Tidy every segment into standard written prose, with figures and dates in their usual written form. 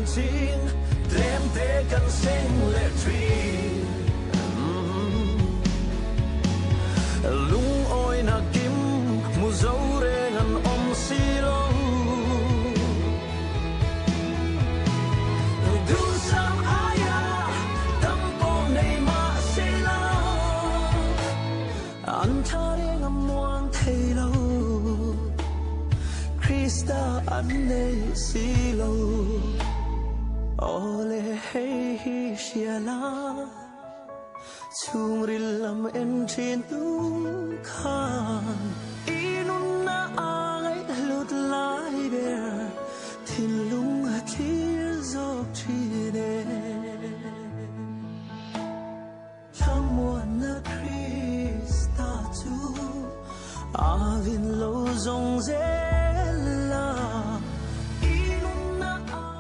Chin tlemte kan sing le ṭhin. Lungawinak kim mu zo reng an om si lo. Duhsam aya tampo nei ma se lo. An tha reng a muang thei lo. Krista an nei si lo. Ole hei hi hria la. Chungril lam en ṭhin tu khan i nunnak ai hlut lai ber thinlung a thlir zawk ṭhin e. Thlamuannak Krista cu aa vin lo zong zel la i nunnak ai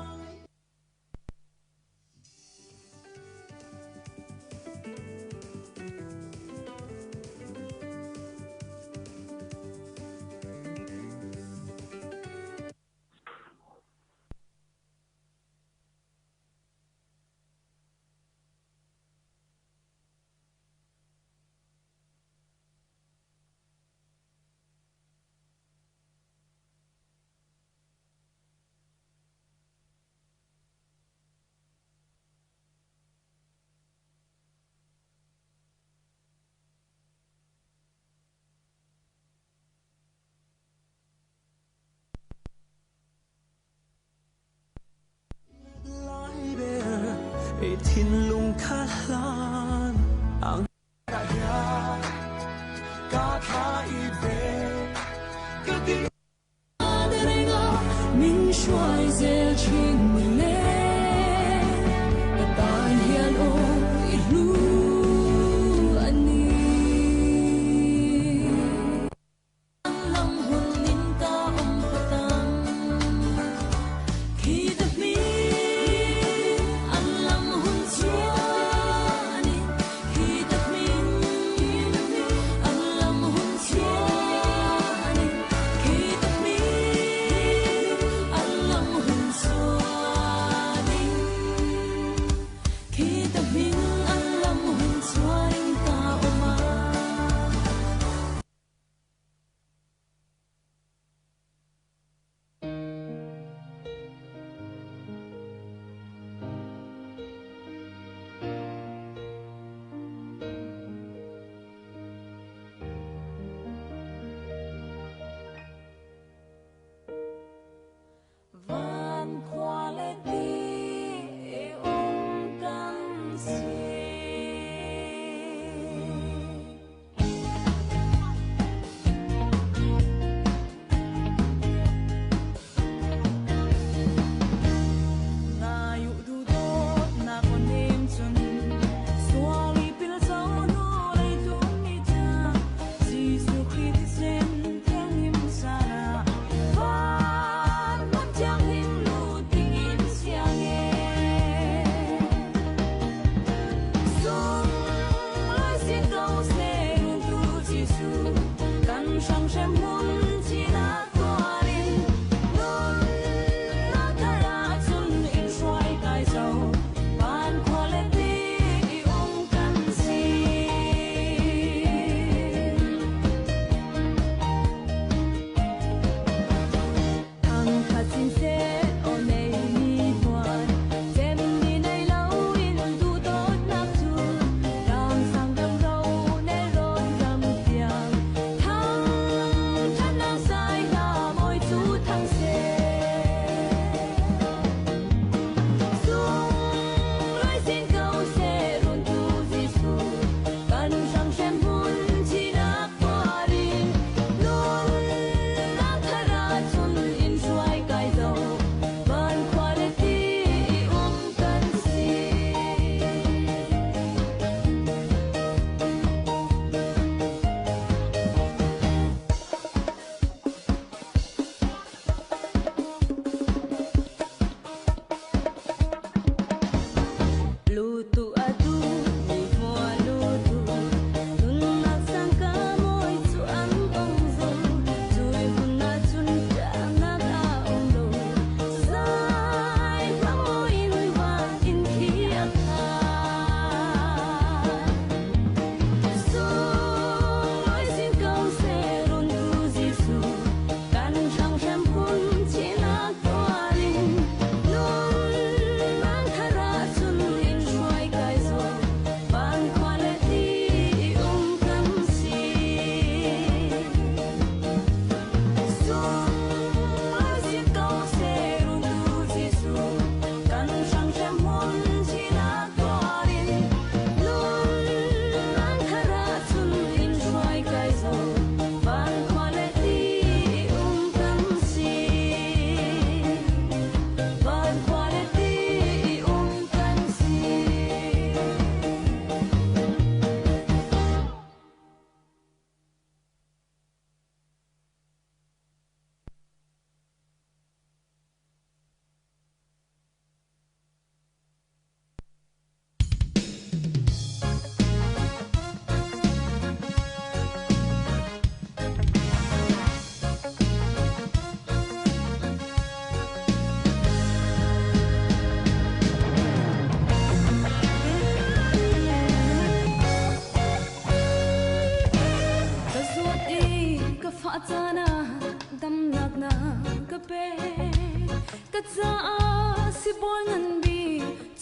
Lai ber i thinlung kha hlan ang Ka thla i ve ka ti. Min hruai zel thin ni le ka tan hian aw i hlu ani. Lam hun in ka om patang khi ta mi an lam hun chuan.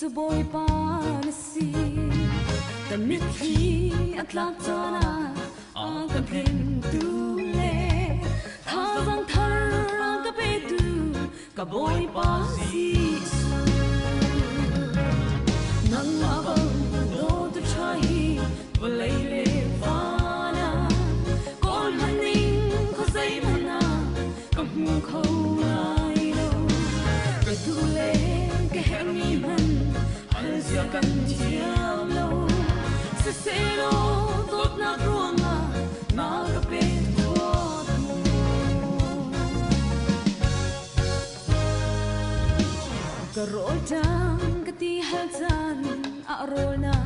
cu Bawipa na si. Ka mitthli a tlak caan ah a ka hnemtu le thazaang thar a ka petu ka Bawipa Jesuh. Nangmah bang dawtu ṭha hi vawlei le van ah kawl hmanh ning khuazeihmanh ah ka hmu kho lai lo. Ka duh le ka herhmi hmanh hal zia kan thiam lo. Siselaw dawtnak ruangah na ka pek thuat mu. Ka rawlṭam ka ti hal caan ah rawl na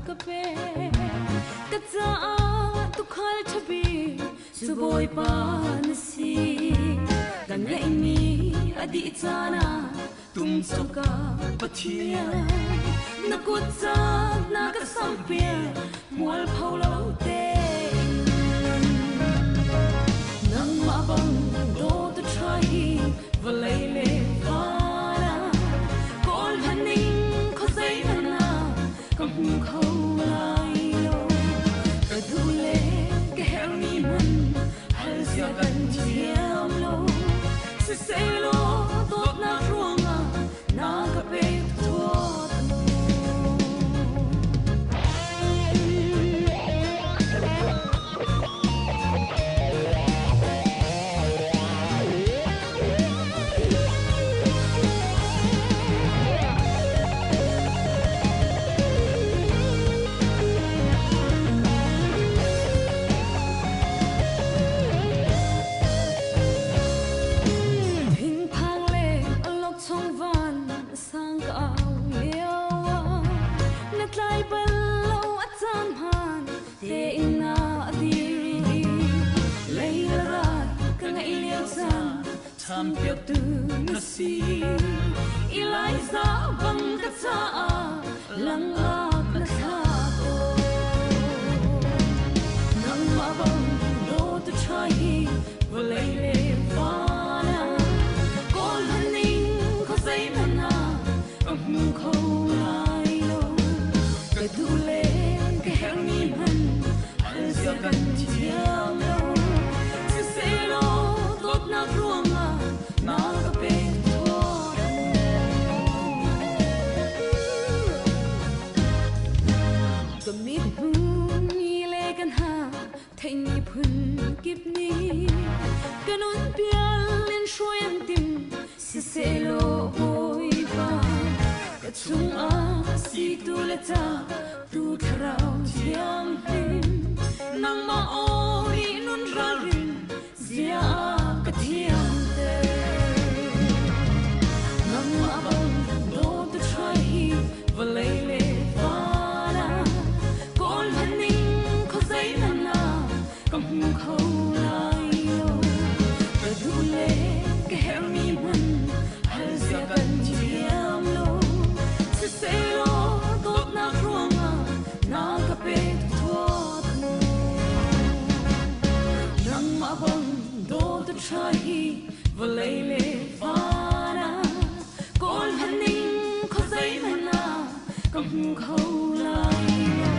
ka pek. Ka caah tuukhal ṭha bik cu Bawipa na si. Ka ngeihmi a dih caan ah tum coka Pathian na kut caan na ka sampiak mualpho lo tein. Nangmah bang dawtu ṭha hi vawlei le van ah kawl hmanh ning khuazeihmanh ah ka hmu kho lai lo. Ka duh le ka herhmi hmanh hal zia kan thiam lo. Siselaw dawtnak ruangah na ka pek thuat mu. Thinphang le awlokchong van sang ka au lio ah na tlai bal lo a caan hmaan tein na dir i lei le ral ka ngaih lio caan champiaktu na si. Eliza bang ka caah langak na thla ko. Nangmah bang dawtu ṭha hi vawlei le van ah kawl hmanh ning khuazeihmanh ah ka hmu kho lai lo. Ka duh le ka herhmi hmanh hal zia kan thiam lo. Siselaw dawtnak ruangah na ka pek thuat mu. Ka mithmu le kan ha theihmi phun kip nih ka nun pial in hruai an tim siselaw Bawipa ka chungah situ le ca tu thlarau thianghlim nangmah aw nih nun ralrin zia ka thiamter. Nangmah bang dawtu ṭha hi vawlei le van ah kawl hmanh ning khuazeihmanh ah ka hmu kho lai lo. Ka duh le ka herhmi hmanh hal zia kan thiam lo. Siselaw dawtnak ruangah na ka pek thuat mu. Nangmah bang dawtu ṭha hi vawlei le van ah kawl hmanh ning khuazeihmanh ah ka hmu kho lai lo.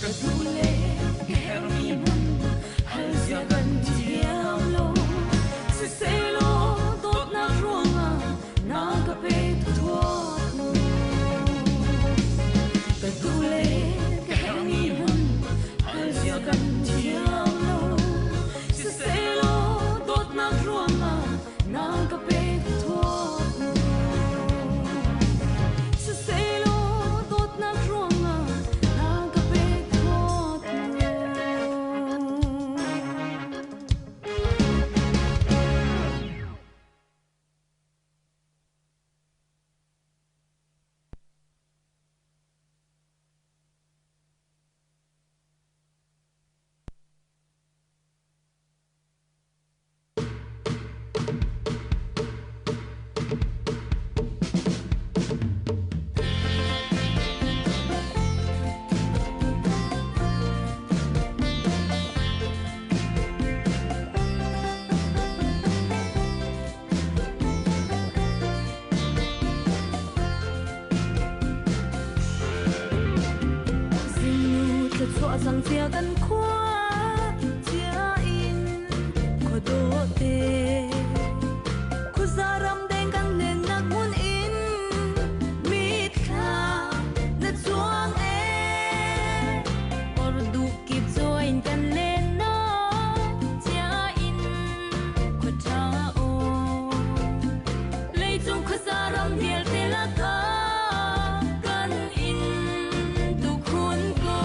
Ka duh le ka herhmi hmanh hal zia kan thiam lo. Siselaw dawtnak ruangah na ka pek thuat mu. Ka duh le ka herhmi hmanh hal zia kan thiam lo. Siselaw dawtnak ruangah na ka pek thuat mu. Siselaw dawtnak ruangah Chuah cang cia kan khua chia in khua dawh te. Khuaza ram deng kan lennak hmun in mitthlam na cuang ee. Ordu kip join kan len na chia in khua tha o. Leicung khuaza ram vialte lakah kan in tukhun ko.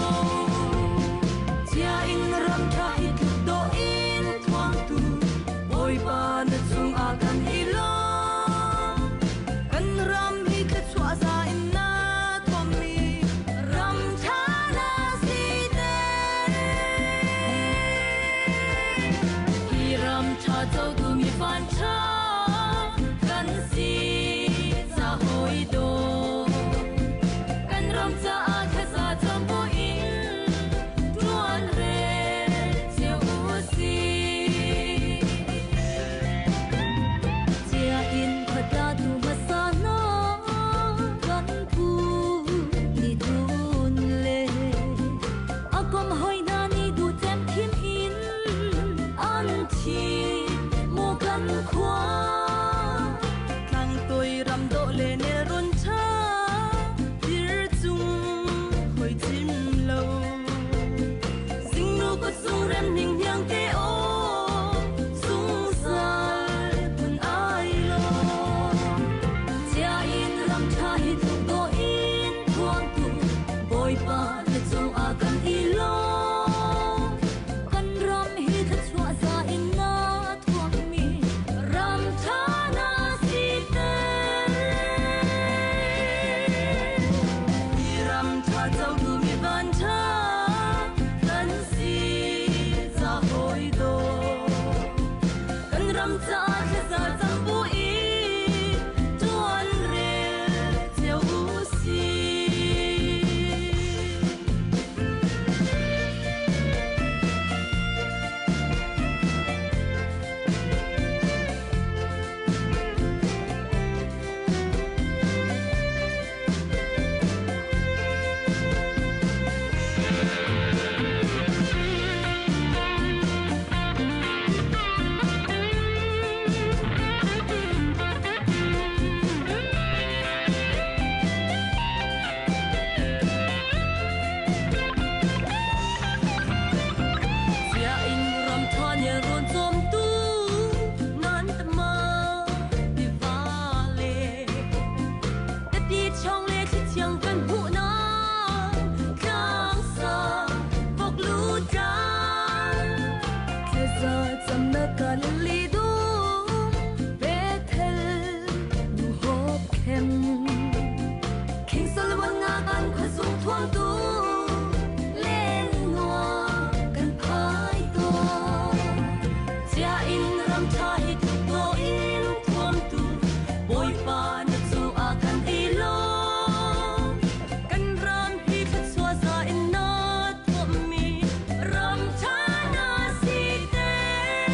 Chia in ram tha hi tluk dawh in thuangtu Bawipa na cungah kan i lawm. Kan ram hi thluachuah za in na thuammi ram tha na si ter. Hi ram tha cotu mi van tha kan si ca hawi dawt. Kan ram caah thlaza cam buin tuan rel cio u sih. Chia in khuatla tu hmasa hna kan pu ni tun le a kom hoi hna nih duh cem thim in an thim maw kan khua. Tlang toi ram dawh le nelrawn tha tir cung hoi cim lo. Zingnu kut sung rem ning hniang te aw zungzal hmun ai lo. Chia in ram tha hi tluk dawh in thuangtu Bawipa na cungah kan i lawm. Kan ram hi thluachuah za in na thuammi ram tha na si ter. Hi ram tha cotu mi van tha kan si ca hawi dawt. Kan ram caah thlaza cam buin tuan rel cio u sih. Chia in ram tha nelrawn cawmtu nan tama tiva le tapi chong le thli thiang kan hmuhnak tlang sang voklu tlang. Thlaza camnak Galilee dum Bethel nu hop khem. King Solomon nga kan khuazung thuamtu len nuam kan phai tawn. Chia in ram tha hi tluk dawh in thuamtu Bawipa na cungah kan i lawm. Kan ram hi thluachuah za in na thuammi ram tha na si ter.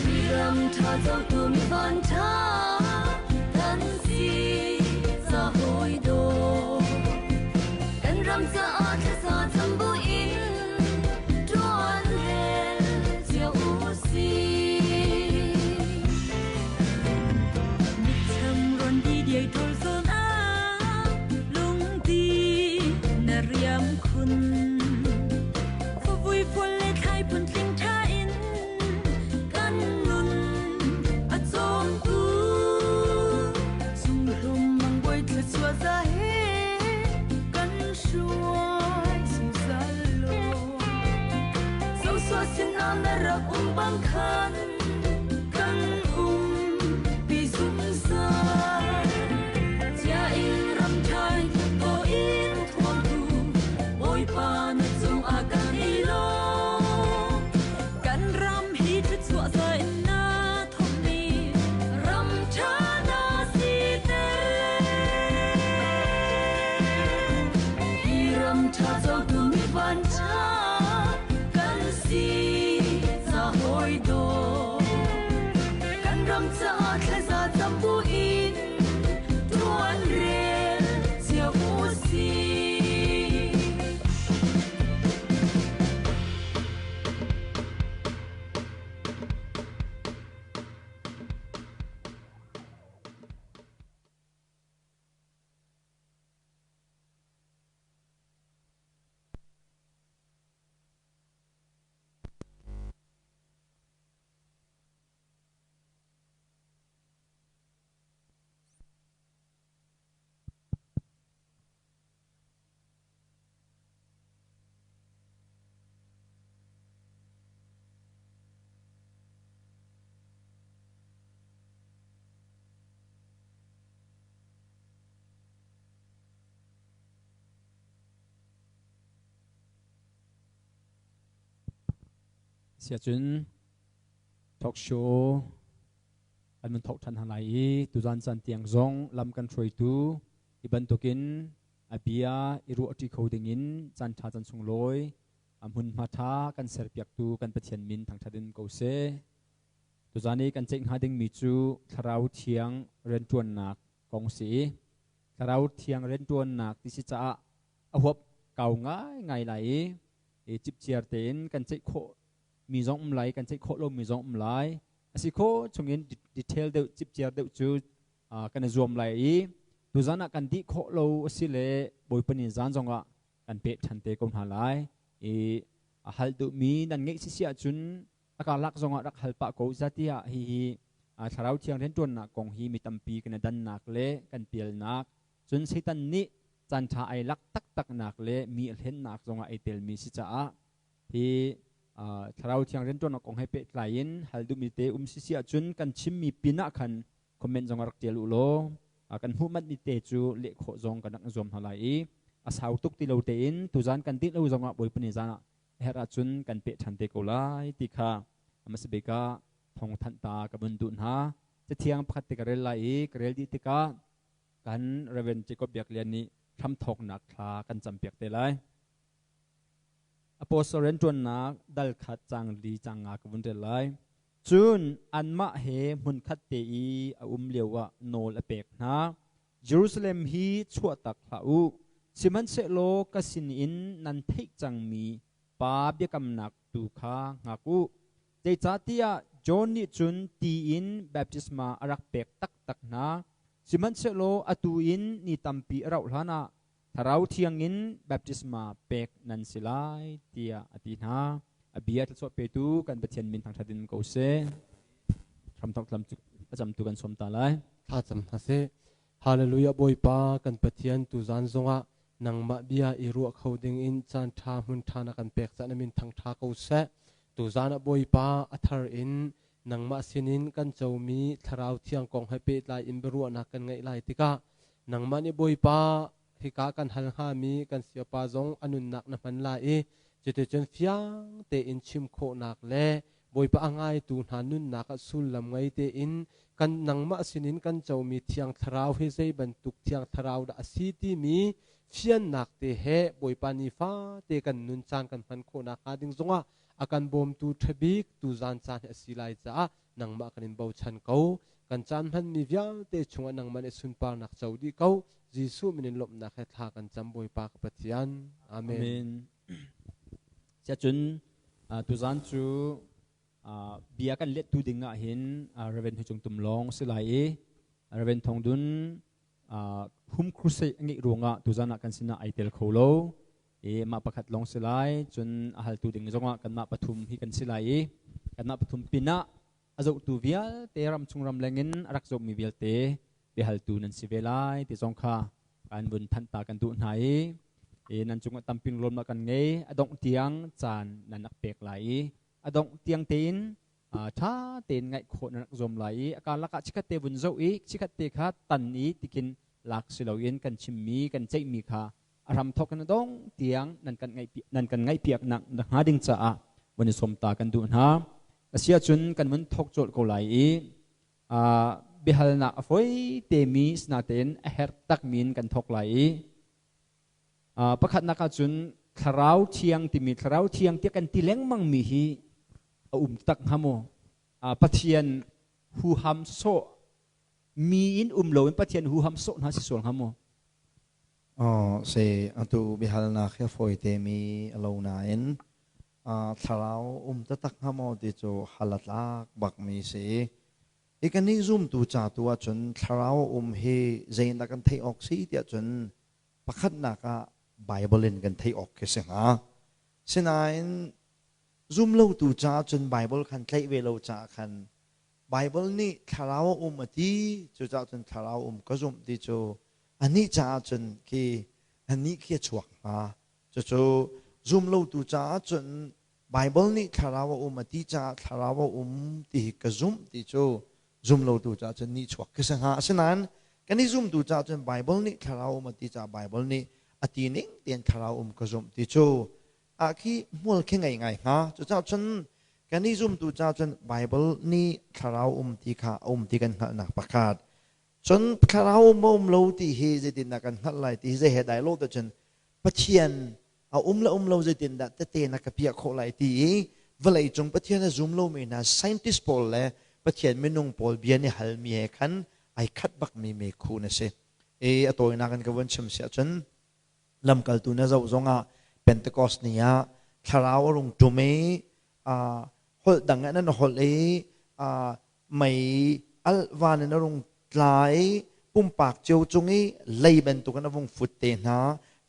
Hi ram tha cotu mi van tha kan si ca hawi dawt. Kan ram caah thlaza cam buin tuan rel cio u sih. Mitthlam rawn di diai thawl zawn ah lungdi na riam khun. Favui fual le thlai phun tling tha in kan nun a cawmtu. Sunghlum mang bawi thluachuah za he kan hruai zungzal law. Joshua sinah na rak um bang khan kan um pi zungzal. Chia in ram tha hi tluk dawh in thuamtu Bawipa na cungah kan i lawm. Kan ram hi thluachuah za in na thawmmi ram tha na si ter. Hi ram tha cotu mi van tha kan si ca hawi dawt. Kan ram caah thlaza cam buin tuan rel cio u sih. Siacun talk show an mun thok ṭhan hna lai i tuzan caan tiang zong lam kan hruaitu hi bantukin a bia i ruahṭi kho dingin caan ṭha caan sunglawi a hmunhma ṭha kan serpiaktu kan Pathian min thangṭhat in ko seh. Tuzan i kan ceih hnga dingmi cu Thlarau Thiang rianṭuannak kong si i Thlarau Thiang rianṭuannak ti si caah a huap kau ngaingai lai i cipciar tein kan ceih khawh mi zong um lai, kan ceih khawh lomi zong um lai. A si khawh chungin detail deuh, cipciar deuh cu kan i zuam lai i tuzan ah kan dih khawh lo a si le Bawipa ni zan zongah kan peh ṭhan te ko hna lai. I a hal duhmi nan ngeih sisi ahcun a karlak zongah rak hal pah ko zatiah hihi Thlarau Thiang rianṭuannak kong hi mi tampi kan i dannak le kan pialnak, cun Satan nih caanṭha ai lak taktaknak le mi a hlennak zongah ai telmi si caah hi Thlarau Thiang rianṭuannak kong he pehtlai in hal duhmi te um sisi ahcun kan chimmi pin ah khan comment zong rak ṭial u law kan hmuh manhmi te cu leh khawh zong kan rak zuam hna lai i a sau tuk ti lo tein tuzan kan dih lo zongah Bawipa ni zan ah a herh ahcun kan peh ṭhan te ko lai ti kha hmasa bik ah thawngthanh ta ka vun duh hna. Cathiang pakhat te ka rel lai i ka rel dih tikah kan Reverend Jacob Biak Lian nih hramthawknak thla kan campiak te lai. Apostle rianṭuannak dal khat caang li caang nga ka vun rel lai. Cun anmah he hmunkhat te i a um lioah nawl a pek hna. Jerusalem hi chuahtak hlah u, sihmanhsehlaw ka sinin nan theih cangmi Pa biakamnak tu kha hngak u. Zeicahtiah John nih cun ti in baptisma a rak pek taktak hna, sihmanhsehlaw atu in ni tampi a rauh hlanah Thlarau Thiang in baptisma pek nan si lai, tiah a ti hna. A bia thluachuah petu kan Pathian min thangṭhat in ko seh. Hramthawk tlam cu a camtu kan sawm ta lai. Thla cam hna seh. Hallelujah Bawipa kan Pathian tuzan zongah nangmah bia i ruah kho ding in caan ṭha hmun ṭha na kan pek caan min thangṭha ko seh. Tuzan ah Bawipa a thar in nangmah sinin kan comi Thlarau Thiang kong he pehtlai in biaruahnak kan ngeih lai tikah nangmah nih Bawipa hika kan hal hngami kan siapa zong a nunnak na hman lai i cuticun fiang tein chim khawhnak le Bawipa a ngaitu hna nunnak ah sullam ngei tein kan nangmah sinin kan comi Thiang Thlarau hi zei bantuk Thiang Thlarau dah a si timi fiannak te he Bawipa nifate kan nun caan kan hman khawhnak hnga ding zongah a kan bawmtu ṭhabik tuzan caan hi a si lai caah nangmah kan in bochan ko. Kan caan hmanmi vialte chungah nangmah nih sunparnak co dih ko. Jesuh min in lawmhnak he thla kan cam Bawipa ka Pathian. Amen. Amen. Siacun tuzan cu bia kan lettu ding ah hin Reverend Hu Cung Tum lawng si lai i Reverend Thong Dun hum crusade a ngeih ruangah tuzan ah kan sinah ai tel kho lo. I mah pakhat lawng si lai, cun a haltu ding zongah kanmah pathum hi kan si lai i kanmah pathum pinah a zohtu vialte ramchung ramleng in a rak zohmi vialte biahaltu nan si ve lai ti zong kha kan vun thanh ta kan duh hna i nan cungah tamping lawmnak kan ngei. A dongh tiang caan nan rak pek lai i a dongh tiang tein ṭha tein ngaih khawh nan rak zuam lai i a karlak ah chikkhat te vun zoh i chikkhat te kha tan i tikin lak si loin kan chimmi kan ceihmi kha a hramthawk in a dong tiang nan kan ngaihpiak nak hnga ding caah vun i sawm ta kan duh hna. Asiahcun kan vun thawk colh ko lai i biahalnak a foi temi sinatein a herh takmi in kan thawk lai i pakhatnak ahcun Thlarau Thiang timi, Thlarau Thiang tiah kan ti lengmang mi hi a um tak hnga maw? Pathian huham sawh mi in um loin Pathian huham sawh hna si sual hnga maw? Si, atu biahalnak hi a fawite mi a lo nain thlarau um taktak hnga maw ti cu hal a tlak bakmi si. Hi kannih zumtu ca tu ahcun thlarau um hi zeidah kan theih awk si tiah cun pakhatnak ah Bible in kan theih awk khi si hnga. Sinain zumlotu ca cun Bible khan tlaih ve lo caah khan Bible nih thlarau a um a ti, cucaah cun thlarau um ka zumh ti cu anih caah cun khi anih khi a chuak hnga. Cucu zumlotu caah cun Bible nih thlarau a um a ti caah thlarau a um ti hi ka zumh ti cu zumlotu caah cun nih chuak khi si hnga. Asinain kan i zumtu caah cun Bible nih thlarau um a ti caah Bible nih a ti ning tein thlarau um ka zumh ti cu ah khi hmual khi ngei ngai hnga. Cucaah cun Kan i zumtu ca cun Bible nih thlarau um ti kha a um ti kan hngalhnak pakhat. Cun thlarau um um lo ti hi zeitindah kan hngalh lai ti hi zei he dai lo te cun Pathian a um le um lo zeitindah tete na ka piah khawh lai ti i vawlei cung Pathian a zum lomi hna scientist pawl le Pathian minung pawl bia nih halmi he khan ai khat bakmi meikhu na si. E a tawinak in ka vun chim si ahcun lamkaltu na zoh zongah Pentecost ni ah thlarau a rung ṭum i holh dang in an holh i mei alh van in a rung tla i pumpak cio cung i lei bantukin a vung fut te hna,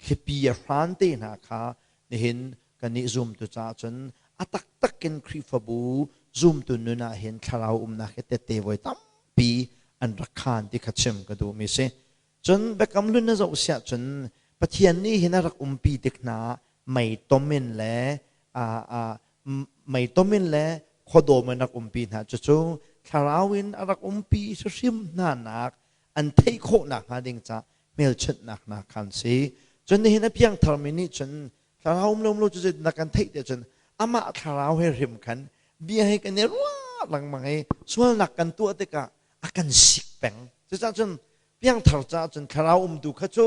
thlipi a hran te hna kha nihin kannih zumtu caah cun a taktak in Khrihfabu zumtu nun ah hin thlarau umnak hi tette voi tampi an rak khaan ti kha chim ka duhmi si. Cun Biakam Hlun na zoh siah cun Pathian nih hin a rak umpi tik hna mei tom in le mei tom in le khuadawm in rak umpi hna. Cucu thlarau in a rak umpi hrimhrim hna nak an theih khawhnak hnga ding ca hmelchunhnak hna khan si. Cun nihin a piangtharmi nih cun thlarau um lo um lo cu zeitindah kan theih tiah cun amah thlarau he hrim khan bia he kan i ruah lengmang i sualnak kan tuah tikah a kan sik peng. Cucaah cun piangthar caah cun thlarau umtu kha cu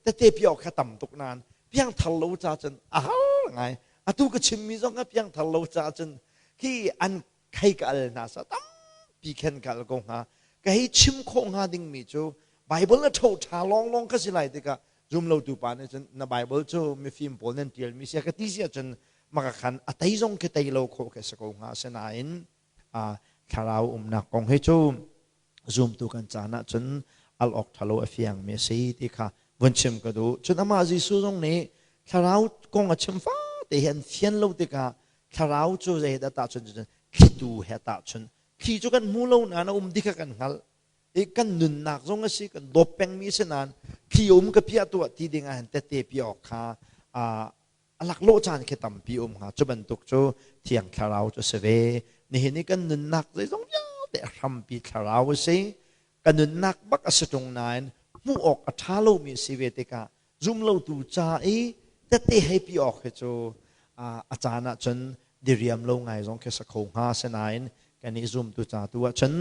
tete piawk kha tam tuk nain piangthar lo caah cun a har ngai. Atu ka chimmi zong kha piangthar lo caah cun khi an khei ka al hna sa tampi khen ka al ko hnga. Ka hei chim khawh hnga dingmi cu Bible na tho ṭha lawnglawng ka si lai tikah zum lotu pa nih cun na Bible cu mifim pawl nan ṭialmi sia ka ti si ahcun maka khan a tei zong khi tei lo khawh khi si ko hnga. Asinain thlarau umnak kong hi cu zumtu kan caan ahcun al awk ṭhalo a fiangmi a si ti kha vun chim ka duh. Cun amah Jesuh zong nih thlarau kong a chim fate hi an fian lo tikah thlarau cu zei dah tahchun cun thlitu he tahchun. Thli cu kan hmu lo nain a um ti kha kan hngalh. I kan nunnak zong a si, kan dawp pengmi a si nain thli um ka piah tuah ti ding ah hin tette piah awk kha a laklawh caan khi tampi um hnga. Cu bantuk cu Thiang Thlarau cu a si ve. Nihin i kan nunnak zeizong vialte a hrampi Thlarau a si. Kan nunnak bak a si ṭung nain hmuh awk a ṭha lomi a si ve tikah zumlotu ca i tette hei pi awk hi cu a caan ahcun diriam lo ngai zong khi sa kho hnga. Sinain kan i zumtu ca tu ahcun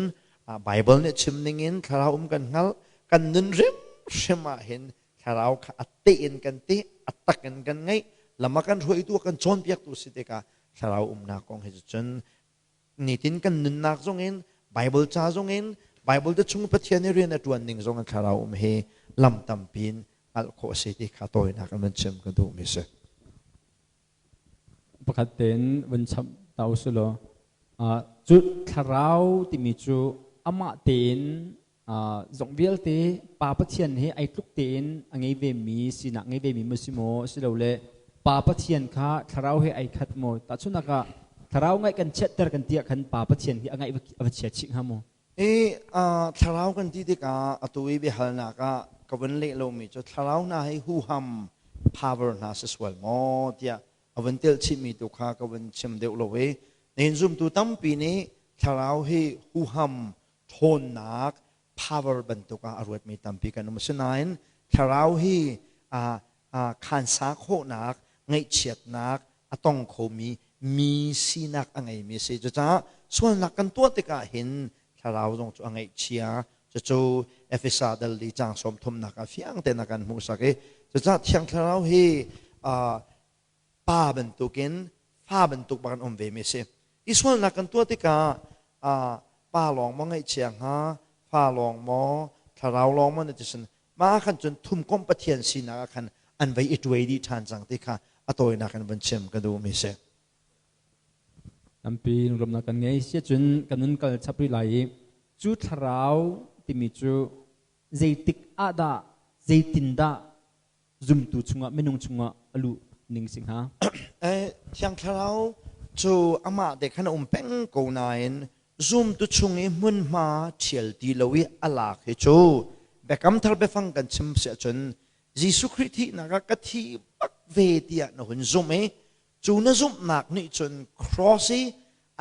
Bible nih chim ningin thlarau um kan hngalh, kan nun hrimhrim ah hin thlarau kha a teh in kan teh, a tak in kan ngeih, lam a kan hruaitu, a kan cawnpiaktu si tikah thlarau umnak kong hi cun nitin kan nunnak zong in Bible ca zong in Bible te chung Pathian i rian a ṭuan ning zong in thlarau um hi lam tampi in hngalh khawh a si ti kha tawinak in van chim ka duhmi si. Pakhat tein van chap ta usih law cu thlarau timi cu amah tein zong vialte Pa Pathian he ai tluk tein a ngei ve mi sinak ngei ve mi maw si maw asilole Pa Pathian kha thlarau he ai khat maw? Tahchunhnak ah thlarau ngaih kan chiatter kan ti ah khan Pa Pathian hi a ngaih a va chia chih hnga maw? I thlarau kan ti tikah atu i biahalnak ah ka vun leh lomi cu thlarau hna hi huham power hna si sual maw tiah a vun telh chihmi tu kha ka vun chim deuh lo i nihin zumtu tampi nih thlarau hi huham ṭhawnnak power bantuk ah a ruatmi tampi kan um. Asinain thlarau hi khansa khawhnak, ngaihchiatnak a tong khomi mi sinak a ngeimi a si. Cucaah sualnak kan tuah tikah hin thlarau zong cu a ngaihchia. Cucu Efesa dal li caang 30nak ah fiang tein a kan hmuhsak i cucaah Thiang Thlarau hi pa bantukin fa bantuk bak an um vemi a si. I sualnak kan tuah tikah pa lawng maw ngaihchia hnga, fa lawng maw, thlarau lawng maw na ti sin mah ah khan cun thumkomh Pathian sinak ah khan an vei i tuai dih ṭhan cang ti kha a tawinak in van chim ka duhmi si. Tampi lungrawmnak kan ngei. Siacun kan nun kal chap rih lai i cu thlarau timi cu zeitik ah dah zeitindah zumtu chungah minung chungah a luh ning si hnga? Thiang Thlarau cu amah te khan a um peng ko nain zumtu chung i hmunhma ṭhial ti lo i a lak hi cu Biakam Thar biafang kan chim si ahcun Jesuh Khrih thihnak ah ka thi bak ve tiah na hun zumh i cu na zumhnak nih cun cross i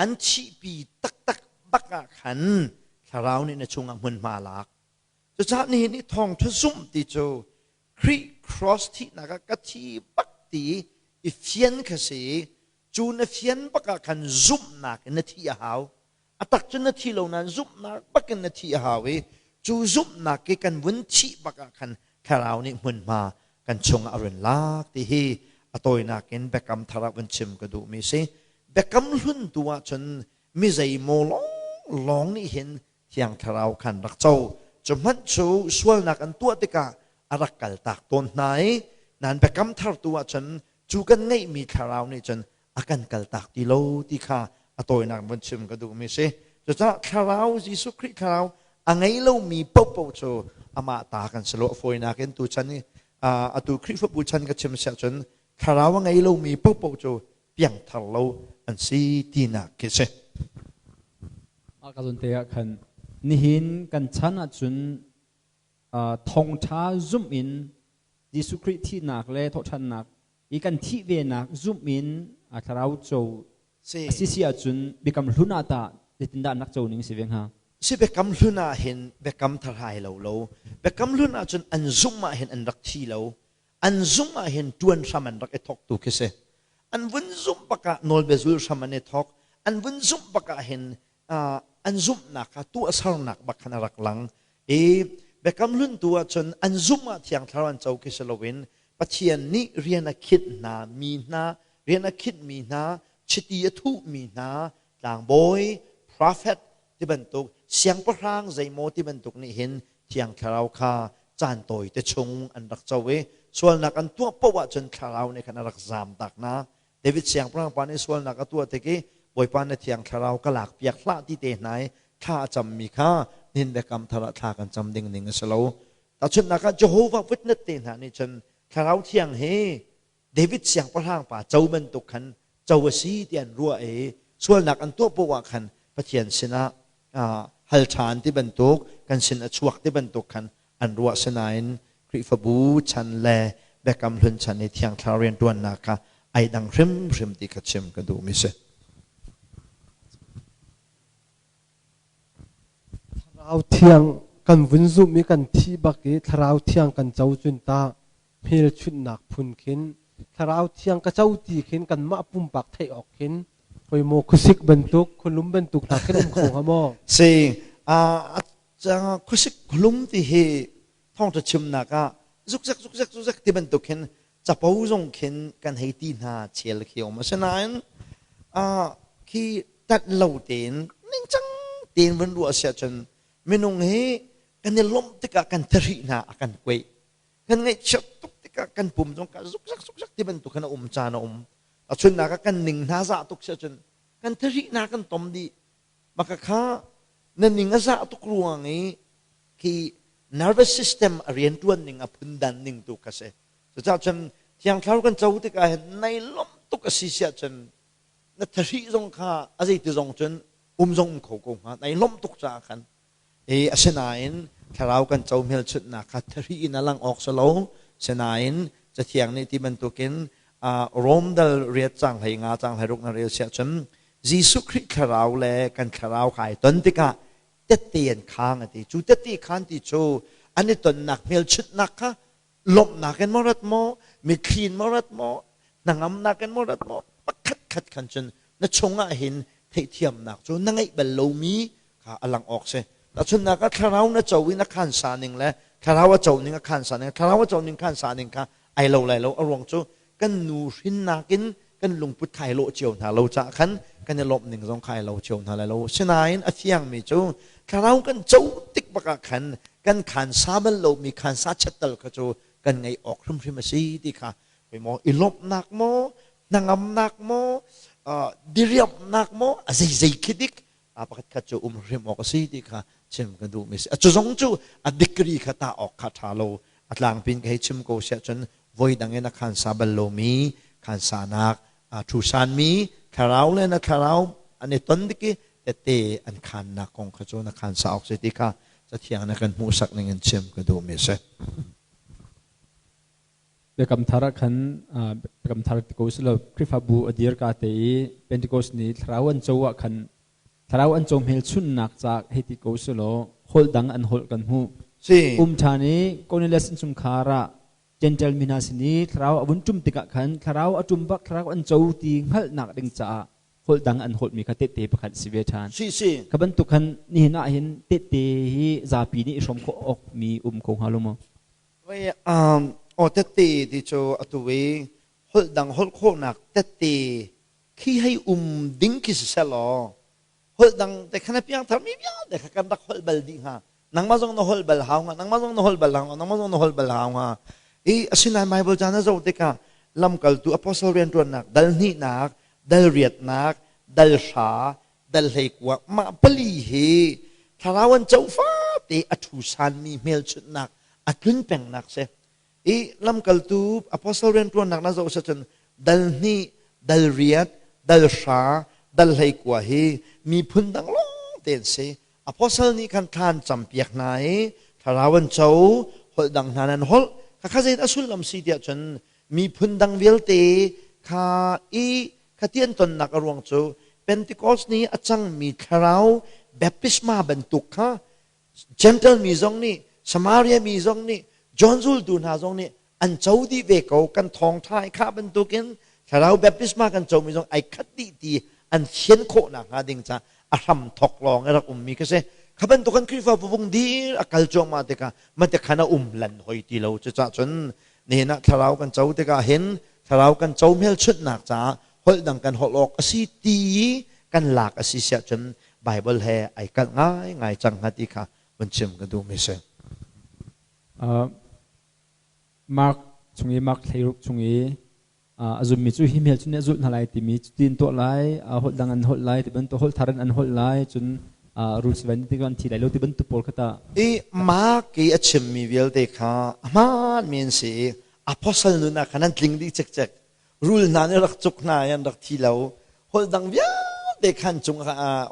an thihpi taktak bak ah khan Thlarau nih na chungah hmunhma a lak. Cucaah nihin i thawngṭha zumh ti cu Khrih cross thihnak ah ka thi bak ti i fian kha si. Cu na fian bak ah khan zumhnak in na thih a hau. A tak cun na thi lo nain zumhnak bak in na thih a hau i cu zumhnak i kan vun thih bak ah khan Thlarau nih hmunhma kan chungah a run lak ti hi a tawinak in Biakam Thar ah vun chim ka duhmi si. Biakam Hlun tu ahcun mi zeimaw lawnglawng nih hin Thiang Thlarau khan rak co. Cu hmanh cu sualnak an tuah tikah a rak kaltak tawn hna i nan Biakam Thar tu ahcun cu kan ngeihmi Thlarau nih cun a kan kaltak ti lo ti kha a tawinak vun chim ka duhmi si. Cucaah Thlarau Jesuh Khrih Thlarau a ngei lomi paohpaoh cu amah ta kan si lo. A fawinak in tuchan i atu Khrihfabu chan ka chim siah cun Thlarau a ngei lomi paohpaoh cu piangthar lo an si tinak khi si. Mah ka zawn te ah khan nihin kan chan ahcun thawngṭha zumh in Jesuh Khrih thihnak le thawhṭhannak i kan thih venak zumh in thlarau co a si si ahcun biakam hlun ah tah zeitindah nak co ning si ve hnga? Si biakam hlun ah hin biakam thar hai lo lo. Biakam hlun ah cun an zumh ah hin an rak thi lo. An zumh ah hin ṭuan hram an rak i thawk tu khi si. An vun zumh bak ah nawlbia zul hram an i thawk. An vun zumh bak ah hin an zumhnak kha tuahsernak bak khan a rak lang. I biakam hlun tu ahcun an zumh ah Thiang Thlarau an co khi si loin Pathian nih rian a khinh hna mi hna, rian a khinh mi hna, chiti a thuh mi hna, tlangbawi, prophet ti bantuk, siangpahrang zeimaw ti bantuk nih hin Thiang Thlarau kha caan tawi te chung an rak co i sualnak an tuah paoh ahcun Thlarau nih khan a rak zaamtak hna. David siangpahrang pa nih sualnak a tuah tik i Bawipa na Thiang Thlarau ka lakpiak hlah ti te hna i thla a cammi kha nihin biakam thar ah thla kan cam ding ning a si lo. Tahchunhnak ah Jehovah Witness te hna nih cun Thlarau Thiang hi David siangpahrang pa co bantuk khan co a si ti an ruah i sualnak an tuah poah ah khan Pathian sinah hal ṭhan ti bantuk kan sin a chuak ti bantuk khan an ruah. Sinain Khrihfabu chan le Biakam Hlun chan i Thiang Thlarau rianṭuannak kha ai dang hrimhrim ti kha chim ka duhmi si. Thlarau Thiang kan vun zumh i kan thi bak i Thlarau Thiang kan co cun ta hmelchunhnak phun khin Thlarau Thiang ka co ti khin kanmah pumpak theih awk khin hoi maw khuasik bantuk khualum bantuk hna khin um kho hnga maw? Si, khuasik khualum ti hi thawngṭha chimnak ah zukzak zukzak zukzak ti bantuk khin capo zong khin kan hei ti hna chel khi um. Asinain khi tat lo tein ningcang tein vun ruah si ahcun minung hi kan i lawmh tikah kan thahri hna a kan kuaih. Kan ngaihchiat tuk tikah kan pum zong ka zukzak zukzak ti bantuk khan a um caan a um. A chunnak ah kan ning hna zah tuk si ahcun kan thahri hna kan tom dih. Maka kha na ning a zah tuk ruang i khi nervous system a rianṭuan ning a phundan ning tu kha si. Cucaah cun Thiang Thlarau kan co tikah hin nai lawmh tuk a si siah cun na thahri zong kha a zeiti zong cun um zong um kho ko hnga nai lawmh tuk caah khan. E asinain thlarau kan co hmelchunhnak kha thahri in a lang awk si lo. Sinain Cathiang nih ti bantukin Rom dal riat cang hlei nga cang hlei ruk na rel siah cun Jesuh Khrih thlarau le kan thlarau kha ai ton tikah tette an khang a ti. Cu tette khan ti cu an i tonnak hmelchunhnak kha lawmhnak in maw rat maw, mitthli in maw rat maw, hnangamnak in maw rat maw, pakhat khat khan cun na chungah hin theihthiamnak cu na ngeih bal lomi kha a lang awk si. Tahchunhnak ah thlarau na co i na khansa ning le thlarau a co ning a khansa ning, thlarau a co ning khansa ning kha ai lo lai lo. A ruang cu kan nu hrinnak in kan lungput kha ai lawh cio hna lo caah khan kan i lawmh ning zong kha ai lo cio hna lai lo. Sinain a fiangmi cu thlarau kan co tik bak ah khan kan khansa bal lomi khansa chattal kha cu kan ngeih awk hrimhrim a si ti kha maw i lawmhnak maw hnangamnak maw diriamhnak maw a zeizei khi dik a pakhat khat cu um hrim awk a si ti kha chim ka duhmi si. A cu zong cu a degree kha tah awk kha ṭha lo. A tlangpin ka hei chim ko siah cun voi dang in a khansa bal lomi khansanak a ṭhusanmi thlarau le na thlarau an i ton dik i tette an khannak kong kha cu na khansa awk si ti kha Cathiang na kan hmuhsak ning in chim ka duhmi a si. Biakam Thar ah khan Biakam Thar ti ko silo Khrihfabu a dir ka te i Pentecost ni thlarau an co ah khan thlarau an co hmelchunhnak ca hei ti ko silo holh dang an holh kan hmuh. Si. Um ṭhan i Cornelius innchungkhar ah Gentile mi hna sin i thlarau a vun ṭum tikah khan thlarau a ṭum bak thlarau an co ti hngalhnak ding caah holh dang an holhmi kha tehte pakhat si ve ṭhan. Si si. Kha bantuk khan nihin ah hin tehte hi zapi nih i hrawm khawh awk mi um ko hnga lo maw? Voi aw tehte ti cu atu i holh dang holh khawhnak tehte khi hei um ding khi si seh law holh dang te khan a piangthar mi vialte kha kan rak holh bal dih hnga. Nangmah zong na holh bal hau hnga, nangmah zong na holh bal hau hnga, nangmah zong na holh bal hau hnga. I asinain Bible ca na zoh tikah lamkaltu apostle rianṭuannak dal hnihnak, dal riatnak, dal hra, dal hleikua mah pali hi thlarau an co fate a ṭhu sanmi hmelchunhnak a tlun pengnak si. I lamkaltu apostle rianṭuannak na zoh cun dal hnih, dal riat, dal hra, dal hleikua hi miphun dang lawng te an si. Apostle nih khan thla an campiak hna i thlarau an co, holh dang hna nan holh. Khakha zeidah a sullam si tiah cun miphun dang vialte kha i khati an tonnak a ruang cu Pentecost ni a cangmi thlarau baptisma bantuk kha Gentle mi zong nih Samaria mi zong nih John zultu hna zong nih an co dih ve ko. Kan thawngṭha i khah bantukin thlarau baptisma kan comi zong ai khat dih ti an fian khawh nakhnga ding ca a hram thok lawng i rak ummi ka si. Kha bantuk kan Khrihfa vung dir a kal cuahmah tikah mate khan a um lan hoi ti lo. Cucah cun nihin ah thlarau kan co tikah hin thlarau kan co hmelchunhnak caah holh dang kan holh awk a si ti kan lak a si siah cun Bible he ai kalh ngaingai cang hnga ti kha vun chim ka duhmi si. Mark chung i Mark 16 chung i a zummi cu hi hmelchunh nih a zulh hna lai timi cutin tuah lai, holh dang an holh lai ti bantuk, holh thar in an holh lai, cun rules van ti an thi lai lo ti bantuk pawl kha tah. I Mark i a chimmi vialte kha a hmaanmi an si i apostle nun ah khan an tling dih cikcek. Rul hna nih rak cuk hna i an rak thi lo. Holh dang vialte khan cung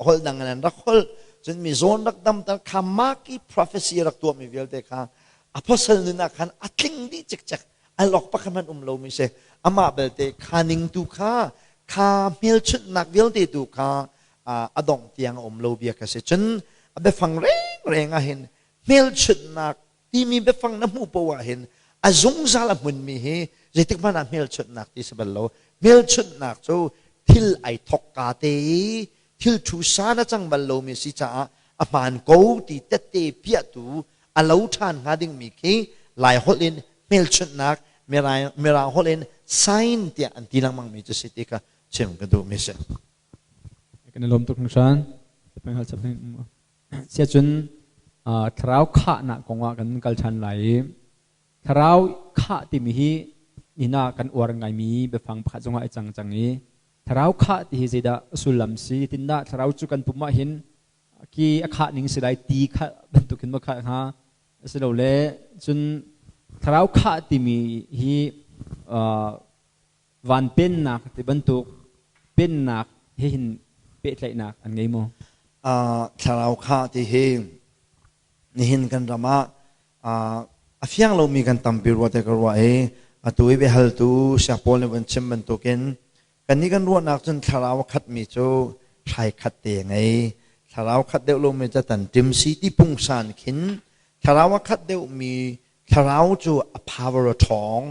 holh dang in an rak holh. Cun mi zawn rak damter kha Mark i prophecy rak tuahmi vialte kha apostle nun ah khan a tling dih cikcek. Al awk pakhat hmanh um lomi si. Amah belte kha ning tu kha kha hmelchunhnak vialte tu kha a dongh tiang a um lo bia kha si. Cun a biafang rengreng ah hin hmelchunhnak timi biafang na hmuh poah ah hin a zungzal a hmunmi hi zeitik hmanh ah hmelchunhnak ti si bal lo. Hmelchunhnak cu thil ai thok ka te i thil thu sa na cang bal lomi si caah a hmaan ko ti tette piahtu a lo ṭhan hnga dingmi khi Lai holh in hmelchunhnak, Mirang holh in sign tiah an ti lengmangmi cu si ti kha chim ka duhmi si. Kan i lawm tuk hringhran. Siacun thlarau khahnak kongah kan kal ṭhan lai i thlarau khah timi hi nina kan uar ngaimi biafang pakhat zongah i cang cang i thlarau khah ti hi zeidah sullam si tindah thlarau cu kan pum ah hin ki a khah ning si lai ti kha bantukin ma khah hnga asilole cun thlarau khah timi hi van pennak ti bantuk pennak he hin pehtlaihnak an ngei maw? Thlarau khah ti hi nihin kan ram ah a fiang lomi kan tampi rua te ka ruah i atu i biahaltu Siak Paul nih van chim bantukin kannih kan ruahnak cun thlarau a khatmi cu hrai khat te a ngei. Thlarau khat deuh lomi cu tan ṭim si ti pungsan khin thlarau a khat deuhmi thlarau cu a power a ṭhawng.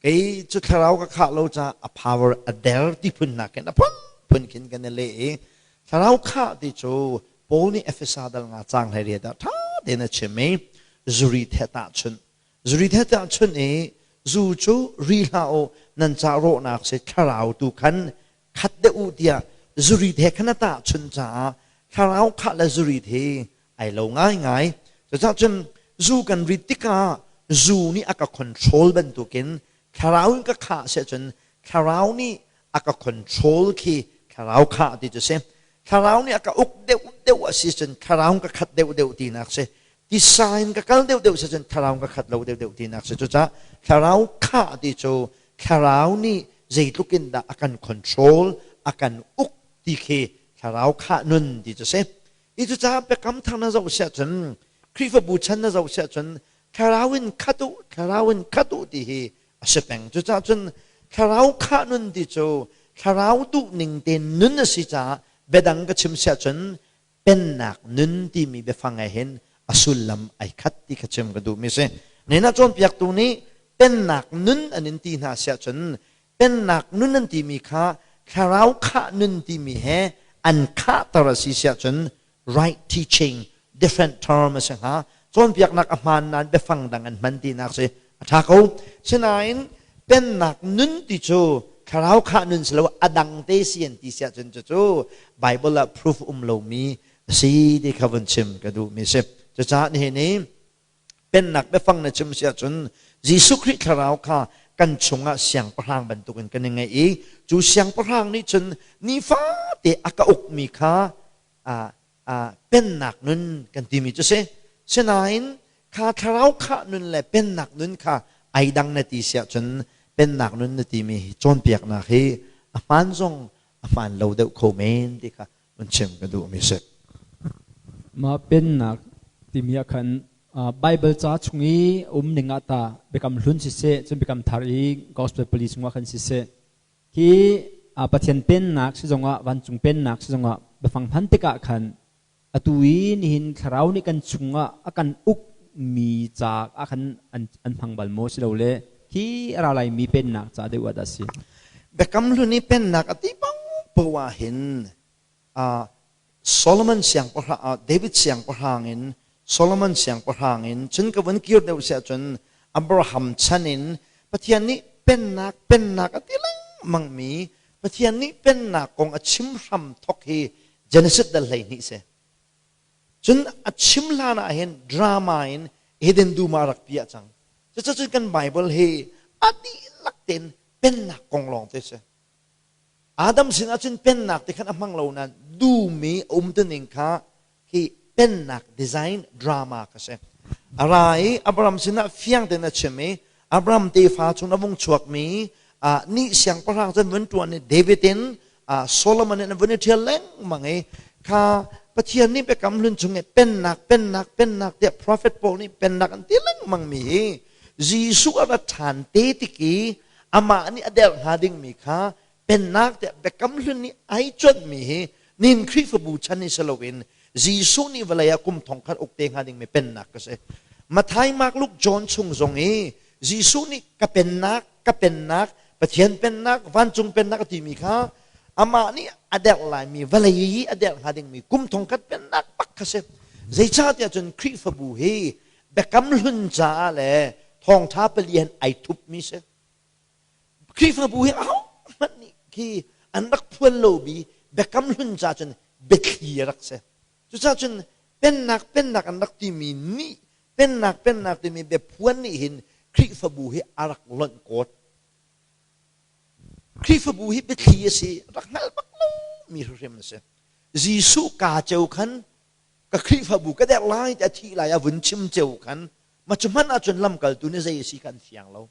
Kei cu thlarau ka khah lo caah a power a der ti phun nakin a phunphun khin kan i leh i thlarau khah ti cu Paul nih Efesa dal nga caang hlei riat ah ṭha tein a chim i zuri the tahchunh zuri the tahchunh i zu cu ri hlah u nan ca rawhnak si thlarau tu khan khat deuh u tiah zuri the khan a tahchunh caah thlarau khah le zuri the ai lo ngaingai. Cucaah cun zu kan rit tikah zu nih a ka control bantukin thlarau in ka khah si ahcun thlarau nih a ka control khi thlarau khah ti cu si. Thlarau nih a ka uk deuh deuh a si cun thlarau ka khat deuh deuh tinak si. Tisa in ka kal deuh deuh si cun thlarau ka khat lo deuh deuh tinak si. Cucaah thlarau khah ti cu thlarau nih zeitluk in dah a kan control, a kan uk ti khi thlarau khah nun ti cu si. I cucaah biakam thar na zoh siah cun Khrihfabu chan na zoh siah cun thlarau in khat u, thlarau in khat u ti hi a si peng. Cucaah cun thlarau khah nun ti cu thlarau duh ning te nun a si caah biadang ka chim siah cun pennak nun timi biafang he hin a sullam ai khat ti kha chim ka duhmi si. Nina cawnpiaktu nih Pennak nun an in ti hna siah cun pennak nun an timi kha thlarau khah nun timi he an khahter a si siah cun right teaching different term a si hnga. Cawnpiaknak a hmaan nain biafang dang an hman tinak si a ṭha ko. Sinain pennak nun ti cu thlarau khah nun si lo a dang te si an ti siah cun cucu Bible ah proof um lomi a si ti kha vun chim ka duhmi si. Cucaah nihin i pennak biafang na chim si ahcun Jesuh Khrih thlarau kha kan chungah siangpahrang bantukin kan i ngeih i cu siangpahrang nih cun nifate a ka ukmi kha pennak nun kan timi cu si. Sinain kha thlarau khah nun le pennak nun kha ai dang na ti si ahcun pennak nun na timi cawnpiaknak hi a hmaan zong a hmaan lo deuh kho men ti kha vun chim ka duhmi si. Mah pennak timi ah khan Bible ca chung i um ning ah ta biakam hlun siseh cun biakam thar i gospel pali chungah khan siseh hi Pathian pennak si zongah vancung pennak si zongah biafang hman tikah khan atu i nihin thlarau nih kan chungah a kan uk mi ca ah khan an hmang bal maw silole hi a ra laimi pennak ca deuh ah dah si? Biakam hlun i pennak a ti paohpaoh ah hin Solomon siangpahrang David siangpahrang in Solomon siangpahrang in cun ka vun kir deuh siah cun Abraham chan in Pathian nih pennak pennak a ti lengmang mi Pathian nih pennak kong a chim hram thok hi Genesis dal 12 si. Cun a chim hlan ah hin drama in Eden dum ah rak piah cang. Cucu kan Bible hi a dihlak tein pennak kong lawng te si. Adam sinah cun pennak ti khan a hmang lo nain dum i a um tuning kha hi pennak design drama ka si. A ra i Abraham sinah fiang tein a chim i Abraham tefa chung a vung chuakmi nih siangpahrang cun vun ṭuan i David in Solomon in a vun i ṭhial lengmang i kha Pathian nih biakam hlun chung i pennak pennak pennak tiah prophet pawl nih pennak an ti lengmang mi hi Jesuh a ra ṭhan te tik i amah nih a derh hnga dingmi kha pennak tiah biakam hlun nih ai cuanhmi hi nin Khrihfabu chan i si loin Jesuh nih vawlei ah kum thong khat uk te hnga dingmi pennak ka si. Matthai, Mark, Luke, John chung zong i Jesuh nih ka pennak, ka pennak, Pathian pennak, vancung pennak a timi kha amah nih a derh laimi vawlei i a derh hnga dingmi kum thong khat pennak bak kha si. Zeicahtiah cun Khrihfabu hi biakam hlun caah le thawngṭha pali han ai thupmi si. Khrihfabu hi ahohmanh nih khi an rak phuan lomi biakam hlun ca cun biathli a rak si. Cucaah cun pennak pennak an rak timi nih pennak pennak timi biaphuan nih hin Khrihfabu hi a rak lonh kawt. Khrihfabu hi biathli a si, rak hngal bak lomi hrimhrim a si. Jesuh kaa ceu khan ka Khrihfabu ka derh lai ti a thih lai a vun chim ceu khan ma cu hmanh ahcun lamkaltu nih zei a si kha an fiang lo.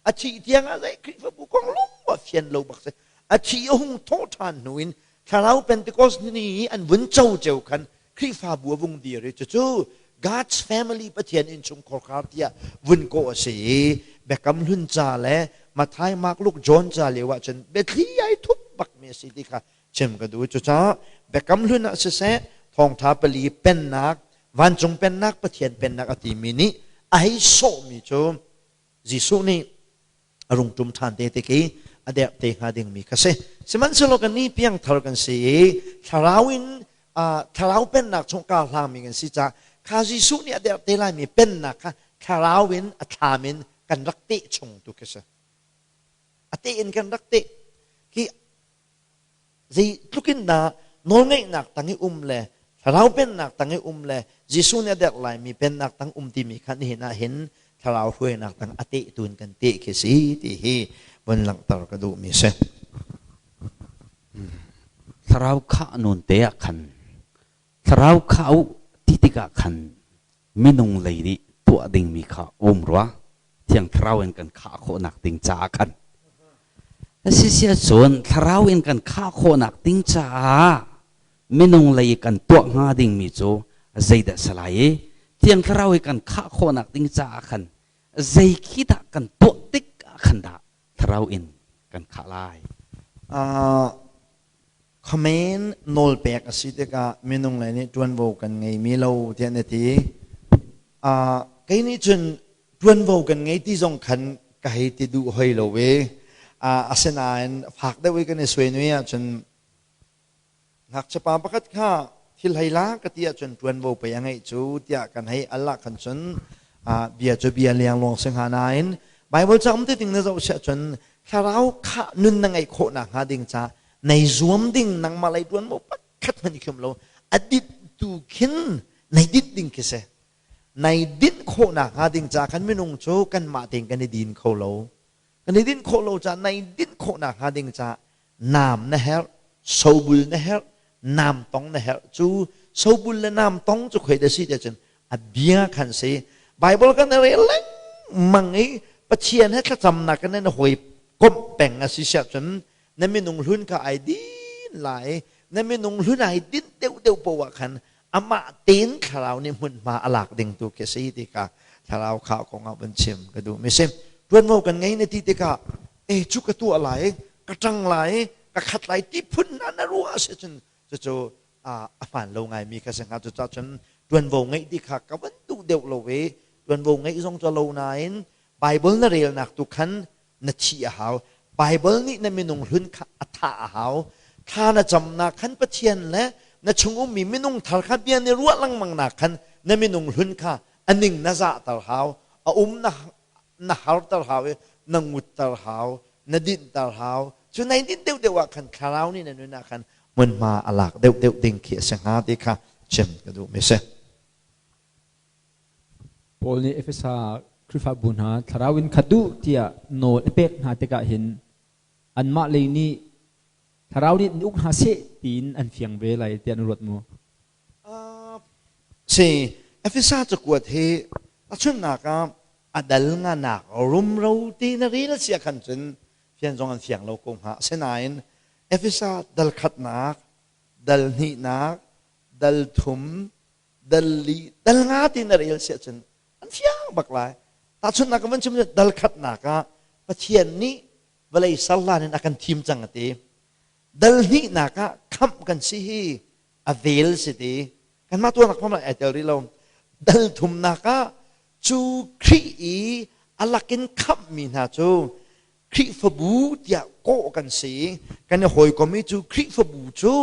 A thih tiang ah zei Khrihfabu kong lung a fian lo bak si. A thi a hung thawh ṭhan hnu in Thlarau Pentecost ni i an vun co ceu khan Khrihfabu a vung dir i cucu God's family Pathian innchungkhar khar tiah vun kawh a si i Biakam Hlun ca le Matthai, Mark, Luke, John ca lio ahcun biathli ai thup bakmi a si ti kha chim ka duh. Cucaah Biakam Hlun ah siseh thawngṭha pali pennak, vancung pennak, Pathian pennak a timi nih a hei sawhmi cu Jesuh nih a rung ṭum ṭhan te tik i a derh te hnga dingmi kha si. Sihmanhsehlaw kan nih piangthar kan si i thlarau in thlarau pennak chung kar hlangmi kan si caah kha Jesuh nih a derh te laimi pennak kha thlarau in a thlam in kan rak teh chung tu khi si. A teh in kan rak teh. Khi Zeitluk in dah nawlngeihnak tang i um le thlarau pennak tang i um le Jesuh nih a derh laimi pennak tang um timi kha nihin ah hin thlarau hruainak tang a tehtu in kan teh khi si ti hi von langhter ka duhmi si. Thlarau khah nun te ah khan thlarau khah u ti tikah khan minung lei nih tuah dingmi kha um rua thiang thlarau in kan khah khawhnak ding caah khan asisia cun thlarau in kan khah khawhnak ding caah minung lei kan tuah hnga dingmi cu zeidah salai i thiang thlarau i kan khah khawhnak ding caah khan zei khi dah kan tuah tik ah khan dah thlarau in kan khah lai? Khamen nawlpek a si tikah minung lei nih ṭuanvo kan ngeimi lo tiah na ti. Kei nih cun ṭuanvo kan ngei ti zong khan ka hei ti duh hoi lo i asinain fak deuh i kan i suai nui ahcun ngakchia pa pakhat kha thil hei la ka ti ahcun ṭuanvo pei a ngeih cu tiah kan hei al ah khan cun bia cu bia liangluang si hnga nain Bible ca um te ding na zoh siah cun thlarau kha nun na ngeih khawh nakhnga ding ca nei zuam ding nangmah lei ṭuanvo pakhat hmanh i khim lo a dit tu khin nei dit ding khi si. Nei dinh khawh nakhnga ding ca khan minung cu kanmah tein kan i din kho lo. Kan i dinh khawh lo ca nei dinh khawh nakhnga ding ca naam na herh, sobul na herh, naam tong na herh. Cu sobul le naam tong cu khoi da si tiah cun a bia khan si. Bible kan rel lengmang i Pathian he thlacamnak kan na hawi komh peng a si siah cun na minung hlun kha ai din lai. Na minung hlun ai din deuh deuh poah khan amah tein thlarau nih hmunhma a lak ding tu khi si ti kha thlarau kha kong ah vun chim ka duh mi si. Tuanvo kan ngei na ti tikah e cu ka tuah lai, ka ṭang lai, ka khat lai ti phun na na ruah si cun cucu a hmaan lo ngai mi kha si hnga. Cucaah cun tuanvo ngeih ti kha ka van duh deuh lo i tuanvo ngeih zong cu lo nain Bible na relnak tu khan na thih a hau. Bible nih na minung hlun kha a thah a hau. Thla na camnak khan Pathian le na chung ummi minung thar kha bia ni ruah lengmang nak khan na minung hlun kha a ning na zahter hau, a um na na harter hau i na ngutter hau, na dinhter hau. Cu nai dinh deuhdeuh ah khan thlarau nih na nun ah khan hmunhma a lak deuhdeuh ding khi a si hnga ti kha chim ka duh mi si. Paul nih Efesa Khrihfabu hna thlarau in khat u tiah nawl a pek hna tikah hin anmah lei nih thlarau nih uk hna seh tiin an fiang ve lai tiah na ruat maw? Si, Efesa cakuat hi a chunnak ah a dal nganak rumro ti na rel sia khan cun fian zong an fiang lo ko hnga. Asinain Efesa dal khatnak, dal hnihnak, dal thum, dal li dal nga ti na rel siah cun an fiang bak lai. Tahchunhnak ka van chim dal khatnak ah Pathian nih vawlei sarlan in a kan thim cang a ti. Dal hnihnak ah khamh kan si hi a vel si ti. Kanmah tuahnak pham ai tel rih lo. Dal thumnak ah cu Khrih i a lakin khamhmi hna cu Khrihfabu tiah kawh kan si. Kan i hawikom i cu Khrihfabu cu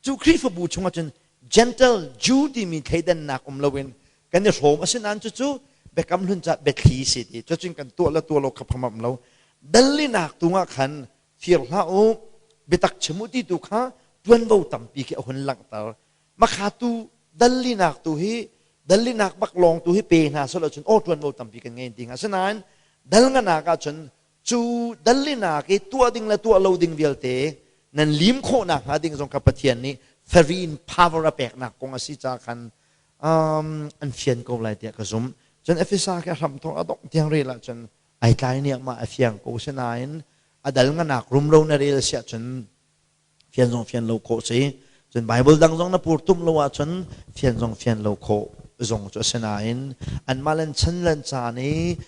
Cu Khrihfabu chungah cun Gentle Jew timi thleidannak um loin kan i hrawm. Asinain cucu biakam hlun ca biathli si ti cucun kan tuah le tuah lo kha pham lo. Dallinak tungah khan fir hlah u, biatak chim u ti tu kha tuanvo tampi khi a hun langhter. Makha tu dallinak tu hi dallinak bak lawng tu hi pe hna selo cun aw tuanvo tampi kan ngei ti hnga. Asinain dal nganak ah cun cu dallinak i tuah ding le tuah lo ding vialte nan lim khawh nakhnga ding zong kha Pathian nih farin power a peknak kong a si ca khan an fian ko lai tiah ka zumh. Cun Efesa khi a hram thawk a dongh tiang rel ahcun ai tlai nih mah a fiang ko sinain a dal nganak rumro na rel siah cun fian zong fian lo khawh si. Cun Bible dang zong na pur tum lo ahcun fian zong fian lo khawh zong cu a si nain anmah len chan len caan i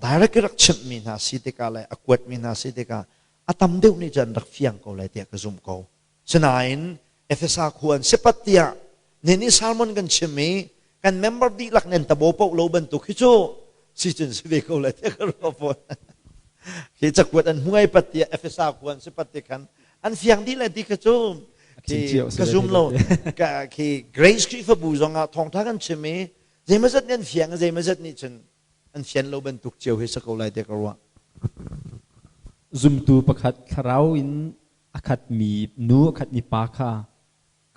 direct rak chimhmi hna si tikah le a kuatmi hna si tikah a tam deuh nih cun rak fiang ko lai tiah ka zumh ko. Sinain Efesa khua an sipat tiah nih sermon kan chim i kan member dihlak nen tabo poh lo bantuk hi cu si cun si ve ko lai tiah ka ruah fawn. Khi cakuat an hmuai pat tiah Efesa khua an si pat ti khan an fiang dih lai ti kha cu ka zum lo. Khi Grace Khrihfabu zong ah thawngtha kan chim i zeimazat nih an fiang zeimazat nih cun an fian lo bantuk cio hi si ko lai tiah ka ruah. Zumtu pakhat thlarau in a khatmi nu a khatmi pa kha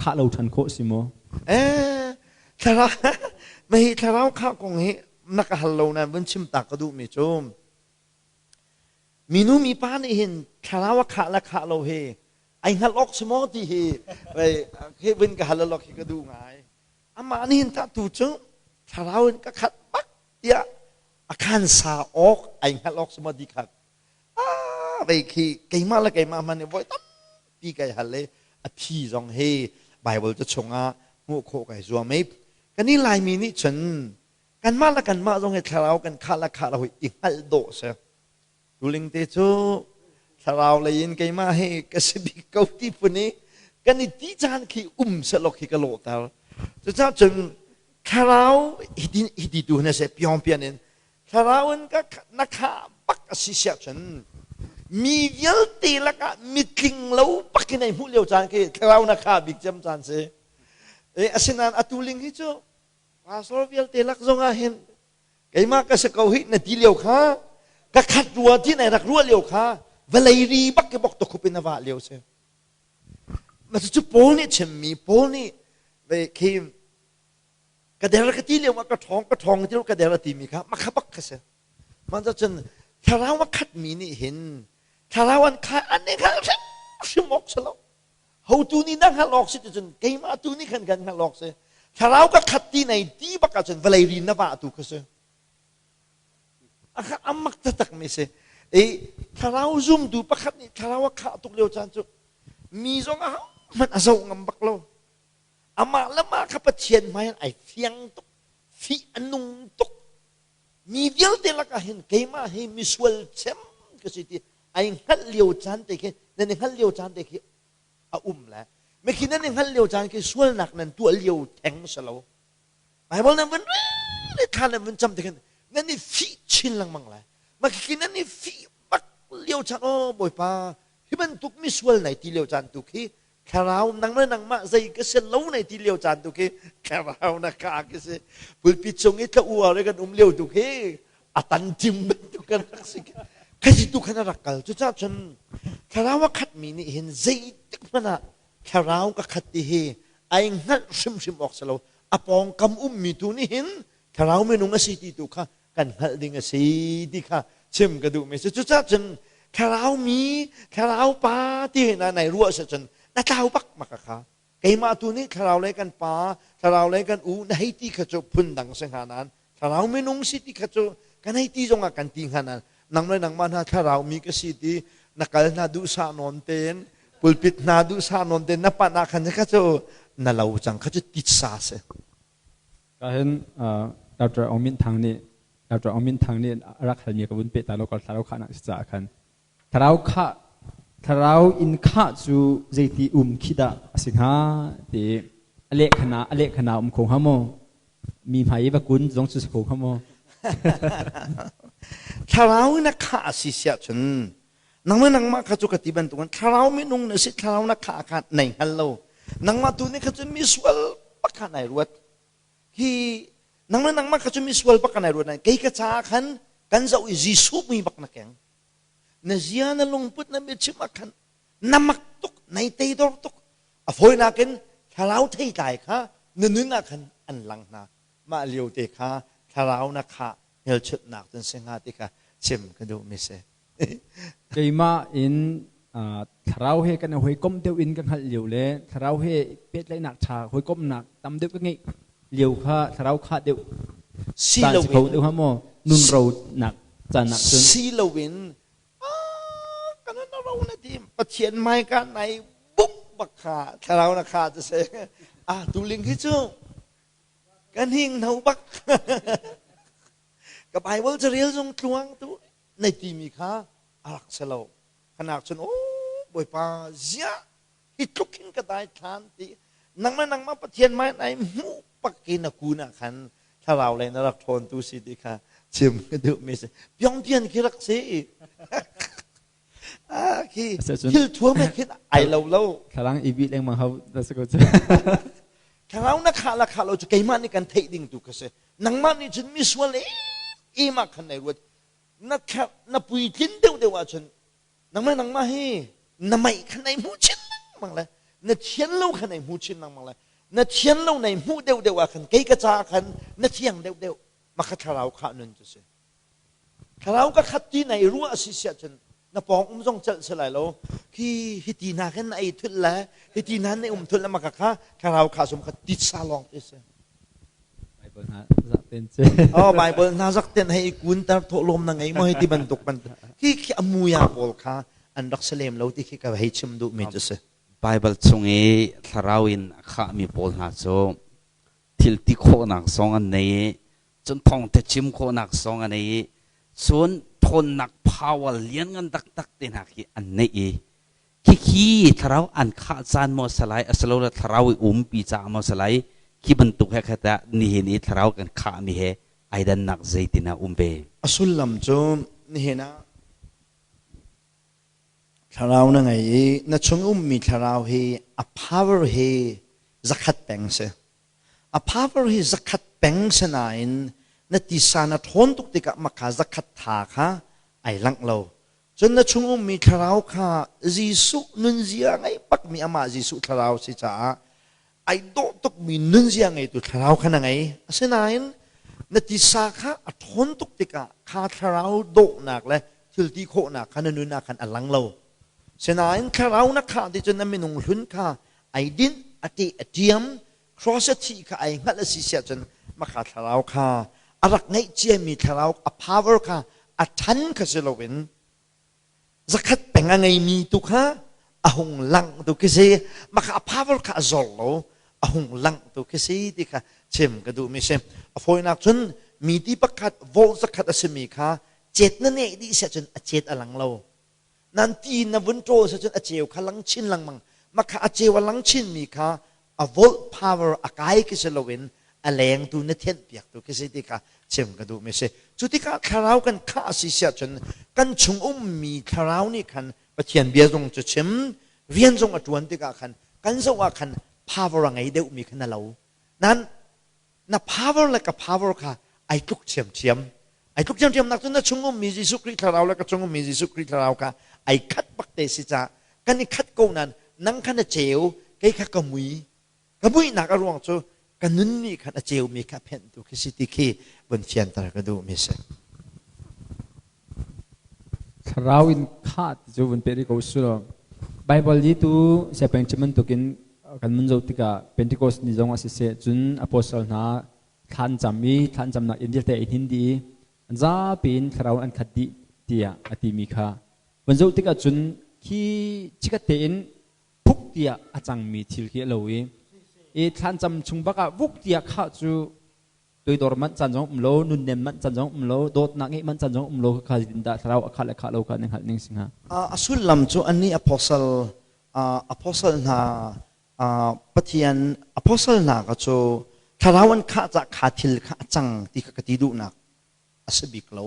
khah lo ṭhan khawh si maw? Eh, thlarau mahi thlarau khah kong hi na ka hal lo nain vun chim ta ka duhmi cu minu mipa nih hin thlarau a khah le khah lo hi ai hngalh awk si maw ti hi hi vun ka hal lok hi ka duh ngai. Amah nih hin tah tu cu thlarau in ka khat bak tiah a khan sa awk ai hngalh awk si maw ti kha ah vei khi keimah le keimah hmanh nih voi tampi kai hal i a phi zong hi Bible ca chungah hmuh khawh kai zuam i kan i Laimi nih cun kanmah le kanmah zong hi thlarau kan khah le khah lo hi i hngalh dawh si. Tuling te cu thlarau lei in keimah hi ka si bik ko ti phun i kan i ti caan khi um sehlaw khi ka lawhter. Cucaah cun thlarau hiti tu na se piong pian in thlarau in ka na khah a si siah cun mi vialte lakah mitling lo bakin ai hmuh lio caan khi thlarau na kha bik cem caan si. Asinain atu ling hi cu pastor vialte lak zongah hin keimah ka si ko hi na ti lio kha, ka khat rua ti nai rak ruah lio kha, vawlei ri bak ke bok to khup in a vah lio si. Ma cu Paul nih chimmi, Paul nih ve khi ka der ka ti lio ah ka ṭhawng, ka ṭhawng ti ka der a timi kha makha bak kha si. Man cun thlarau a khatmi nih hin thlarau an kha an i hngal hrim hrim awk si lo. Hotu nih na hngalh awk si ti cun keimah tu nih khan kan hngalh awk si. Thlarau ka khat ti nei ti bak ahcun vawlei ri na vah tu kha si. Akha amak taktak mi si. I thlarau zumtu pakhat nih thlarau a khah tuk lio caan cu mi zong a hmanh a zoh ngam bak lo. Amah le mah kha Pathian hmai ai fiang tuk, fih a nung tuk. Mi vialte lakah hin keimah hi misual cem ka si ti ai hngalh lio caan te khi, nan i hngalh lio caan te khi a um le mikhi nan i hngalh lio caan khi sualnak nan tuah lio theng si lo. Bible nan vun rel i thla nan vun cam te khin nan i fih chin lengmang lai. Mah khi nan i fih bak lio caan, oh Bawipa, hi bantuk misual nai ti lio caan tu khi thlarau nang le nangmah zei ka si lo nai ti lio caan tu khi thlarau na ka khi si. Pulpit cung i tla uar i kan um lio tu khi a tan tim bantuk kan rak si khi tu khan a rak kal. Cucaah cun thlarau a khatmi nih hin zeitik hmanh ah thlarau ka khat ti hi ai hngalh hrimhrim awk si lo. A pawngkam ummi tu nih hin thlarau minung a si ti tu kha kan hngalh ding a si ti kha chim ka duhmi si. Cucaah cun thlarau mi, thlarau pa ti na nai ruah si cun na tlau bak maka kha. Keimah tu nih thlarau lei kan pa, thlarau lei kan u na hei ti kha cu phun dang si hnga nain thlarau minung si ti kha cu kan hei ti zongah kan ti hnga nain nang le nangmah hna thlarau mi ka si ti na kal hna duhsah nawn tein pulpit hna duhsah nawn tein na panh ah khan kha cu na lo cang kha cu titsa si. Ka hin Dr. Aung Min Thang nih Dr. Aung Min Thang nih a rak halmi ka vun peh ta lo kal thlarau khah nak si caah khan thlarau khah, thlarau in khah cu zeiti um khi dah a si hnga ti a lehkhana a lehkhana um kho hnga maw? Mi hmai i va kun zong cu si kho hnga maw? Thlarau in a khah a si siah cun nangmah nangmah kha cu ka ti bantukin thlarau minung na si, thlarau na khah kha nei hngal lo. Nangmah tu nih kha cun misual pakhat nai ruat hi, nangmah nangmah kha cu misual bak nai ruat. Kei ka caah khan kan zoh i Jesuh mui bak na keng, na zia, na lungput, na biachim ah khan na mak tuk, nai teidor tuk. A fawinak in thlarau theitlai kha na nun ah khan an lang hna. Mah lio te kha thlarau na khah hmelchunhnak cun si hnga ti kha chim ka duh mi si. Keimah in thlarau he kan hawikom deuh in ka hngalh lio le thlarau he pehtlaihnak ṭha, hawikomnak tam deuh ka ngeih lio kha thlarau khah deuh si lo kho deuh ha maw, nun ro nak caan nak cun? Si loin kan na ro na ti Pathian mai ka nai buk bak kha thlarau na kha ti se. A tuling hi cu kan hing no bak, ka Bible carel zong tluang tu nei ti mi kha a rak si lo. Khanak cun, o Bawipa, ziah hi tluk hin ka dai thlan ti nangmah nangmah Pathian mai nai hmuh pak i na kun ah khan thlarau lei na rak ṭhawn tu si ti kha chim ka duh mi si. Piong pian khi rak si ah khi thil thuam he khin ai lo lo. Thlarang i bih lengmang hau da si ko cu. Thlarau na khah la khah lo cu keimah nih kan theih ding tu kha si. Nangmah nih cun misual em ah khan nai ruat. Na na puitlin deuh deuh ahcun nangmah nangmah hi na meih kha nai hmuh chin lengmang le na thian lo kha nai hmu chin lengmang le na thian lo nai hmuh deuh deuh ah khan kei ka caah khan na thiang deuh deuh. Mah kha thlarau khah nun cu si. Thlarau ka khat ti nai ruah si siah cun na pawng um zong celh si lai lo. Khi hi ti hna khin na ei thul le hi ti hna na um thul le maka kha thlarau kha sum kha titsa lawng te si. Bible hna zak ten che. Oh, Bible hna zak ten hei kun tar thawh lawm na ngei mo hi ti bantuk ban khi khi amuya pawl kha an rak salem lo ti khi ka hei chim duh mi cu si. Bible chung i thlarau in a khahmi pawl hna cu thil ti khawhnak zong an nei i cun thawngtha chim khawhnak zong an nei i cun thawnnak power lianngan taktak te hna khi an neih i khikhi thlarau an khah caan maw salai, asilole thlarau i umpi caah maw salai, khi bantuk he khat ah nihin i thlarau kan khahmi he ai dannak zeitin ah um ve? A sullam cu nihin ah Thlarau na ngei i na chung ummi thlarau hi a power hi zakhat peng si. A power hi zakhat peng si nain na tisa na ṭhawn tuk tikah maka zakhat tha kha ai langh lo. Cun na chung ummi thlarau kha Jesuh nunzia ngei bakmi amah Jesuh thlarau si caah ai dawh tukmi nunzia ngeitu thlarau kha na ngei. Asinain na tisa kha a ṭhawn tuk tikah kha thlarau dawhnak le thil ti khawhnak kha na nun ah khan a lang lo. Sinain thlarau na khah ti cun na minung hlun kha ai dinh, a teh, a ṭiam, cross a thih kha ai hngalh a si siah cun makha thlarau kha a rak ngeih ciami thlarau a power kha a ṭhan kha si loin zakhat peng a ngeimi tu kha a hung lang tu khi si. Makha a power kha a zor lo, a hung lang tu khi si ti kha chim ka duhmi si. A fawinak cun mi ti pakhat volt zakhat a simi kha cet na neh dih siah cun a cet a lang lo. Nan ti na vun ṭawl siah cun a ceu kha lang chin lengmang. Makha a ceu a lang chinmi kha a volt power a kai khi si loin a leng tu na thianh piak tu khi si ti kha chim ka duhmi si. Cu tikah thlarau kan khah si siah cun kan chung ummi thlarau nih khan Pathian bia zong cu chim, rian zong a ṭuan tikah khan kan zoh ah khan power a ngei deuhmi kha na lo. Nan na power le ka power kha ai tluk ṭhiamṭhiam. Ai tluk ṭhiamṭhiam nak cun na chung ummi Jesuh Khrih thlarau le ka chung ummi Jesuh Khrih thlarau kha ai khat bak te si ca kan i khat ko nain nang kha na ceu, kei kha ka mui. Ka muihnak a ruang cu ka nun nih khan a ceumi kha phenhtu khi si ti khi vun fianter ka duhmi si. Thlarau in khah ti cu vun pe rih ko su law Bible hi tu siapeng chim bantukin kan mun zoh tikah Pentecost ni zong ah siseh, cun apostle hna thlan cam i thlan camnak inn vialte i hnin dih i an zapi in thlarau an khat dih tiah a timi kha vun zoh tikah cun khi chikat tein phuk tiah a cangmi thil khi a lo i thlan cam chung bak ah vuk tiah khah cu toidor manh caan zong um lo, nunnem manh caan zong um lo, dawtnak ngeih manh caan zong um lo. Kha zeitin dah thlarau a khah le khah lo kha na hngalh ning si hnga? A sullam cu annih apostle hna, Pathian apostle hna kha cu thlarau an khah cah kha thil kha a cang ti kha ka ti duhnak a si bik lo.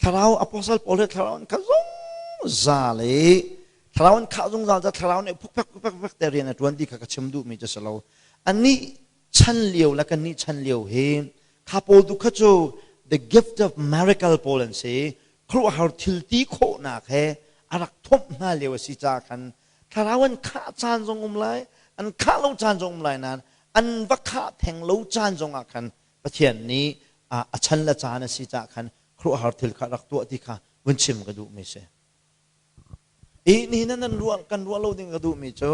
Thlarau apostle pawl hi thlarau an khah zungzal i thlarau an khah zungzal ca thlarau nih phukphek phukphek phukphek te rian a ṭuan ti kha ka chim duhmi cu si lo. Annih chan lio le kannih chan lio hi kha pawl tu kha cu the gift of miracle pawl an si. Khuaruahhar thil ti khawhnak he a rak thomh hna lio a si caah khan thlarau an khah caan zong um lai, an khah lo caan zong um lai nain an va khah theng lo caan zong ah khan Pathian nih a chan le caan a si caah khan khuaruahhar thil kha rak tuah ti kha vun chim ka duhmi si. I nihin nan ruah kan ruah lo ding ka duhmi cu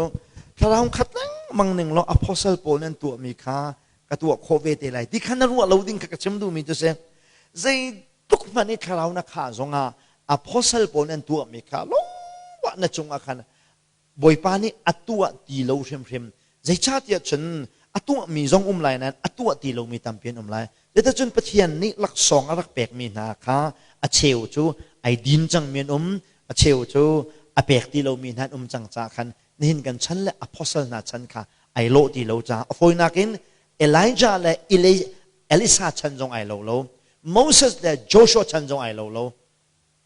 thlarau khat lengmang ning law apostle pawl nan tuahmi kha ka tuah khawh ve te lai ti kha na ruah lo ding kha ka chim duhmi cu si. Zei tuk hmanh i thlarau na khah zongah apostle pawl nan tuahmi kha lungwah na cungah khan Bawipa nih a tuah ti lo hrimhrim. Zeicahtiah cun a tuahmi zong um lai nain a tuah ti lomi tampi an um lai. Zeicahcun Pathian nih laksawng a rak pekmi hna kha a cheu cu ai din cangmi an um, a cheu cu a pek ti lomi hna an um cang caah khan nihin kan chan le apostle hna chan kha ai lawh ti lo caah a fawinak in Elijah le Elisa chan zong ai lo lo, Moses le Joshua chan zong ai lo lo.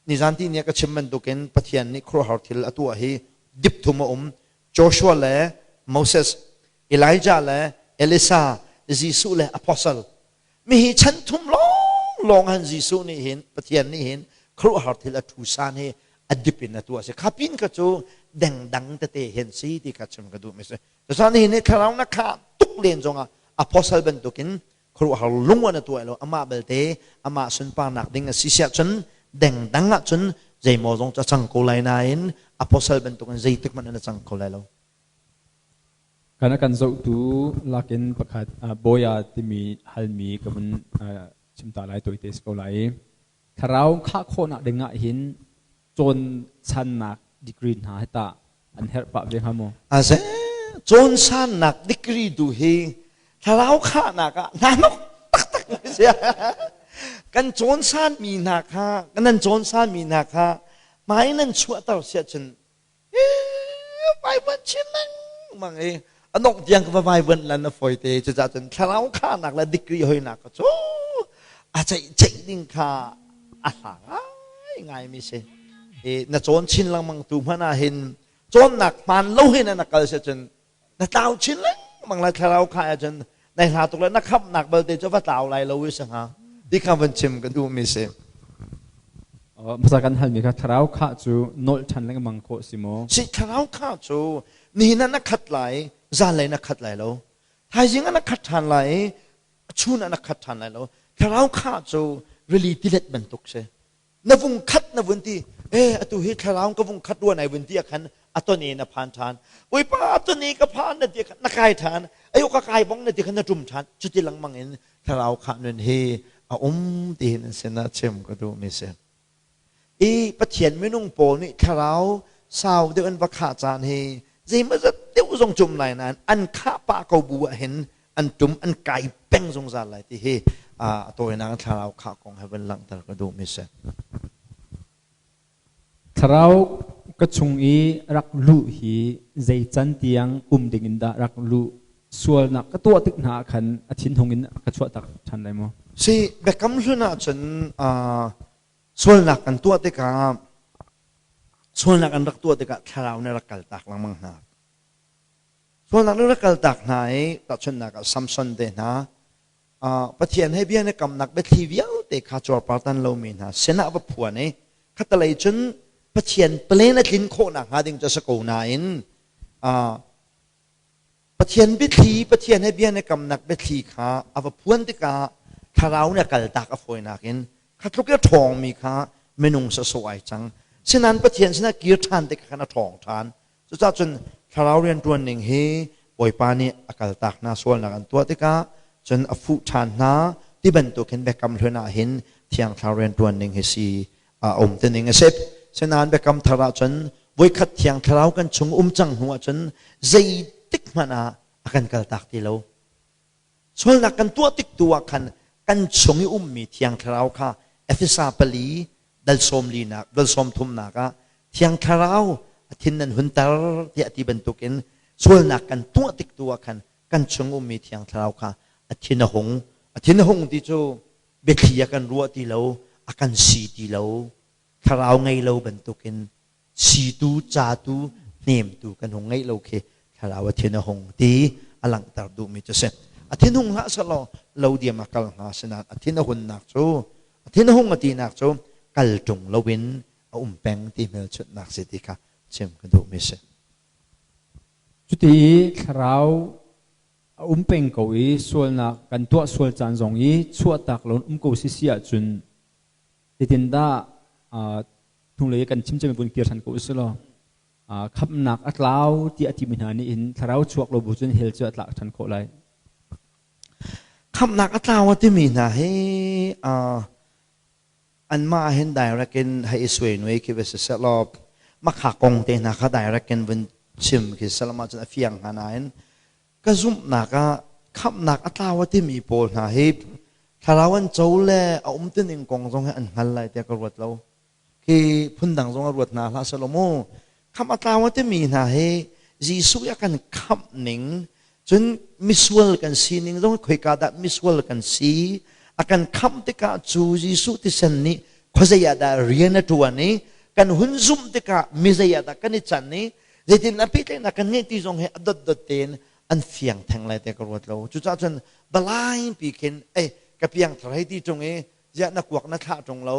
Nizan ti ni ah ka chim bantukin Pathian nih khuaruahhar thil a tuah hi dip thum a um. Joshua le Moses, Elijah le Elisa, Jesuh le apostle. Mi hi chan thum lawnglawng han Jesuh nih hin, Pathian nih hin khuaruahhar thil a thu san hi a dip in a tuah si. Kha pin kha cu dengdang tete hin si ti kha chim ka duh mi si. Cucaah nihin ni thlarau na kha tuk len zongah apostle bantukin khuaruahhar lung an a tuah lo. Amah belte amah sunparnak ding a si siah cun dengdang ah cun zeimaw zong cu a cang ko lai nain apostle bantukin zeitik hmanh in a cang kho lai lo. Kan a kan zohtu lakin pakhat Bawia timi halmi ka vun chim ta lai, tawite si ko lai. Thlarau khah khawhnak ding ah hin cawn channak degree hna hi tah an herh pah ve hnga maw? Aze cawn sannak degree tu hi thlarau khahnak ah hna nok taktak si. Kan cawn san mi hna kha, nan cawn san mi hna kha hmai nan chuahter siah cun vaivuan chin lengmang i a dongh tiang ka va vaivuan lan a fawi te. Cucaah cun thlarau khahnak le degree hoinak ka cu a ceih ceih ding kha a hla ngai ngai mi si. Na cawn chin lengmang tu hmanh ah hin cawnnak hmaan lo hin na kal si cun na tlau chin lengmang lai. Thlarau kha ah cun nai hla tuk le na khamhnak balte cu va tlau lai lo i si hnga ti kha van chim ka duhmi si. Hmasa kan halmi kha thlarau khah cu nolh ṭhan lengmang khawh si maw? Si, thlarau khah cu nihin ah na khat lai, zanlei na khat lai lo, thaizing ah na khat ṭhan lai i chun ah na khat ṭhan lai lo. Thlarau khah cu rili tilet bantuk si. Na vung khat na vun ti, e atu hi thlarau ka vung khat ruan ai vun ti ah khan a ton e na phan ṭhan. Bawipa, a ton e ka phan na ti khan na kai ṭhan. Ayo ka kai bong na ti khan na ṭum ṭhan. Cuti lengmang in thlarau khah nun hi a um ti hin sinah chim ka duhmi si. I Pathian minung pawl nih thlarau sau deuh an va khah caan hi zeimawzat deuh zong cum lai nain an khah pah ko bu ah hin an tum an kai peng zungzal lai ti hi a tawinak thlarau khah kong he van langhter ka duhmi si. Thlarau ka chung i rak luh hi zei can tiang um ding in dah rak luh? Sualnak ka tuah tik hna ah khan a thinhung in ka chuah tak ṭhan lai maw? Si, Biakam Hlun ahcun sualnak kan tuah tikah, sualnak an rak tuah tikah thlarau nih rak kaltak lengmang hna. Sualnak nih rak kaltak hna i tahchunhnak ah Samson te hna, Pathian he bia na kamnak biathli vialte kha cuarpartan lomi hna sinah va phuan i khatalei cun Pathian plan a tlin khawh nakhnga ding cu a si ko nain Pathian biathli, Pathian he bia na kamnak biathli kha a va phuan tikah thlarau nih a kaltak a fawinak in kha tluk i a ṭhawngmi kha minung sawsawh ai cang. Sinain Pathian sinah kir ṭhan tikah khan a ṭhawng ṭhan. Cucaah cun thlarau rianṭuan ning hi Bawipa nih a kaltak hna, sualnak an tuah tikah cun a fuh ṭhan hna ti bantuk hin Biakam Hlun ah hin Thiang Thlarau rianṭuan ning hi si a um ti ning a si. Sinain Biakam Thar ah cun voikhat Thiang Thlarau kan chung um cang hnu ah cun zeitik hmanh ah a kan kaltak ti lo. Sualnak kan tuah tik tu ah khan kan chung i ummi Thiang Thlarau kha Efesa 4 dal 14nak dal 30nak ah Thiang Thlarau a thin nan hunter tiah ti bantukin sualnak kan tuah tik tu ah khan kan chung ummi Thiang Thlarau kha a thin a hung. A thin a hung ti cu biathli a kan ruah ti lo, a kan si ti lo. Thlarau ngei lo bantukin situ, catu, hnemtu kan hung ngeih lo khi thlarau a thin a hung ti a langhter duhmi cu si. A thin hung hlah selaw lo diam a kal hnga, sinain a thin a hunnak cu, a thin a hung a tinak cu kal ṭung loin a um peng ti hmelchunhnak si ti kha chim ka duhmi si. Cuti i thlarau a um peng ko i sualnak kan tuah sual caan zong i chuahtak loin um ko si si ahcun zeitindah hnulei kan chim cem vun kir ṭhan ko usih law khamhnak a tlau tiah a timi hna nih hin thlarau chuak lo bu cun hell cu a tlak ṭhan khawh lai? Khamhnak a tlau a timi hna hi anmah hin direct in hei i suai nuai khi va si sehlaw makha kong te hna kha direct in vun chim khi salam ahcun a fiang hnga nain ka zumhnak ah khamhnak a tlau a timi pawl hna hi thlarau an co le a um tining kong zong hi an hngal lai tiah ka ruat lo. Khi phundang zong a ruat hna hlah selaw mu, khamh a tlau a timi hna hi Jesuh a kan khamh ning cun misual kan sining zong, khoika dah misual kan si, a kan khamh tikah cu Jesuh thisen nih khuazei ah dah rian a ṭuan i kan hun zumh tikah mizei ah dah kan i can i zeitin a pehtlaihnak kan ngeih ti zong hi a dotdot tein an fiang theng lai tiah ka ruat lo. Cucaah cun balai pi khin ei ka piangthar hei ti ṭung i ziah na kuak na thlah ṭung lo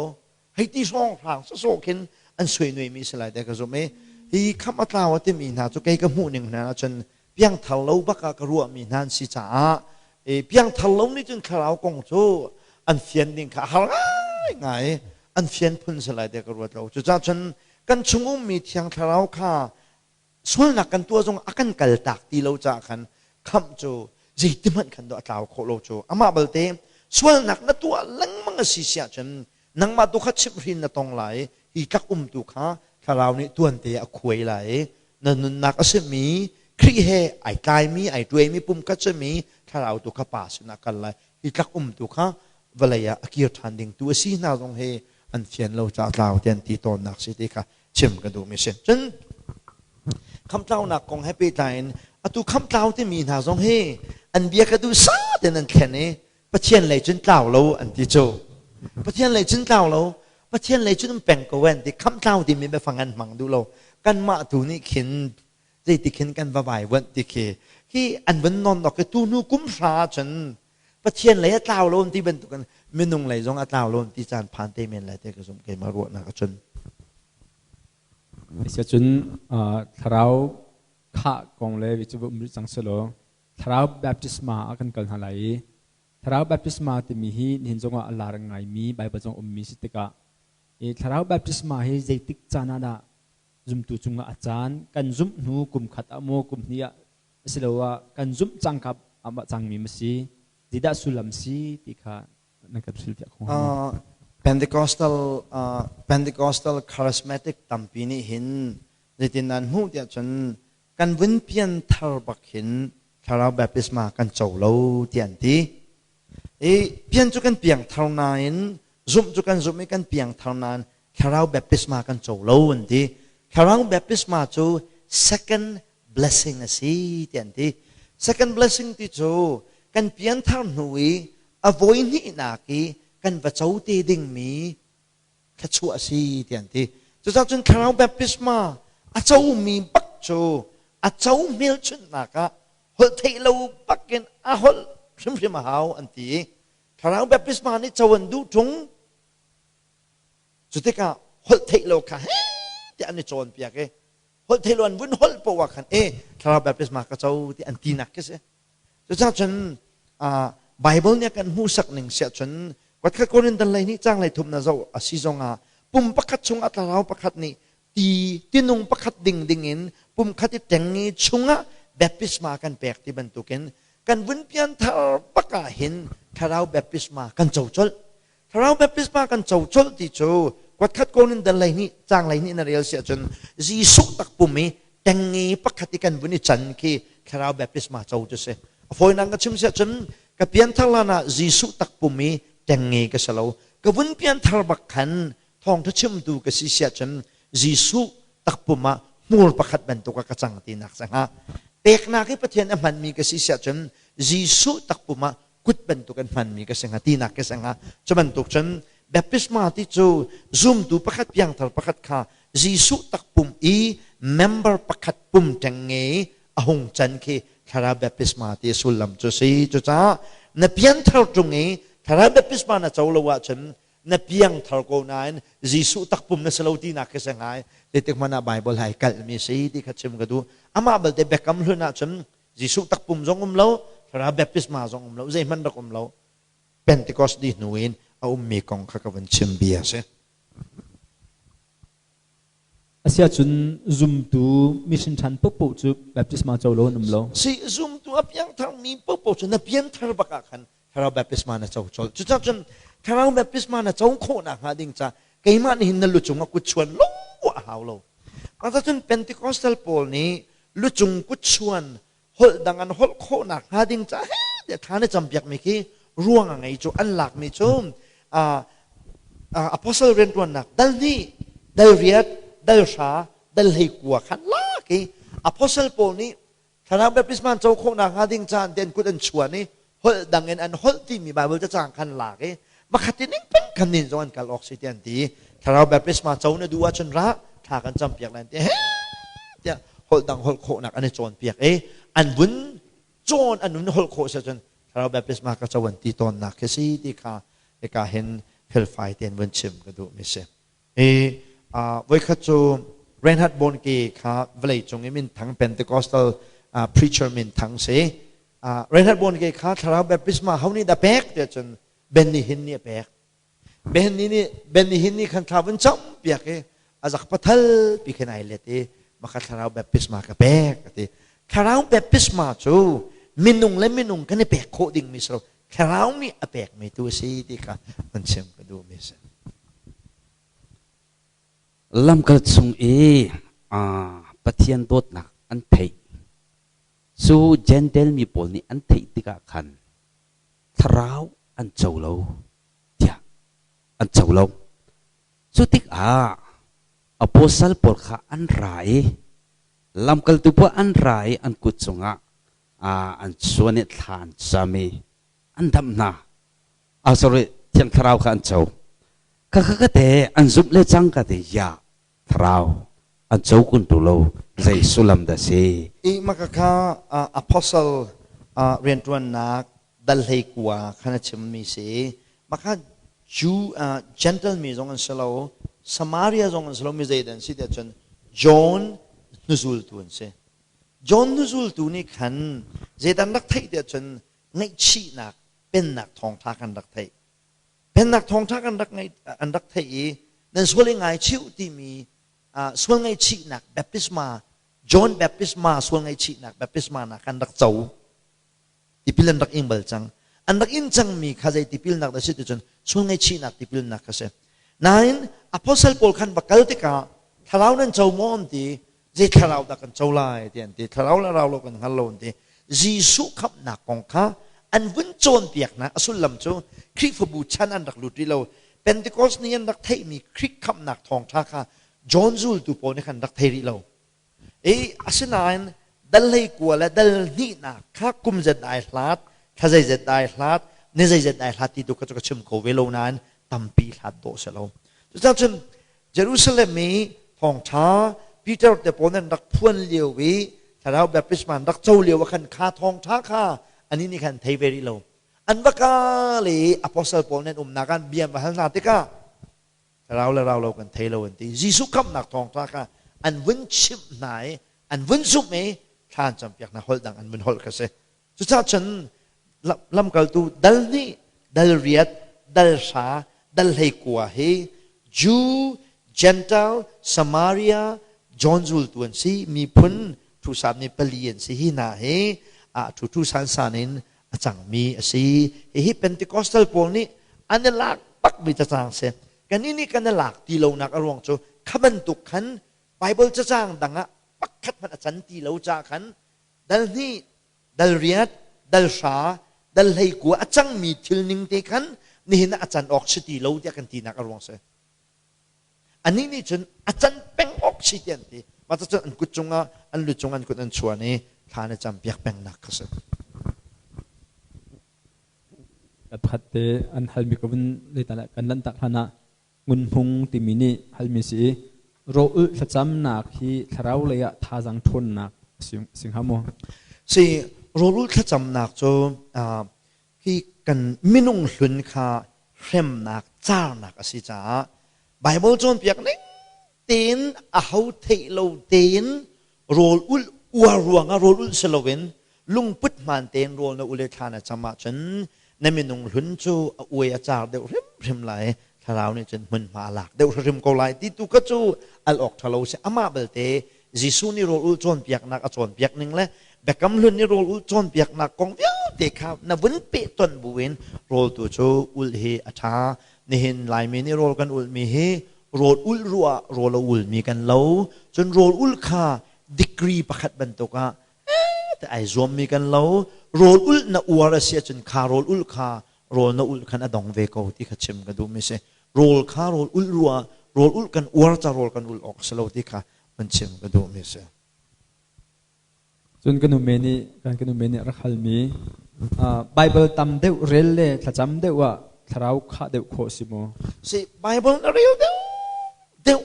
hei ti hrawnghrang sawsawh khin an suai mi si lai te ka zum i hi khamh a tlau a timi hna cu kei ka hmuh ning hna ahcun piangthar lo bak ah ka ruah mi hna an si caah piangthar lo nih cun thlarau kong cu an fian ding kha har ngai ngai, an fian phun si lai te ka ruat lo. Cucaah cun kan chung ummi Thiang Thlarau kha sualnak kan tuah zong a kan kaltak ti lo caah khan khamh cu zeitihmanh khan a tlau khawh lo cu. Amah balte sualnak na tuah lengmang a si si ahcun nangmah tu kha chimhhrin na tong lai, hi tlak um tu kha thlarau nih tuante a khuai lai, na nunnak a simi Khrih he ai tlaimi ai tuaimi pumkhat simi thlarau tu kha pa sinah kal lai, hi tlak um tu kha vawlei ah a kir ṭhan ding tu a si hna zong hi an fian lo caah tlau ti an ti tawnnak si ti kha chim ka duhmi si. Cun khamtlaunak kong he pehtlai in atu khamtlau timi hna zong hi an bia ka duh sa tein an thlen i Pathian lei cun tlau lo an ti cu. Pathian lei cun tlau lo. Pathian lei cun um peng ko an ti. Khamh tlau timi biafang an hmang duh lo. Kanmah tu nih khin zeiti khin kan va vaivuanh ti khi khi an vun non nok i tu hnu kum hra ahcun Pathian lei a tlau lo ti bantukin minung lei zong a tlau lo ti caan phan te men lai te ka zumh keimah ruahnak ahcun. Asiahcun thlarau khah kong le cu um rih cang selaw thlarau baptisma ah kan kal hna lai i thlarau baptisma timi hi nihin zongah a lar ngaimi Baibal zong ummi si tikah i thlarau baptisma hi zeitik caan ah dah zumtu cungah a caan kan zumh hnu kum khat ah maw kum hnih ah asiloah kan zumh cangka ah cangmi ma si zeidah sullam si ti kha na kan hrilhfiah kho hnga Pentecostal Pentecostal charismatic tampi nih hin zeitin nan hmuh tiah cun kan vun pian thar bak hin thlarau baptisma kan co lo ti an ti. I pian cu kan piang thar nain zumh cu kan zumh i kan piang thar nain thlarau baptisma kan co lo an ti. Thlarau baptisma cu second blessing a si ti an ti. Second blessing ti cu kan pianthar hnu i a voi hnihnak i kan va co te dingmi thluachuah a si ti an ti. Cucaah cun thlarau baptisma a comi bak cu a co hmelchunhnak ah holh theih lo bakin a holh hrimhrim a hau an ti i thlarau baptisma nih co an duh ṭung. Cu tikah holh theih lo kha he tiah an i cawnpiak i holh theih lo an vun holh poah ah khan e thlarau baptisma ka co ti an tinak khi si. Cucaah cun Bible nih a kan hmuhsak ning siah cun kuatkhat Korin dan lei nih cang lei thum na zoh a si zongah pum pakhat chungah thlarau pakhat nih ti tinung pakhat ding ding in pum khat i teng i chungah baptisma kan pek ti bantukin kan vun pian thar bak ah hin thlarau baptisma kan co colh. Thlarau baptisma kan co colh ti cu kuatkhat Korin dal lei nih cang lei nih na rel si ahcun Jesuh takpum i tengnge pakhat i kan vun i can khi thlarau baptisma co cu si. A fawinak ka chim si ahcun ka pianthar lan ah Jesuh takpum i tengnge ka si lo. Ka vun pianthar bak khan thawngtha chimtu ka si si ahcun Jesuh takpum ah hmur pakhat bantuk ah ka cang tinak si hnga. Peknak i Pathian a hmanmi ka si si ahcun Jesuh takpum ah kut bantuk an hmanmi ka si hnga tinak ka si hnga. Cu bantuk cun baptisma ti cu zumtu pakhat piangthar pakhat kha Jesuh takpum i member pakhat pum ṭengnge a hung can khi thlarau baptisma ti sullam cu si. Cucaah na pianthar ṭung i thlarau baptisma na co lo ahcun na piangthar ko nain Jesuh takpum na si lo tinak khi si ngai. Zeitik hmanh ah Bible hai kalhmi si ti kha chim ka duh. Amah balte biakam hlun ahcun Jesuh takpum zong um lo, thlarau baptisma zong um lo, zeihmanh rak um lo. Pentecost di hnu in a ummi kong kha ka vun chim bia si. Asiahcun zumtu mission ṭhan paohpaoh cu baptisma co lo an um lo. Si zumtu a piangthar mi paohpaoh cu na pianthar bak ah khan thlarau baptisma na co colh. Cucaah cun thlarau baptisma na co khawh nakhnga ding ca keimah nih hin na lucung ah kutchuan lo a hau lo. Cun Pentecostal pawl nih lucung kutchuan holh dang an holh khawh nakhnga ding ca he tiah thla na campiakmi khi ruang a ngei cu an lakmi cu apostle rianṭuannak dal hnih, dal riat, dal hra, dal 19 khan lak i apostle pawl nih thlarau baptisma an co khawh nakhnga ding ca an ten kut an chuan i holh dang in an holh timi Bible cacang khan lak i makhat ning peng khan nin zong an kal awk si ti an ti. Thlarau baptisma co na duh ahcun ra thla kan campiak lai ti he tiah holh dang holh khawhnak an i cawnpiak i an vun cawn an vun holh khawh si ahcun thlarau baptisma ka co an ti tawnnak khi si ti kha hika hin felfai tein vun chim ka duh mi si. I voikhat cu Reinhard Bonnke kha vawlei cung i minthang Pentecostal preacher minthang si. Reinhard Bonnke kha thlarau baptisma ho nih dah pek tiah cun Benny Hinn nih a pek. Benny nih Benny Hinn nih khan thla vun campiak i a zak pathal pi khin ai let i maka thlarau baptisma ka pek a ti. Thlarau baptisma cu minung le minung kan i pek khawh dingmi si lo. Thlarau nih a pekmi tu a si ti kha van chim ka duhmi a si. Lamkal chung i Pathian dawtnak an theih cu Jentail mi pawl nih an theih tikah khan thlarau an co lo tiah an co lo. Cu tikah apostle pawl kha an ra i lamkaltu pawl an ra i an kut cungah an chuan i thla an cam i an damh hna. Sorry, Thiang Thlarau kha an co. Ka ka ka te an zumh le cang ka te ya thlarau an co kun tu lo zei sullam dah si? I makaka apostle riantuannak dal hlei kua khan a chimmi si. Maka Jew Gentile mi zong an si lo, Samaria zong an si lo, mi zei an si tiah cun John hnuzultu an si. John hnuzultu nih khan zeidan rak theih tiah cun ngaihchihnak pennak thawngtha kan rak theih. Pennak thawngtha kan rak ngai an rak theih i nan sual i ngaichih timi sual ngaihchihnak baptisma John baptisma sual ngaihchihnak baptisma na kan rak co. Tipil an rak ing bal cang. An rak in cangmi kha zei tipilnak dah si ti cun sual ngaihchihnak tipilnak kha si. Nain apostle pawl khan va kal tikah thlarau nan co maw an ti zei thlarau dah kan co lai ti an ti thlarau le rau lo kan hngal lo an ti Jesuh khamhnak kong kha an vun cawnpiaknak a sullam cu Khrihfabu chan an rak lut rih lo Pentecost ni an rak theihmi Khrih khamhnak thawngṭha kha John zultu pawl nih khan rak thei rih lo I asinain dal hlei kua le dal hnihnak kha kum zet ai hlat, thla zeizet ai hlat, ni zeizet ai hlat ti tu kha cu ka chim kho ve lo nain tampi hlat dawh si lo. Cucaah cun Jerusalem i thawngṭha Peter te pawl nan rak phuan lio i thlarau baptisma an rak co lio ah khan kha thawngṭha kha anih nih khan thei ve rih lo. An va kal i apostle pawl nan umnak ah bia an va hal hna tikah rau le rau lo kan thei lo an ti. Jesuh khamhnak thawngṭha kha an vun chimh hna i an vun zumh i thla an campiak hna holh dang an vun holh kha si. Cucaah cun lamkaltu dal hnih, dal riat, dal hra, dal hlei kua hi Jew, Gentile, Samaria, John zultu an si, miphun thu mi pali an si hi hna hi a thu thu san san in a cangmi a si. Hihi Pentecostal pawl nih an i lak bakmi cacang si. Kannih nih kan i lak ti lonak a ruang cu kha bantuk khan Bible cacang dang ah pakhat hmanh a can ti lo ca khan dal hnih, dal riat, dal hra, dal hlei kua a cangmi thil ning te khan nihin ah a can awk si ti lo tiah kan tinak a ruang si. Anih nih cun a can peng awk si ti an ti. Mah cun an kut cungah an lu cung an kut an chuan i thla na cam piak pengnak kha si. Pakhat te an halmi ka vun kan lanhtak hlan ah ngun hmung timi nih halmi si i rawlulh thlacamnak hi thlarau lei ah thazaang ṭhawnnak si hnga maw? Si rawlulh thlacamnak cu hi kan minung hlun kha hremnak carnak a si caah Bible cawnpiak ning tein a ho theih lo tein rawl ulh uar ruangah rawl ulh si loin lungput hmaan tein rawl na ul i thla na cam ahcun na minung hlun cu a uai a car deuh hrimhrim lai thlarau nih cun hmunhma a lak deuh hrimhrim ko lai ti tu kha cu al awk ṭha lo si amah belte Jesuh nih rawl ulh cawnpiaknak a cawnpiak ning le Biakam Hlun nih rawl ulh cawnpiaknak kong vialte kha na vun pehtonh buin rawl tu cu ulh hi a ṭha. Nihin Laimi nih rawl kan ulhmi hi rawl ulh ruah rawl a ulmi kan lo. Cun rawl ulh kha degree pakhat bantuk ah ai zuammi kan lo. Rawl ulh na uar a si ahcun kha rawl ulh kha rawl na ulh khan a dong ve ko ti kha chim ka duhmi si. Rawl kha rawl ulh ruah rawl ulh kan uar ca rawl kan ulh awk a si lo ti kha van chim ka duhmi a si. Cun ka nu me nih kan ka nu me nih rak halmi Bible tam deuh rel le thlacam deuh ah thlarau khah deuh khawh si maw? Si Bible na rel deuh deuh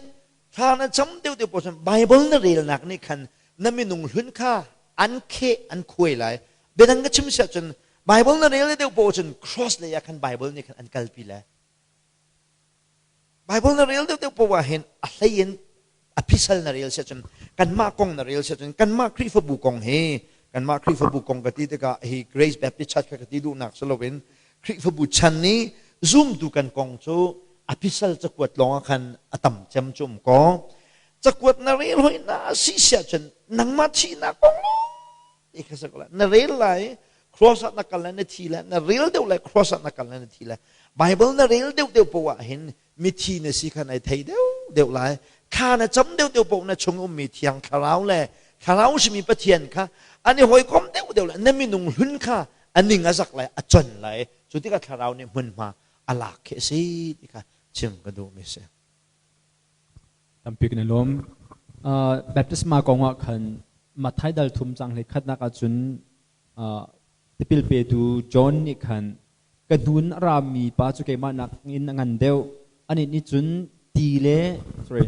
thla na cam deuh deuh paoh Bible na relnak nih khan na minung hlun kha an kheh an khuai lai. Biadang ka chim siah cun Bible na rel deuh paoh cun cross lei ah khan Bible nih khan an kalpi lai. Bible na rel deuhdeuh poah ah hin a hlei in a phisal na rel siah cun kanmah kong na rel siah cun kanmah Khrihfabu kong hi kanmah Khrihfabu kong ka ti tikah hi Grace Baptist Church kha ka ti duhnak si loin Khrihfabu chan nih zumtu kan kong cu a phisal cakuat lawng ah khan a tam cem cu um ko cakuat na rel hoi na si siah cun nangmah thihnak kong ti kha si ko lai na rel lai cross ah na kal lai na thi lai na rel deuh lai cross ah na kal lai na thi lai Bible na rel deuh deuh poah ah hin mithi na si kha nai thei deuh deuh lai thla na cam deuh deuh poah na chung ummi thiang thlarau le thlarau simi Pathian kha an i hawikom deuh deuh lai na minung hlun kha a ning a zak lai a con lai cu tikah thlarau nih hmunhma a lak khi a si ti kha chim ka duhmi si Tampi kan i lawm. Baptisma kong ah khan Matthai dal thum cang hlei khatnak ahcun tipil petu John nih khan ka hnun a rami pa cu keimah nak in a ngan deuh. Anih nih cun ti le sorry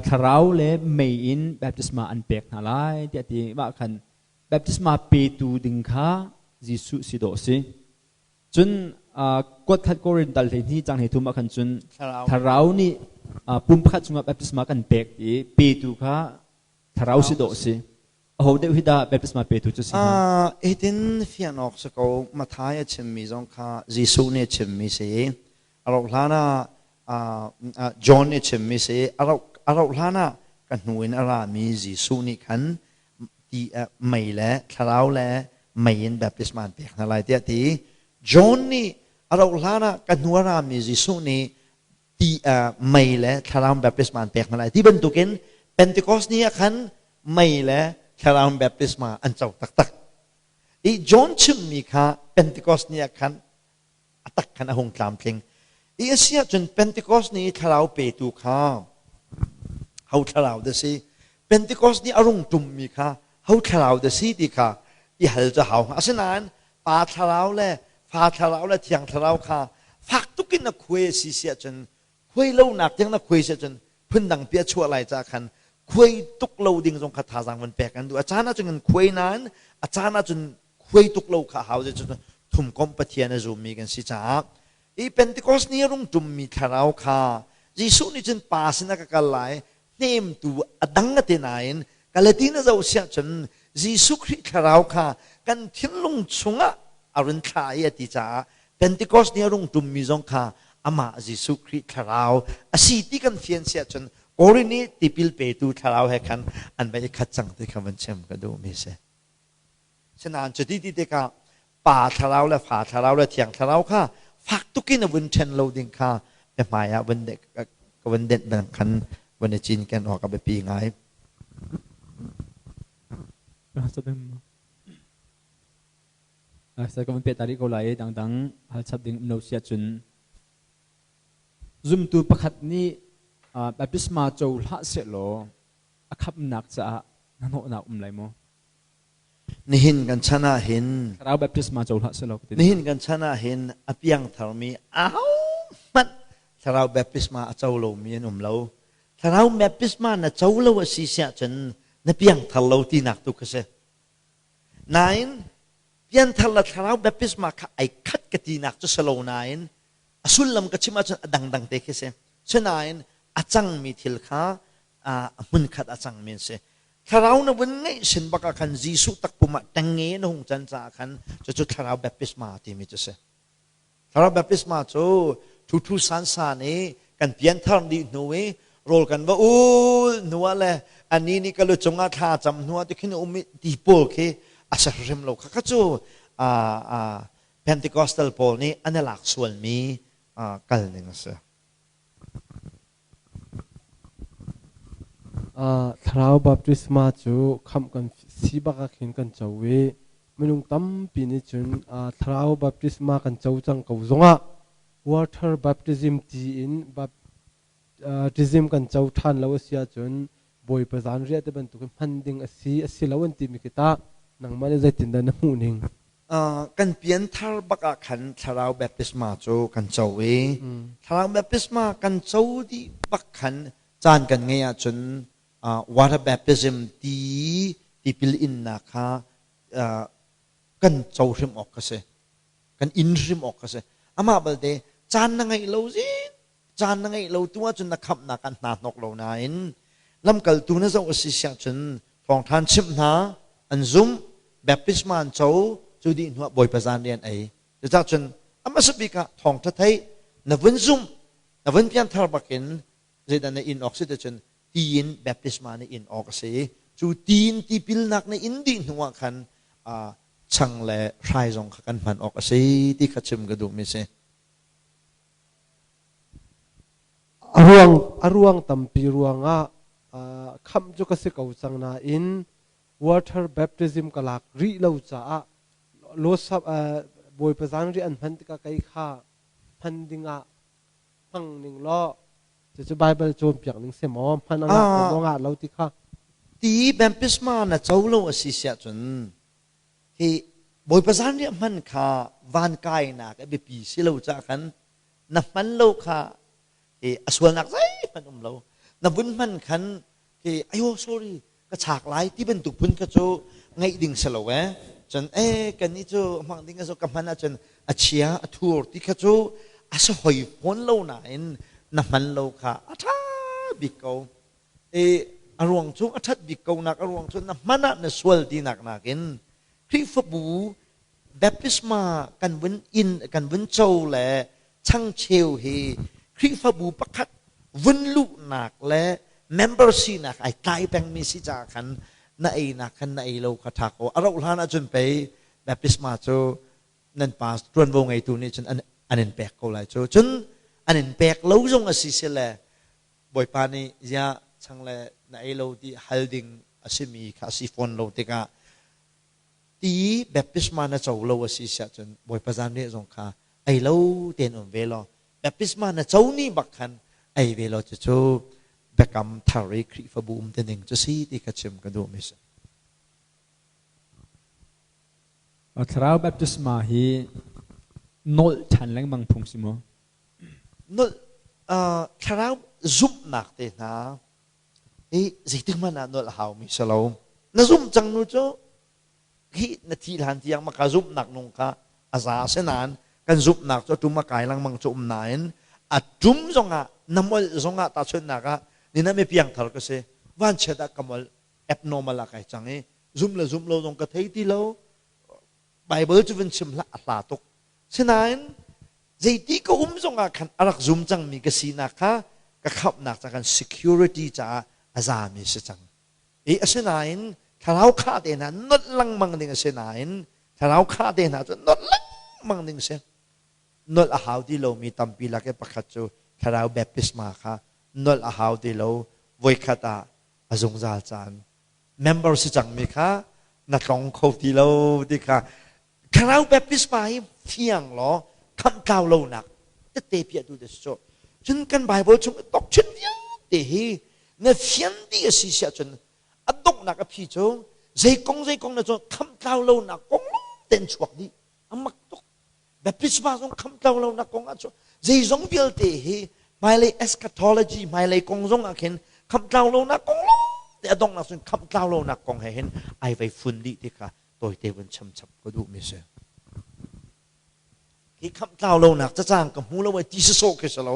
thlarau le mei in baptisma an pek hna lai tiah ti. Mah khan baptisma petu ding kha Jesuh si dawh si. Cun kuat khat Korin dal 12 cang 33 ah khan cun thlarau nih pum pakhat chungah baptisma kan pek i petu kha thlarau si dawh si. Aho deuh hi dah baptisma petu cu si hnga? Hitin fian awk si ko. Matthai a chimmi zong kha Jesuh nih a chimmi si. A rauh hlan ah John nih a chimmi si. A rauh hlan ah ka hnu in a rami Jesuh nih khan ti mei le thlarau le mei in baptisma an pek hna lai tiah ti. John nih a rauh hlan ah ka hnu a rami Jesuh nih ti mei le thlarau baptisma an pek hna lai ti bantukin Pentecost ni ah khan mei le thlarau baptisma an co taktak. I John chimmi kha Pentecost ni ah khan a tak khan a hung tlamtling. I a si ahcun Pentecost ni thlarau petu kha ho thlarau dah si? Pentecost ni a rung ṭummi kha ho thlarau dah si ti kha i hal cu hau hnga. Asinain Pa thlarau le Fa thlarau le Thiang thlarau kha fak tuk in na khuai a si si ahcun khuai lonak tiang na khuai si ahcun phundang pi a chuah lai caah khan khuai tuk lo ding zong kha thazaang van pek an duh. A caan ahcun kan khuai nain a caan ahcun khuai tuk lo kha a hau. Zeicahtiah thumkomh Pathian a zummi kan si caah i Pentecost ni a rung ṭummi thlarau kha Jesuh nih cun Pa sinah ka kal lai, hnemtu a dang a ti nain Galatin a zoh siah cun Jesuh Khrih thlarau kha kan thinlung chungah a run thlah i a ti caah Pentecost ni a rung ṭummi zong kha amah Jesuh Khrih thlarau a si ti kan fian siah cun Korin i tipil petu thlarau he khan an va i khat cang ti kha van chim ka duhmi si. Sinain cuti ti tikah Pa thlarau le Fa thlarau le Thiang thlarau kha fak tukin a vun ṭhen lo ding kha biahmai ah vun ka vun denh bang khan vun i cinken awk a biapi ngai. Sai ka vun peh ta rih ko lai i dangdang hal chap ding um lo si ahcun zumtu pakhat nih baptisma co hlah sehlaw a khamhnak caah hnahnawhnak um lai maw? Nihin kan chan ah hin Thlarau baptisma co hlah selaw ka ti. Nihin kan chan ah hin a piangtharmi ahohmanh thlarau baptisma a co lomi an um lo. Thlarau baptisma na co lo a si siah cun na piangthar lo tinak tu kha si. Nain pianthar le thlarau baptisma kha ai khat ka tinak cu si lo nain a sullam ka chim ahcun a dangdang te khi si. Sinain a cangmi thil kha a hmunkhat a cangmi an si. Thlarau na vun ngeih sin bak ah khan Jesuh takpum ah ṭengnge na hung can caah khan cucu thlarau baptisma timi cu si. Thlarau baptisma cu ṭhuṭhu sansan i kan pianthar dih hnu i rawl kan va ul hnu ah le ani nih ka lu cungah thla cam hnu ah tikhin um i ti pawl khi a si hrim lo. Khakha cu Pentecostal pawl nih an i lak sualmi kal ning a si. Thlarau baptisma cu khamh kan si bak ah khin kan co i minung tampi nih cun thlarau baptisma kan co cang ko zongah water baptism ti in baptism kan co ṭhan lo a si ahcun Bawipa zanriah te bantuk in hman ding a si a si lo an timi khi tah nangmah nih zeitindah na hmuh ning? Kan pianthar bak ah khan thlarau baptisma cu kan co i thlarau baptisma kan co dih bak khan caan kan ngeih ahcun water baptism ti tipil innak kha kan co hrim awk a si. Kan in hrim awk a si. Amah balte caan na ngeih lo zing caan na ngeih lo tu ahcun na khamhnak an hna hnok lo nain lamkaltu na zoh a si siah cun thawngṭhan chimh hna an zumh baptisma an co cu dih hnuah Bawipa zan rian ei cucah cun a hmasa bik ah thawngṭha theih na vun zumh na vun pianthar bakin zeidah na in awk si ti cun tiin baptisma na in awk a si cu tiin tipilnak na in dih hnuah khan chang le hrai zong kha kan hman awk a si ti kha chim ka duhmi si. A ruang tampi ruangah khamh cu ka si ko cang nain water baptism ka lak rih lo caah losap Bawipa zanriah an hman tikah kei kha hman dingah hmang ning law cucu Bible cawnpiak ning si maw hman a ngah maw ngah lo ti kha. Ti baptisma na co lo a si siah cun hi Bawipa zanriah hman kha van kainak a biapi si lo caah khan na hman lo kha Hi a sualnak zeihmanh um lo. Na vun hman khan khi ayo sorry ka chak lai ti bantuk phun kha cu ngeih ding si lo eh. Cun eh kan nih cu hmang ding a ka hman ahcun a chia a thur ti kha cu a si hoi fawn lo nain na hman lo kha a ṭha bik ko. E a ruang cu a ṭhat bik ko nak a ruang cu na hman ah na sual tinak nakin Khrihfabu baptisma kan vun in kan vun co le changcheu hi Khrihfabu pakhat vun luhnak le member sinak ai tlai pengmi si caah khan na einak khan na ei lo kha ṭha ko. A rauh hlan ahcun pei baptisma cu nan pa ṭuanvo ngeitu nih cun an in pek ko lai cu. Cun an in pek lo zong a si sile Bawipa nih ziah chang le na ei lo ti hal ding a simi kha a si fawn lo tikah ti baptisma na co lo a si siah cun Bawipa zanriah zong kha ei lo tein um ve law baptisma na co ni bak khan ei ve law cucu biakam thar i Khrihfabu um te ning cu si ti kha chim ka duhmi si. Thlarau baptisma hi nolh ṭhan lengmang phung si maw? Nolh thlarau zumhnak te hna hi zeitik hmanh ah nolh a haumi si lo. Na zumh cang nu cu hi na thi hlan tiang maka zumhnak nung kha a za si nain kan zumhnak cu a tum a kai lengmang cu um nain a tum zongah na molh zongah tahchunhnak ah ni na mi piangthar ka si vanchiat ah ka molh abnormal ah kai cang i zum le zum lo zong ka thei ti lo. Bible cu vun chim hlah, a hla tuk. Sinain zeiti ka um zongah khan a rak zum cangmi ka sinak kha ka khamhnak ca kan security caah a zami si cang. I asinain thlarau khah te hna nolh lengmang ding a si nain thlarau khah te hna cu nolh lengmang ding si. Nolh a hau ti lomi tampi lak i pakhat cu thlarau baptisma kha nolh a hau ti lo. Voikhat ah a zungzal caan member si cangmi kha na tlong kho ti lo ti kha thlarau baptisma hi fiang law khamh tlau lonak tette piah tu te si cu. Cun kan Bible chung i doctrine vialte hi na fian dih a si siah cun a donghnak a phi cu zei kong zei kong na cu khamh tlau lonak kong ten chuak dih. A mak tuk. Baptisma zong khamh tlau lonak kong ah cu zeizong vialte hi hmailei eschatology hmailei kong zong ah khin khamh tlau lonak kong te a donghnak cun khamh tlau lonak kong he hin ai vei fun dih ti kha tawite vun cham chap ka duh mi si. Hi khamh tlau lonak cacang ka hmu lo ai ti sawsawh khi si lo.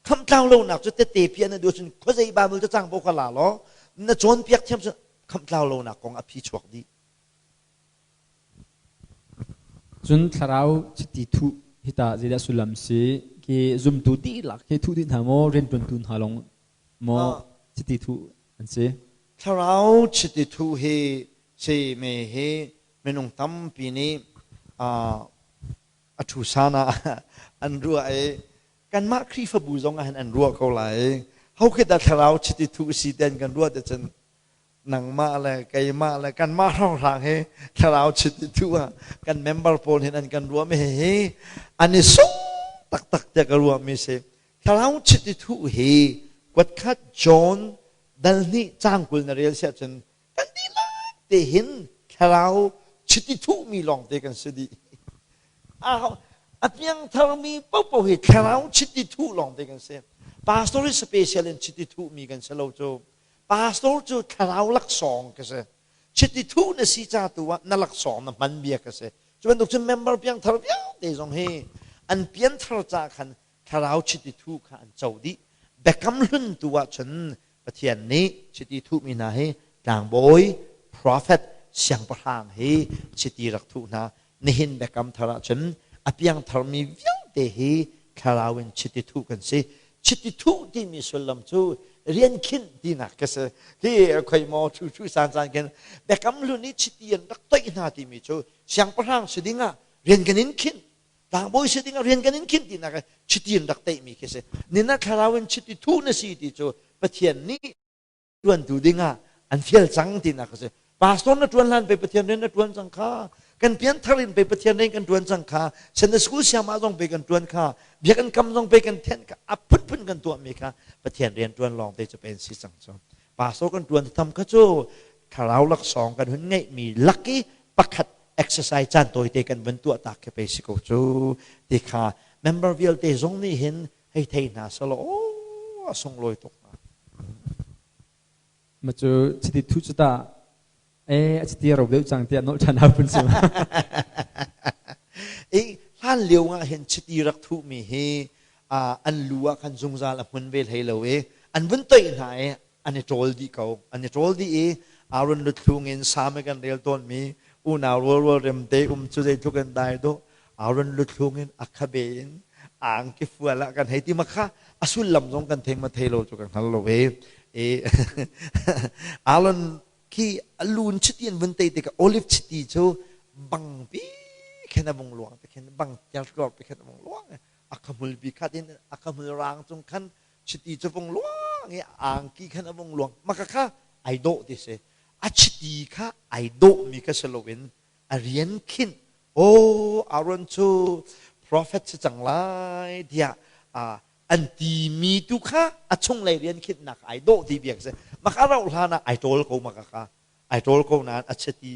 Khamh tlau lonak cu tete pian na duh cun khuazei Bible cacang bo kha la law na cawnpiak thiam cun khamh tlau lonak kong a phi chuak dih. Cun thlarau chiti thuh hi tah zeidah sullam si? Khi zumtu dihlak hi thuh dih hna maw, rianṭuantu hna lawng maw chiti thuh an si? Thlarau chiti thuh hi si me hi minung tampi nih a ṭhu san ah an ruah i kanmah Khrihfabu zong ah hin an ruah ko lai. Ho khi dah thlarau chiti thuh si ten kan ruah te cun nangmah le keimah le kanmah hrawnghrang hi thlarau chiti thuh ah kan member pawl hin an kan ruah mi hi an i sung taktak tiah ka ruah mi si. Thlarau chiti thuh hi kuatkhat John dal hnih cang 20 na rel siah cun kan dihlak te hin thlarau chiti thuhmi lawng te kan si dih. A piangtharmi paohpaoh hi thlarau chiti thuh lawng te kan si. Pastor hi special in chiti thuhmi kan si lo cu. Pastor cu thlarau laksawng ka si. Chiti thuh na si ca tu ah na laksawng na hman bia ka si. Cu bantuk cun member piangthar vialte zong hi an pianthar ca khan thlarau chiti thuh kha an co dih. Biakam hlun tu ah cun Pathian nih chiti thuhmi hna hi tlangbawi, prophet, siangpahrang hi chiti rak thuh hna. Nihin biakam thar ah cun a piangtharmi vialte hi thlarau in chiti thuh kan si. Chiti thuh timi sullam cu rian khinh tinak ka si. Hi khoi maw thu thu san san khin biakam hlun i chiti an rak toih hna timi cu siangpahrang si ding ah rian kan in khinh, tlangbawi si ding ah rian kan in khinh tinak chiti in rak teihmi khi si. Nina thlarau in chiti thuh na si ti cu Pathian nih ṭuantu ding ah an fial cang tinak a si. Pastor na ṭuan hlan pei Pathian rian na ṭuan cang kha. Kan pianthar in pei Pathian rian kan ṭuan cang kha. Sunday school siam ah zong pei kan ṭuan kha. Biakinn kam zong pei kan thenh kha. A phunphun kan tuahmi kha Pathian rian ṭuan lawng te cu pei an si cang cu. Pastor kan ṭuan tham kha cu thlarau laksawng kan hun ngeihmi lak i pakhat exercise caan tawite kan vun tuah tak khi pei si ko cu ti kha member vialte zong nih hin hei thei hna selaw. Sunglawi tuk. Ma cu chiti thu cu ta e a chiti ro deuh cang tiah nolh ṭhan hau phun si. I hlan lio ah hin chiti rak thuh mi hi an lu ah khan zungzal a hmun ve hlei lo i an vun toih hna i an i ṭawl dih ko. An i ṭawl dih i Aaron luthlung in Salm kan rel tawnmi unau rualrual remte um cu zeitluk in dai dawh. Aaron luthlung in a khabe in angki fual ah kan hei ti ma kha a sullam zong kan thei ma thei lo cu ka hngal lo e. E Aaron khi a lun chiti an vun tei tikah olive chiti cu bangpi khin a vung luang te khin bang tlor pi khin a vung luang a khamul bi khat in a khamul rang cung khan chiti cu vung luang i angki khan a vung luang maka kha ai dawh ti si a chiti kha ai dawh mi kha si loin a rian khinh oh Aaron cu prophet si cang lai tiah an ti mi tu kha a chunglei rian khinhnak ai dawh ti biak si maka rauh hlan ah ai ṭawl ko maka kha ai ṭawl ko nain a chiti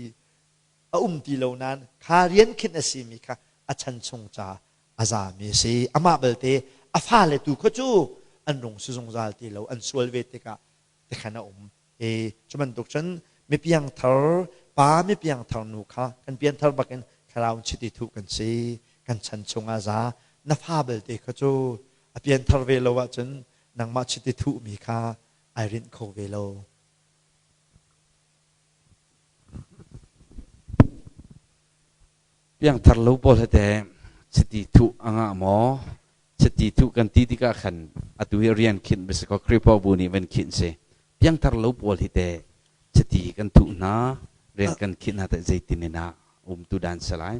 a um ti lo nain kha rian khinh a si mi kha a chan chung ca a zami a si. Amah belte a fale tu kha cu an rung si zungzal ti lo, an sual ve tikah tikhan a um. E, cu bantuk cun mipiang thar pa mipiang thar nu kha kan pianthar bakin thlarau chiti thuh kan si kan chan chungah za na fa belte kha cu a pianthar ve lo ahcun nangmah chiti thuhmi kha ai rinh kho ve lo. Piangthar lo pawl he teh chiti thuh a ngah maw? Chiti thuh kan ti tikah khan atu hi rian khinh bia si kaw Khrihfabu nih van khinh si. Piangthar lo pawl hi teh chiti kan thuh hna, rian kan khinh hna teh zeitin in ah umtu dan si lai?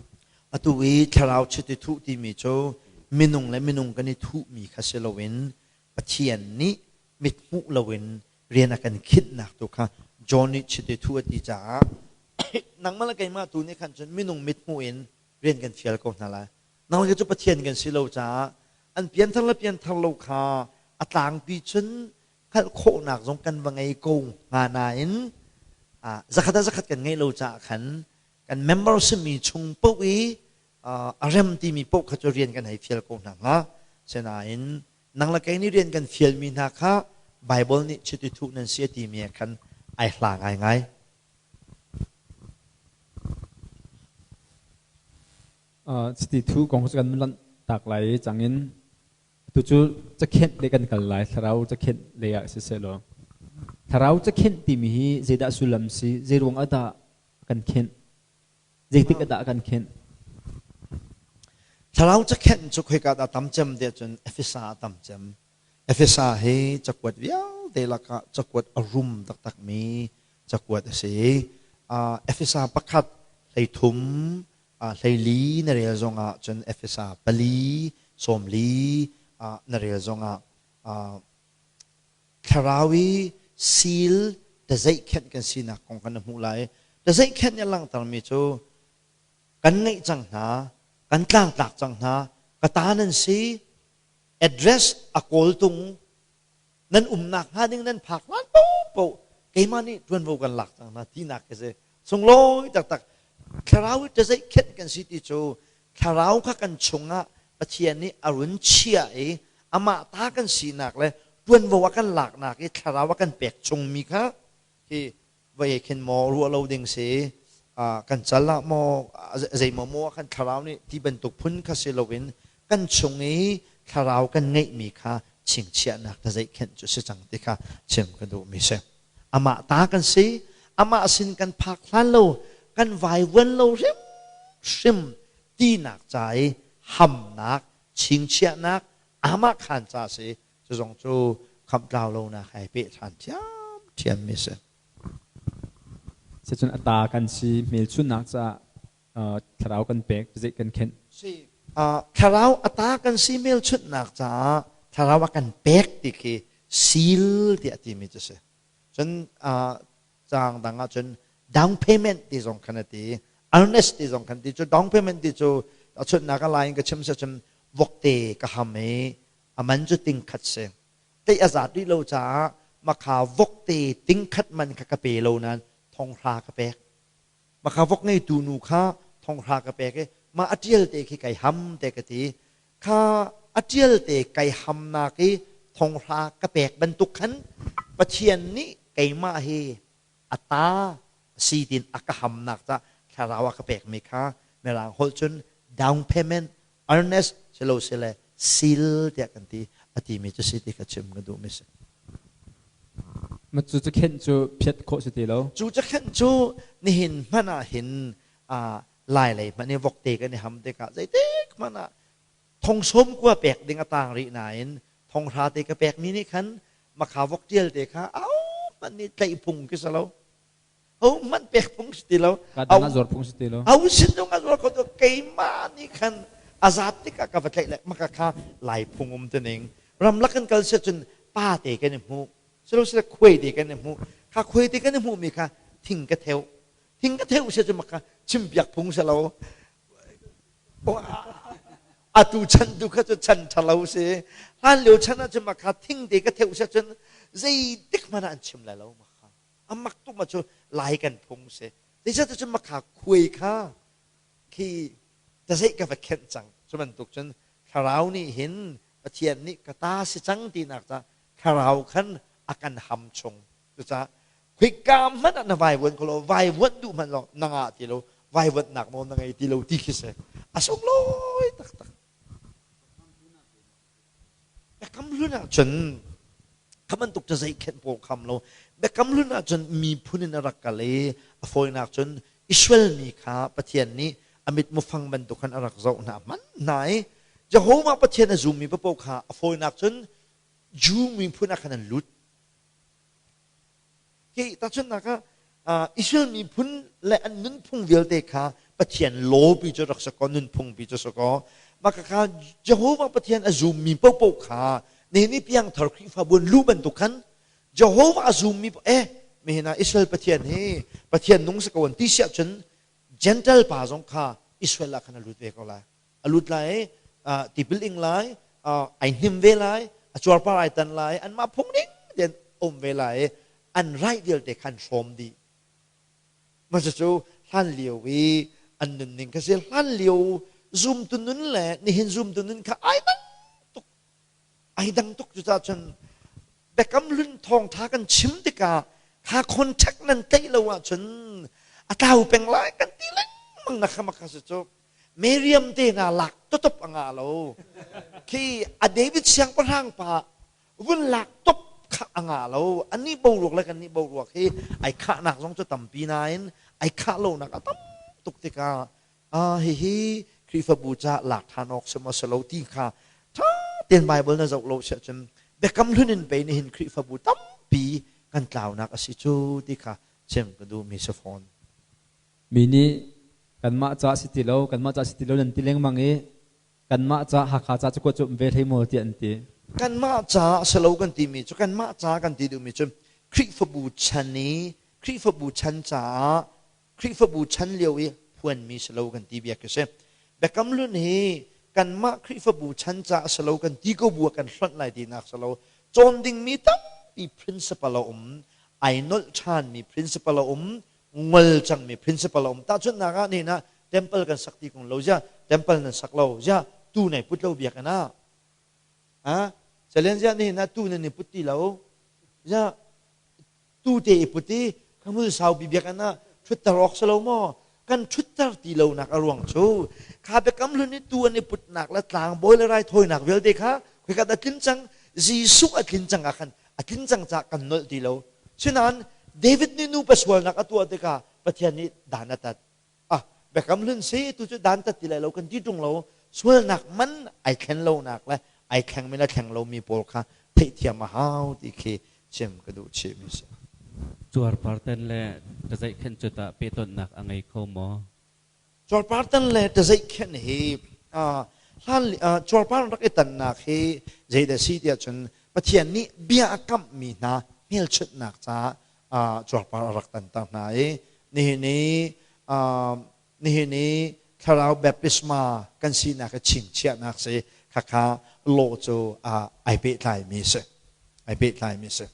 Atu i thlarau chiti thuh timi cu minung le minung kan i thuhmi kha si loin Pathian nih mithmuh loin rian a kan khinhnak tu kha John nih chiti thu a ti caah nangmah le keimah tu nih khan cun minung mithmuh in rian kan fial ko hna lai. Nang le cu Pathian kan si lo caah an pianthar le pianthar lo kha a tlangpi cun hngalh khawhnak zong kan va ngei ko hnga nain zakhat ah zakhat kan ngeih lo caah khan kan member simi chung paoh i a rem timi paoh kha cu rian kan hei fial ko hna hnga. Sinain nang le kei nih rian kan fialmi hna kha Baibal nih chiti thuh nan si a timi ah khan ai hla ngaingai. Chiti thuh kong cu kan lanh tak lai cangin tu cu cakhenh le kan kal lai thlarau cakhenh le ah siseh law thlarau cakhenh timi hi zeidah sullam si zeiruang ah dah kan khenh zeitik ah dah kan khenh Thlarau cakhenh cu khoika dah tam cem tiah cun Efesa ah tam cem. Efesa hi cakuat vialte lakah cakuat a rum taktakmi cakuat a si. Efesa pakhat 13 14 na rel zongah cun Efesa 4 14 na rel zongah thlarau i seal tazeihkhenh kan sinak kong kan hmuh lai. Tazeihkhenh nih a langhtermi cu kan ngeih cang hna, kan tlangtlak cang hna, ka ta nan si, address a kawltung nan umnak hnga ding nan phak hlan paohpaoh keimah nih ṭuanvo kan lak cang hna tinak khi si. Sunglawi taktak. Thlarau i tazeihkhenh kan si ti cu thlarau kha kan chungah Pathian nih a run chiah i amah ta kan sinak le ṭuanvo a kan laknak i thlarau a kan pek chungmi kha hi voi khin maw ruah lo ding si kan cal ah maw zeimaw maw kan thlarau nih ti bantuk phun kha si loin kan chung i thlarau kan ngeihmi kha chingchiahnak ta zeihkhenh cu si cang ti kha chim ka duhmi si. Amah ta kan si, amah sin kan phak hlan lo, kan vaivuan lo hrimhrim tinak ca i hamnak, chingchiahnak, amah khan ca si, cu zong cu khamhtlau lonak ai peh ṭhan ṭhiamṭhiammi si. Sicun a ta kan si hmelchunhnak caah thlarau kan pek, zeih kan khenh. Si. Thlarau a ta kan si hmelchunhnak caah thlarau a kan pek ti khi seal tiah timi cu si. Cun caang dang ah cun down payment ti zong khan a ti, earnest ti zong khan ti. Cu down payment ti cu a chunhnak a lai in ka chim si cun vokte ka ham i a man cu ting khat si. Tei a zat rih lo caah makha vokte ting khat man kha ka pe lo nain thonghra ka pek. Makha vok ngeitu nu kha thonghra ka pek i mah a ṭial te khi kai ham te ka ti. Kha a ṭial te kai hamnak i Thonghra ka pek bantuk khan Pathian nih keimah hi a ta si tin a ka hamnak ca thlarau a ka pekmi kha Mirang holh cun down payment, earnest silo sile seal tiah kan ti a timi cu si ti kha chim ka duhmi si. Ma cu cakhenh cu phiat khawh si ti lo. Cu cakhenh cu nihin hmanh ah hin lai lei hmanh i vokte kan i ham tikah zeitik hmanh ah thong sawm kua pek ding a tang rih nain thong hra te ka pekmi nih khan makha vok tial te kha au hmanh nih tlaih phung khi si lo. Ho hmanh pek phung si ti lo. Ka dang ah zuar phung si ti lo. Au sin zong ah zuar kho to keimah nih khan a zat tikah ka va tlaih le maka kha lai phung um ti ning. Ramlak kan kal si cun pa te kan i hmu. Silo sile khuai te kan i hmu. Kha khuai te kan i hmuhmi kha thing ka theu. Thing ka theu si cun maka chimpiak phung si lo. Atu chan tu kha cu chan ṭhalo si. Hlan lio chan ah cun maka thing te ka theu si cun zeitik hmanh ah an chim lai lo maka. A mak tuk ma cu lai kan phung si. Zeicahtiah cun maka khuai kha khi tazeih ka va khenh cang. Cu bantuk cun thlarau nih hin Pathian nih ka ta si cang tinak ca thlarau khan a kan ham chung. Cucaah khoika hmanh ah na vaivuan kho lo, vaivuanh duh hmanh lo na ngah ti lo, vaivuanhnak nawl na ngei ti lo ti khi si. A sunglawi taktak. Biakam hlun ahcun kha bantuk cu zeikhenh pawl kham lo. Biakam hlun ahcun miphun in a rak kal i a fawinak cun Israel mi kha Pathian nih a mit mufang bantuk khan a rak zoh hna hman hna i Jehovah Pathian a zummi paoh kha a fawinak cun Jew miphun ah khan an lut. Hi tahchunhnak ah Israel miphun le an nunphung vialte kha Pathian law pi cu rak si kaw nunphung pi cu si kaw mah kha Jehovah Pathian a zummi paohpaoh kha nihin i piangthar Khrihfabu an luh bantuk khan Jehovah a zummi eh mihin ah Israel Pathian hi Pathian nung si ko an ti siah cun Gentile pa zong kha Israel ah khan a lut ve ko lai. A lut lai i tipil ing lai, ai hnim ve lai, a cuarpar ai tan lai, anmah phung ning tein um ve lai i an raih vialte khan hrawm dih. Mah cu hlan lio i an nunning kha si. Hlan lio zumtu nun le nihin zumtu nun kha ai dang tuk. Ai dang tuk. Cucaah cun Biakam Hlun thawngṭha kan chim tikah kha contact nan tlaih lo ahcun a tlau peng lai kan ti lengmang na kha maka si cu. Miriam te hna lak tutop a ngah lo. Khi a David siangpahrang pa vun lak top kha a ngah lo. Anih boruak le kannih boruak hi ai khahnak zong cu tampi nain ai khah lonak a tam tuk tikah hihi Khrihfabu ca lak ṭhan awk si maw si lo ti kha ṭha tein Bible na zoh lo si ahcun Biakam Hlun in pei nihin Khrihfabu tampi kan tlaunak a si cu ti kha chim ka duhmi si fawn. Mi nih kanmah ca si ti lo, kanmah ca si ti lo nan ti lengmang i kanmah ca Hakha ca cu kuat cu um ve hlei maw tiah an ti. Kanmah ca si lo kan timi cu kanmah ca kan ti duhmi cu Khrihfabu chan i Khrihfabu chan caah Khrihfabu chan lio i phuanmi si lo kan ti bia khi si. Biakam Hlun hi kanmah Khrihfabu chan caah si lo kan ti ko bu ah kan hlonh lai tinak si lo. Cawn dingmi tampi principle a um, ai nolh ṭhanmi principle a um, ngol cangmi principle a um. Tahchunhnak ah nihin ah temple kan sak ti kong lo zia temple nan sak lo zia tu nei put lo biakinn ah ha selen zia nihin ah tu nan i put ti lo zia tu te i put i khamul saupi biakinn ah ṭhutter awk si lo maw kan ṭhutter ti lo nak a ruang cu kha biakam hlun i tu an i putnak le tlangbawi le raithawinak vialte kha khoikat a tlin cang Jesuh a tlin cang ah khan a tlin cang caah kan nolh ti lo. Sinain David nih nupa sualnak a tuah tikah Pathian nih dan a tat. Ah, Biakam Hlun si tu cu dan tat ti lai lo kan ti ṭung lo. Sualnak man ai thlen lonak le ai thlengmi le thleng lomi pawl kha theihthiam a hau ti khi chim ka duh chihmi si. Cuarpartan le ṭazeihkhenh cu tah pehtonhnak a ngei kho maw? Cuarpartan le ṭazeihkhenh hi hlan cuarpar rak i tannak hi zeidah si tiah cun Pathian nih bia a kamhmi hna hmelchunhnak caah cuarpar a rak tanter hna i nihin i nihin i thlarau baptisma kan sinak i chingchiahnak si khakha law cu ai pehtlaimi si ai pehtlaimi si.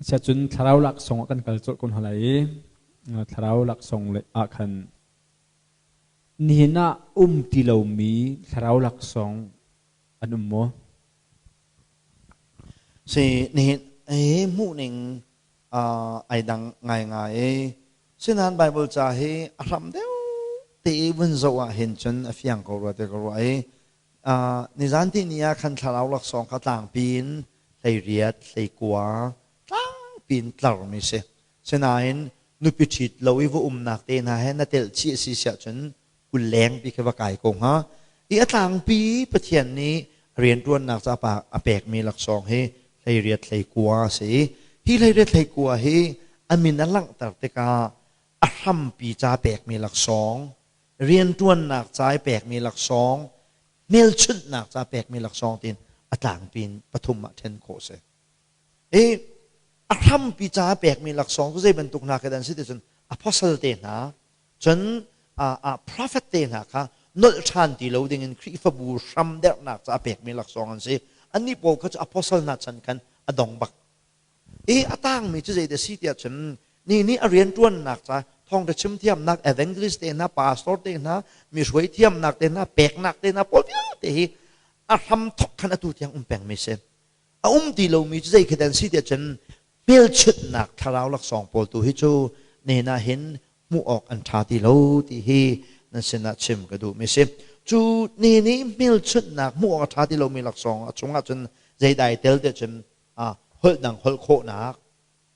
Asiahcun thlarau laksawng ah kan kal colh ko hna lai i thlarau laksawng ah khan Nihin ah um ti lomi thlarau laksawng an um maw? Si nihin hi hmuhning ai dang ngaingai i sinain Bible ca hi a hram deuh te i vun zoh ah hin cun a fiang ko rua ti ka ruah i nizan ti ni ah khan thlarau laksawng kha tlangpi in 18 19 tlangpi in tlarmi si. Sinain nupi ṭhit lo i va umnak te hna he na telh chih a si siah cun 20 leng pi khi va kai ko hnga. I a tlangpi Pathian nih rianṭuannak ca pa a pekmi laksawng hi 18 19 a si. Hi 18 19 hi a min a langhter tikah a hrampi ca pekmi laksawng, rianṭuannak ca i pekmi laksawng, hmelchunhnak ca pekmi laksawng tiin a tlangpi in pathum ah ṭhen khawh a si. I a hrampi ca pekmi laksawng cu zei bantuk hna khi dah an si ti cun apostle te hna cun prophet te hna kha nolh ṭhan ti lo dingin Khrihfabu hram derhnak ca a pekmi laksawng an si. Annih pawl kha cu apostle hna chan khan a dong bak. I a tangmi cu zeidah si tiah cun ni nih a rianṭuannak ca thawngṭha chim thiamnak evangelist te hna pastor te hna mi hruai thiamnak te hna peknak te hna pawl vialte hi a hram thok khan atu tiang um pengmi si. A um ti lomi cu zei khi dah an si tiah cun hmelchunhnak thlarau laksawng pawl tu hi cu nen ah hin hmuh awk an ṭha ti lo ti hi nan sinah chim ka duhmi si. Cu ne nih hmelchunhnak hmuh awk a ṭha ti lomi laksawng a chungah cun zeidah ai tel tiah cun holh dang holh khawhnak,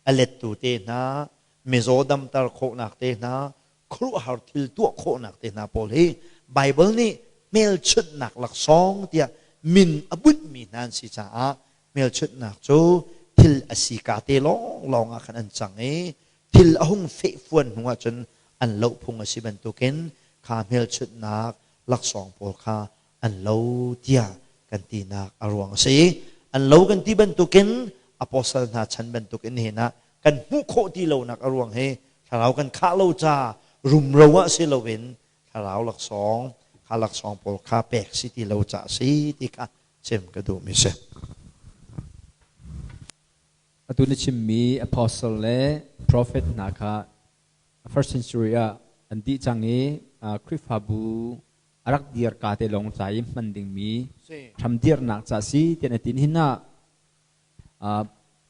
a lettu te hna, mizaw damter khawhnak te hna, khuaruahhar thil tuah khawhnak te hna pawl hi Baibal nih hmelchunhnak laksawng tiah min a bunhmi hna an si caah hmelchunhnak cu thil a si ka te lawnglawng ah khan an cang i thil a hung fehfuan hnu ahcun an loh phung a si bantukin kha hmelchunhnak laksawng pawl kha an lo tiah kan tinak a ruang a si. An lo kan ti bantukin apostle hna chan bantukin nihin ah kan hmuh khawh ti lonak a ruang hi thlarau kan khah lo ca rumro ah si loin thlarau laksawng kha laksawng pawl kha pek si ti lo ca si ti kha chim ka duhmi si. Atu na chimmi apostle le prophet hna kha first century ah an dih cang i Khrihfabu a rak dir ka te lawng ca i hman dingmi hramdirnak ca si tian a tin hin ah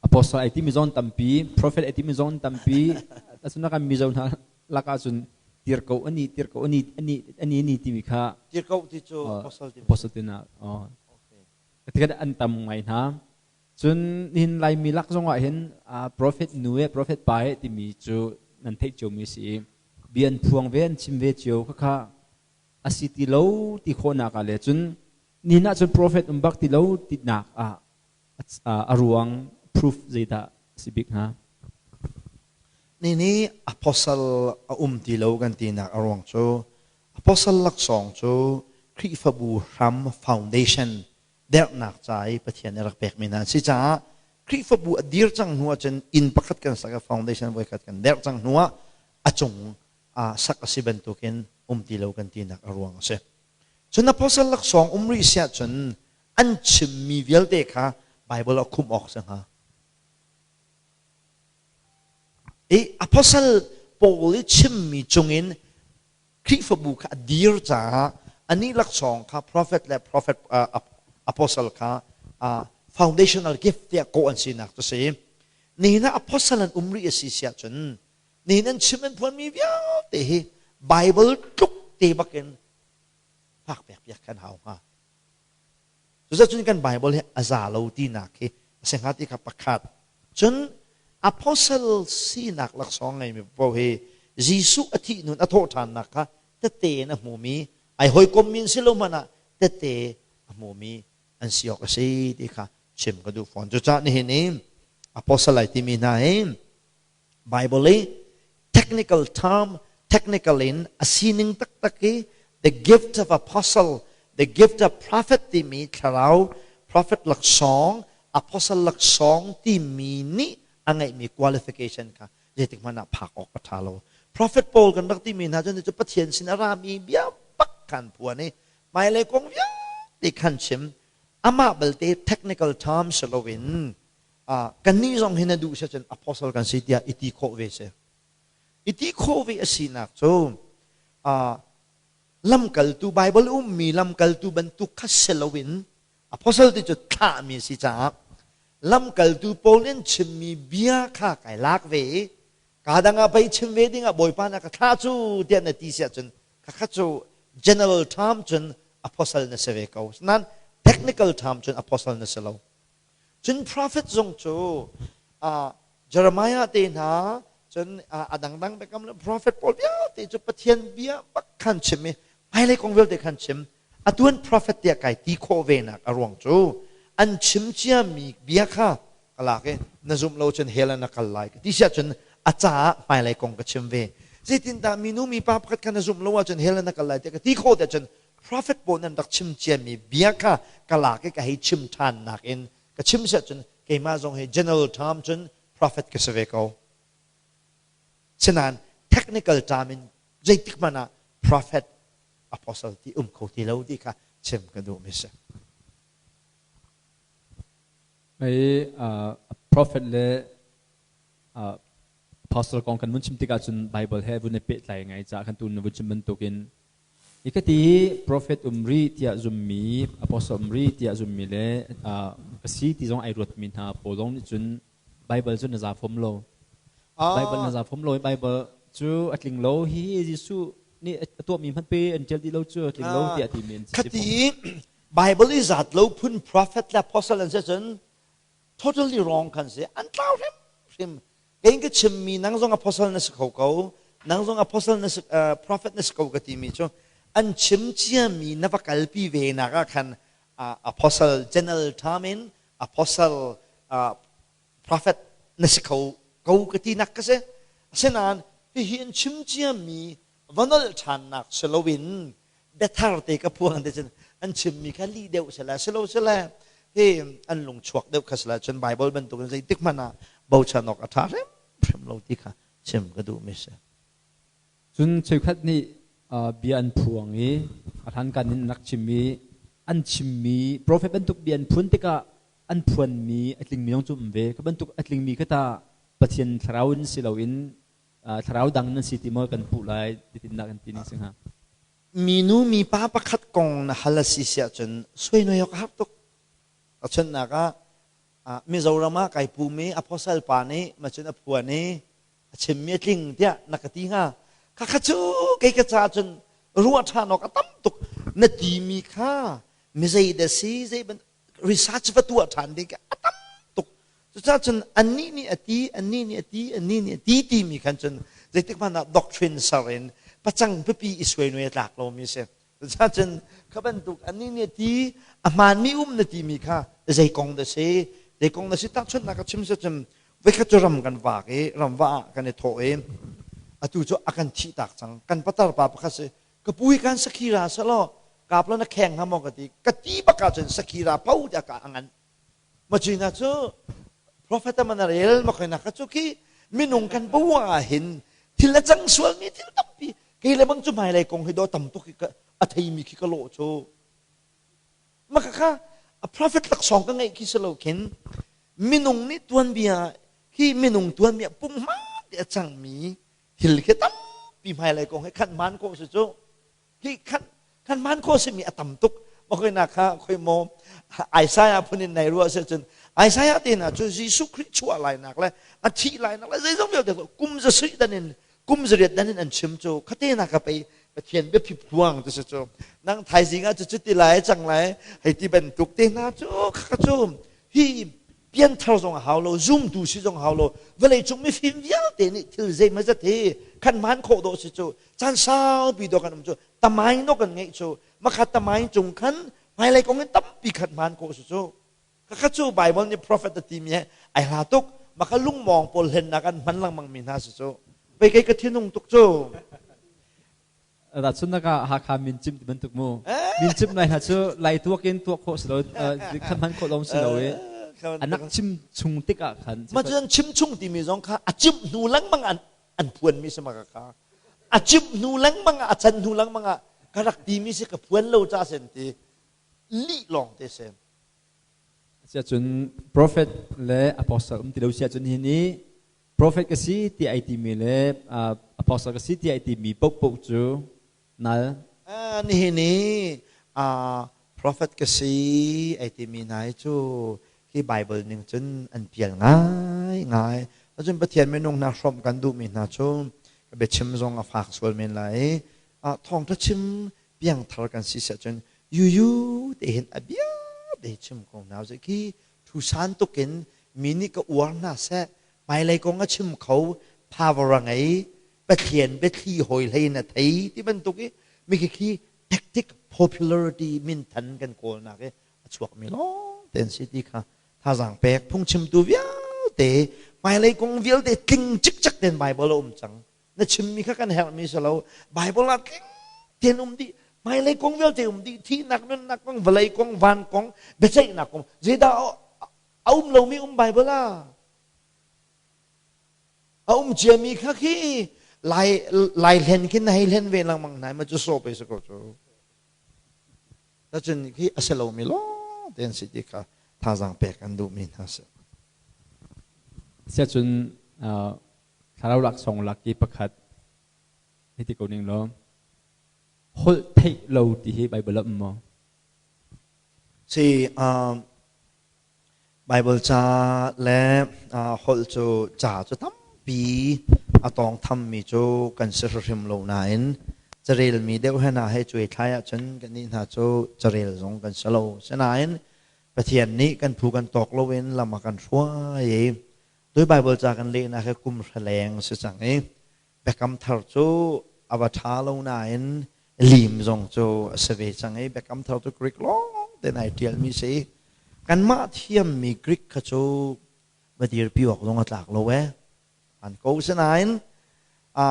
apostle ai timi zon tampi prophet ai timi zon tampi asuna kan mizo hna lakah cun tir ko ani tir ko ani ani ani ani timi kha tir ko ti cu apostle ti apostle ti na tikhat an tam ngai hna cun hin laimi lak zong ah hin prophet nu e prophet pa e timi cu nan theih cio mi si bian phuang ve an chim ve cio kha kha asi ti lo ti khawhnak ah le cun nihin ah cun prophet um bak ti lo tinak ah a ruang proof zeidah si bik hnga? Ni nih apostle a um ti lo kan tinak a ruang cu apostle laksawng cu Khrihfabu hram foundation derhnak ca i Pathian nih rak pekmi hna an si caah Khrihfabu a dir cang hnu ahcun inn pakhat kan sak i foundation voikhat kan derh cang hnu ah a cung ah sak a si bantukin um ti lo kan tinak a ruang a si. Cun apostle laksawng um rih si ahcun an chimmi vialte kha Bible a khumh awk si hnga. I apostle Paul i chimmi cungin Khrihfabu kha a dir caah anih laksawng kha prophet le prophet apostle kha foundational gift tiah kawh an sinak cu si. Nihin ah apostle an um rih a si siah cun nihin an chim an phuanmi vialte hi Bible tluk te bakin phak pek piak kan hau hnga. Cuzacun kan Bible hi a za lo tinak hi a si hnga ti kha pakhat. Cun apostle sinak laksawng ngeimi paoh hi Jesuh a thih nun a thawh ṭhannak kha tette in a hmumi ai hawikommi an si lo hmanh ah tette a hmumi an si awk a si ti kha chim ka duh fawn. Cucaah nihin i apostle ai timi hna hi Bible i technical term, technical in a sining taktak i the gift of apostle, the gift of prophet timi thlarau prophet laksawng, apostle laksawng timi nih a ngeihmi qualification kha zeitik hmanh ah phak awk a ṭha lo. Prophet Paul kan rak timi hna cu Pathian sin a rami bia bak khan phuan i hmailei kong vialte khan chim amah balte technical term si loin kannih zong hi na duh si cun apostle kan si tiah i ti khawh ve si. I ti khawh ve a sinak cu Lamkaltu Bible ummi lamkaltu bantuk kha si loin apostle ti cu thlahmi si caah lamkaltu Paul nih an chimmi bia kha kai lak ve i ka dang ah pei chim ve ding ah Bawipa na ka thlah cu tiah na ti si ahcun khakha cu general term cun apostle na si ve ko. Nain technical term cun apostle na si lo. Cun prophet zong cu Jeremiah te hna cun a dangdang biakam le prophet pawl vialte cu Pathian bia bak khan chim i hmailei kong vialte khan chim. Atuan prophet tiah kai ti khawh ve nak a ruang cu an chim ciami bia kha ka lak i na zumh lo cun hell ah na kal lai ka ti siah cun a caah hmailei kong ka chim ve. Zeitindah minu mipa pakhat kha na zumh lo ahcun hell ah na kal lai tiah ka ti khawh tiah cun prophet pawl nan rak chim ciami bia kha ka lak i ka hei chim ṭhan nakin ka chim siah cun keimah zong hi general term cun prophet ka si ve ko. Sinain technical term in zeitik hmanh ah prophet apostle ti um kho ti lo ti kha chim ka duhmi si. Mei prophet le apostle kong kan vun chim tikah cun Bible he vun i pehtlai ngai caah kan tu na vun chim bantukin i ka ti prophet um ri tiah zummi apostle um ri tiah zummi le ka si ti zong ai ruatmi hna pawl zong nih cun Bible cu na za fom lo. Bible na za fom lo i Bible cu a tling lo hi Jesuh nih a tuahmi hmanh pe an ṭial dih lo cu a tling lo tiah timi an si. Khati Bible i zat lo phun prophet le apostle an si cun totally wrong kan si. An tlau hrimhrim. Kei ka chimmi nang zong apostle na si kho ko, nang zong apostle na si, prophet na si ko ka timi cu an chim ciami na va kalpi ve nak ah khan apostle general term in apostle prophet na si kho ko ka ti nak ka si. Asinain hihi an chim ciami va nolh ṭhannak si loin biathar te ka phuang te cun an chimmi kha lih deuh sila silo sila hi an lung chuak deuh kha sila cun Bible bantukin zeitik hmanh ah bochan awk a ṭha hrimhrim lo ti kha chim ka duhmi si. Cun cheukhat nih bia an phuang i a hlankan in an rak chim i an chimmi profet bantuk bia an phun tikah an phuanmi a tlingmi zong cu um ve. Kha bantuk a tlingmi kha tah Pathian thlarau in si loin thlarau dang nan si ti maw kan puh lai titinnak kan ti ning si hnga. Minu mipa pakhat kong na hal a si siah cun suai awk a har tuk. A chunnak ah Mizoram ah kai pum i apostle pa nih macun a phuan i a chimmi a tling tiah na ka ti hnga. Khakha cu kei ka caah cun ruah ṭhan awk a tam tuk. Na timi kha mizei dah si zei ban research va tuah ṭhan ding a tam tuk. Cucaah cun annih nih a ti, annih nih a ti, annih nih a ti timi khan cun zeitik hmanh ah doctrine ser in pacang pipi i suai a tlak lomi a si. Cucaah cun kha bantuk annih nih a ti, a hmaanmi um na timi kha zei kong dah si, zei kong dah si tahchunhnak ka chim si cun voikhat cu ram kan vak i ram va ah kan i thawh i atu cu a kan thih tak cang. Kan patar pa pakhat si, ka pu hi kan sakhira selaw kapla na kheng hnga maw ka ti. Ka ti bak ahcun sakhira pau tiah ka a ngan. Macina cu profet man a rel ma khoina ka cu khi minung kan bua ah hin thil a cang sualmi thil tampi kei le bang cu hmailei kong hi do tam tuk hi a theimi khi ka lawh cu maka kha a prophet laksawng ka ngeih khi si lo khin minung nih tuanbia khi minung tuanbia punghma te a cangmi thil khi tampi hmailei kong hi khan man ko si cu hi khan khan man kho simi a tam tuk makoina kha khoi maw Isaiah phun in nei ruah se cun Isaiah te na cu Jesuh Khrih chuah lai nak le a thih lai nak le zeizong vialte kum za sui dan in kum zariat dan in an chim cu khate na ka pei Pathian biaphi phuang tu se cu nang thaizing ah cu cu ti lai cang lai hei ti bantuk te hna cu kha cu hi pianthar zong a hau lo zumtu si zong hau lo vawlei cung mifim vialte nih thil zei zat hi khan man khawh dawh si cu caan saupi dawh kan um cu tamain dawh kan ngeih cu makha tamain cung khan hmailei kong in tampi khat hmaan khawh si cu khakha cu Bible nih prophet a timi he ai hla tuk makha lungmawng pawl hlennak an hman lengmang mi hna si cu pei kei ka thinung tuk cu Da chun naka Hakha min chim ti bantuk mu min chim lai hna cu lai tuak in tuak khawh si lo khan hman khawh lawng si lo i anak chim chung tikah khan ma cun chim chung timi zong kha a chim hnu lengmang an an phuanmi si ma ka a chim hnu lengmang ah a can hnu lengmang ah ka rak timi si ka phuan lo ca sen ti lih lawng te sen Sia cun prophet le apostle um ti lo sia cun hi ni prophet ka si ti ai timi le apostle ka si ti ai timi paohpaoh cu nal. Nihin i prophet ka si ai timi hna hi cu hi Bible ning cun an pial ngai ngai. Cun Pathian minung hna hrawmh kan duhmi hna cu ka biachim zong a fak sual men lai. Thawngtha chim piangthar kan si siah cun yuyu te hin a bia te chim ko hna usih. Khi thu san tukin mi nih ka uar hna seh, hmailei kong a chim kho, power a ngei, Pathian biathli hawi hlei in a thei ti bantuk i mi khi tactic popularity minthan kan kawlnak i a chuakmi lawng te an si ti kha thazaang pek phungchimtu vialte hmailei kong vialte tling cikcek tein Bible a um cang. Na chimmi kha kan herhmi si lo. Bible ah tling tein um dih. Hmailei kong vialte um dih. Thihnak, nunnak kong, vawlei kong, van kong, biaceihnak kong. Zeidah a um lomi um Bible ah? A um ciami kha khi lai lai hlen khin na hei hlen ve lengmang hna ma cu sawp ei si ko cu. Tacun khi a si lomi lawng te an si ti kha thazaang pek an duhmi hna si. Siacun thlarau laksawng lak i pakhat hei ti ko ning law holh theih lo ti hi Bible ah um maw? Si Baibal ca le holh cu ca cu tampi a tawngthammi cu kan si hrimhrim lo nain carelmi deuh he hna he cuai thlai ahcun kannih hna cu carel zong kan si lo. Sinain Pathian nih kan phu kan tawk loin lam a kan hruai i tui Baibal ca kan lehnak hi kum hra leng si cang i Biakam Thar cu a va ṭha lo nain lim zong cu a si ve cang i Biakam Thar cu Greek lawng te ai ṭialmi si. Kanmah thiammi Greek kha cu va dirpi awk zong a tlak lo ee. An ko sinain a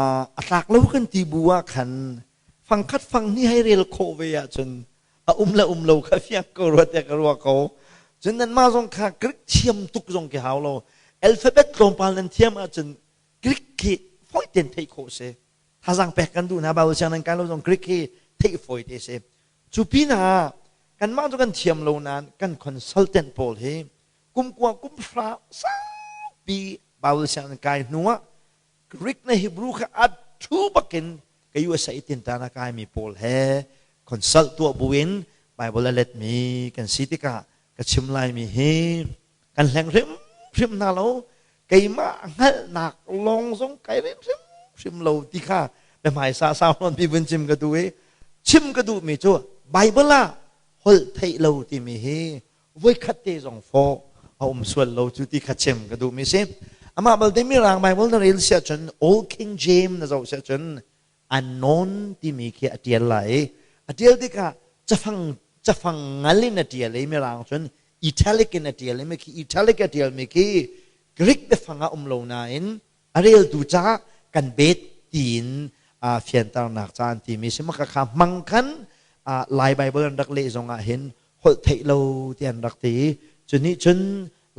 tlak lo kan ti bu ah khan fangkhat fang hnih hei rel khawh ve ahcun a um le um lo kha fiang ko rua tiah ka ruah ko. Cun nanmah zong kha Greek thiam tuk zong khi hau lo. Alphabet tlawmpal nan thiam ahcun Greek khi fawi tein theih khawh si. Thazaang pek kan duh hna Bible siang nan kai lo zong Greek hi theih fawi te si. Cu pinah kanmah cu kan thiam lo nain kan consultant pawl hi kum kua kum hra saupi Bible siang nan kai hnu ah Greek na Hebrew kha a thu bakin ka USA tintan a kaimi pawl he consult tuah buin Bible a letmi kan si tikah ka chim laimi hi kan hleng hrimhrim hna lo. Keimah hngalhnak lawng zong kai rem hrimhrim lo ti kha biahmaisa sau nawn pi vun chim ka duh i chim ka duhmi cu Bible ah holh theih lo timi hi voikhat te zong fawh a um sual lo cu ti kha chim ka duhmi si. Amah balte Mirang Bible na rel siah cun Old King James na zoh siah cun unknown timi khi a tial lai i a tial tikah cafang cafang ngal in a tial i Mirang cun italic in a tial i khi italic a tialmi khi Greek biafang ah um lo nain a reltu caah kan bet tiin fianternak ca an timi si maka kha hmang khan Lai Bible an rak leh zong ah hin holh theih lo ti an rak ti. Cu nih cun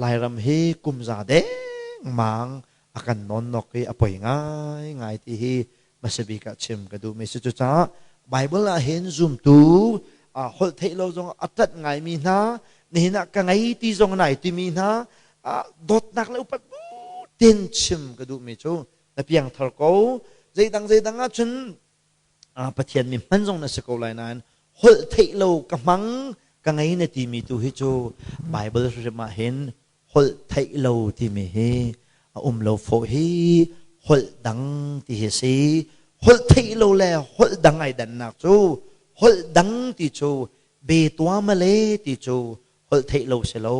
Lairam hi kum za dengmang a kan nawnnok i a poi ngai ngai ti hi hmasabik ah chim ka duhmi si. Cucaah Bible ah hin zumtu holh theih lo zong a ṭanh ngaimi hna, nihin ah ka ngei ti zong nai timi hna, dawtnak le upat bu tein chim ka duhmi cu na piangthar ko. Zeidang zeidang ah cun Pathian mi hman zong na si ko lai nain holh theih lo ka hmang ka ngei na timi tu hi cu Bible hrim ah hin holh theih lo timi hi a um lo fawh hi. Holh dang ti hi si. Holh theih lo le holh dang ai dannak cu holh dang ti cu be tua male ti cu holh theih lo si lo,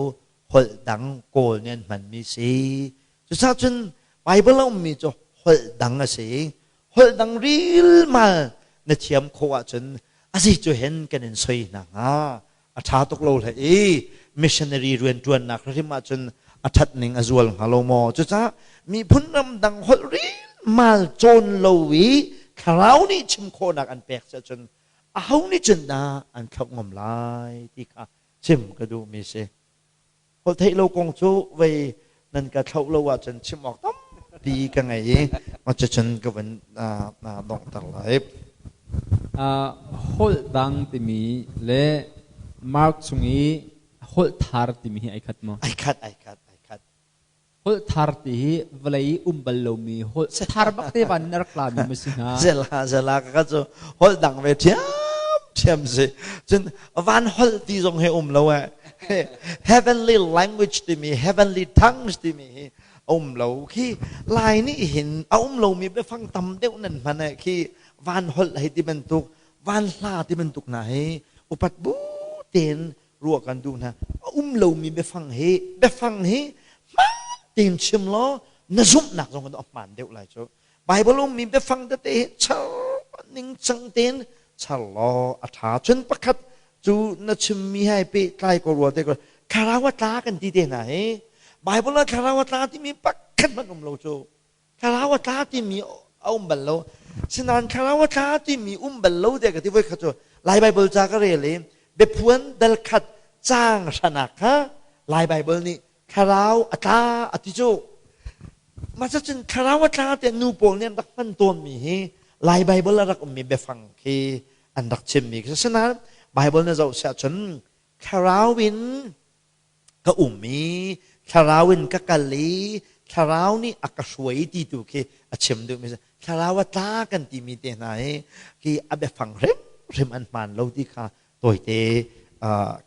holh dang Kawl nih an hmanmi si. Cucaah cun Bible a ummi cu holh dang a si. Holh dang rilmal na thiam khawh ahcun a zei cu hen kan in soi hna hnga. A ṭha tuk lo hlei i missionary rianṭuannak hrim ahcun a ṭhat ning a zual hnga lo maw? Cucaah miphun ramdang holh rilmal cawn lo i thlarau nih chim khawhnak an pek si ahcun aho nih cun dah an thlauh ngam lai ti kha chim ka duhmi si. Holh theih lo kong cu vei nan ka thlauh lo ahcun chim awk tampi ka ngei i cucun ka vun donghter lai. Holh dang timi le Mark chung i holh thar timi hi ai khat maw? Ai khat, ai khat, ai khat. Holh thar ti hi vawlei i um bal lomi holh thar bak te van in a rak tlami ma si hnga? Zela, zela ka cu holh dang ve ṭhiam. Thiam si. Cun van holh ti zong hi um lo eh. Heavenly language timi, heavenly tongues timi hi um lo. Khi Lai nih hin a um lomi biafang tam deuh nan hman eh. Khi van holh hei ti bantuk, van hla ti bantuk hna hi upat bu tein ruah kan duh hna. A um lomi biafang hi, biafang hi hmaan tein chim law na zumhnak zong a hmaan deuh lai cu. Bible ummi biafang tete hi char ningcang tein char law a ṭha. Cun pakhat cu na chimmi hai pehtlai ko rua te ko thlarau a tla kan ti te hna hi Bible ah thlarau a tla timi pakhat hmanh um lo cu thlarau a tla timi a um bal lo sinain thlarau a tla timi um bal lo te ka ti voi khat cu Lai Bible ca ka rel i biaphuan dal khat caang hranak kha Lai Bible nih thlarau a tla a ti cu mah cun thlarau a tla tiah nu pawl nih an rak hman tawnmi hi Lai Bible a rak ummi biafang khi an rak chimmi khi asinain Bible na zoh siah cun thlarau in ka um i thlarau in ka kal i thlarau nih a ka hruai ti tu khi a chim duhmi thlarau a tla kan timi te hna hi khi a biafang hrimhrim an hmaan lo ti kha tawite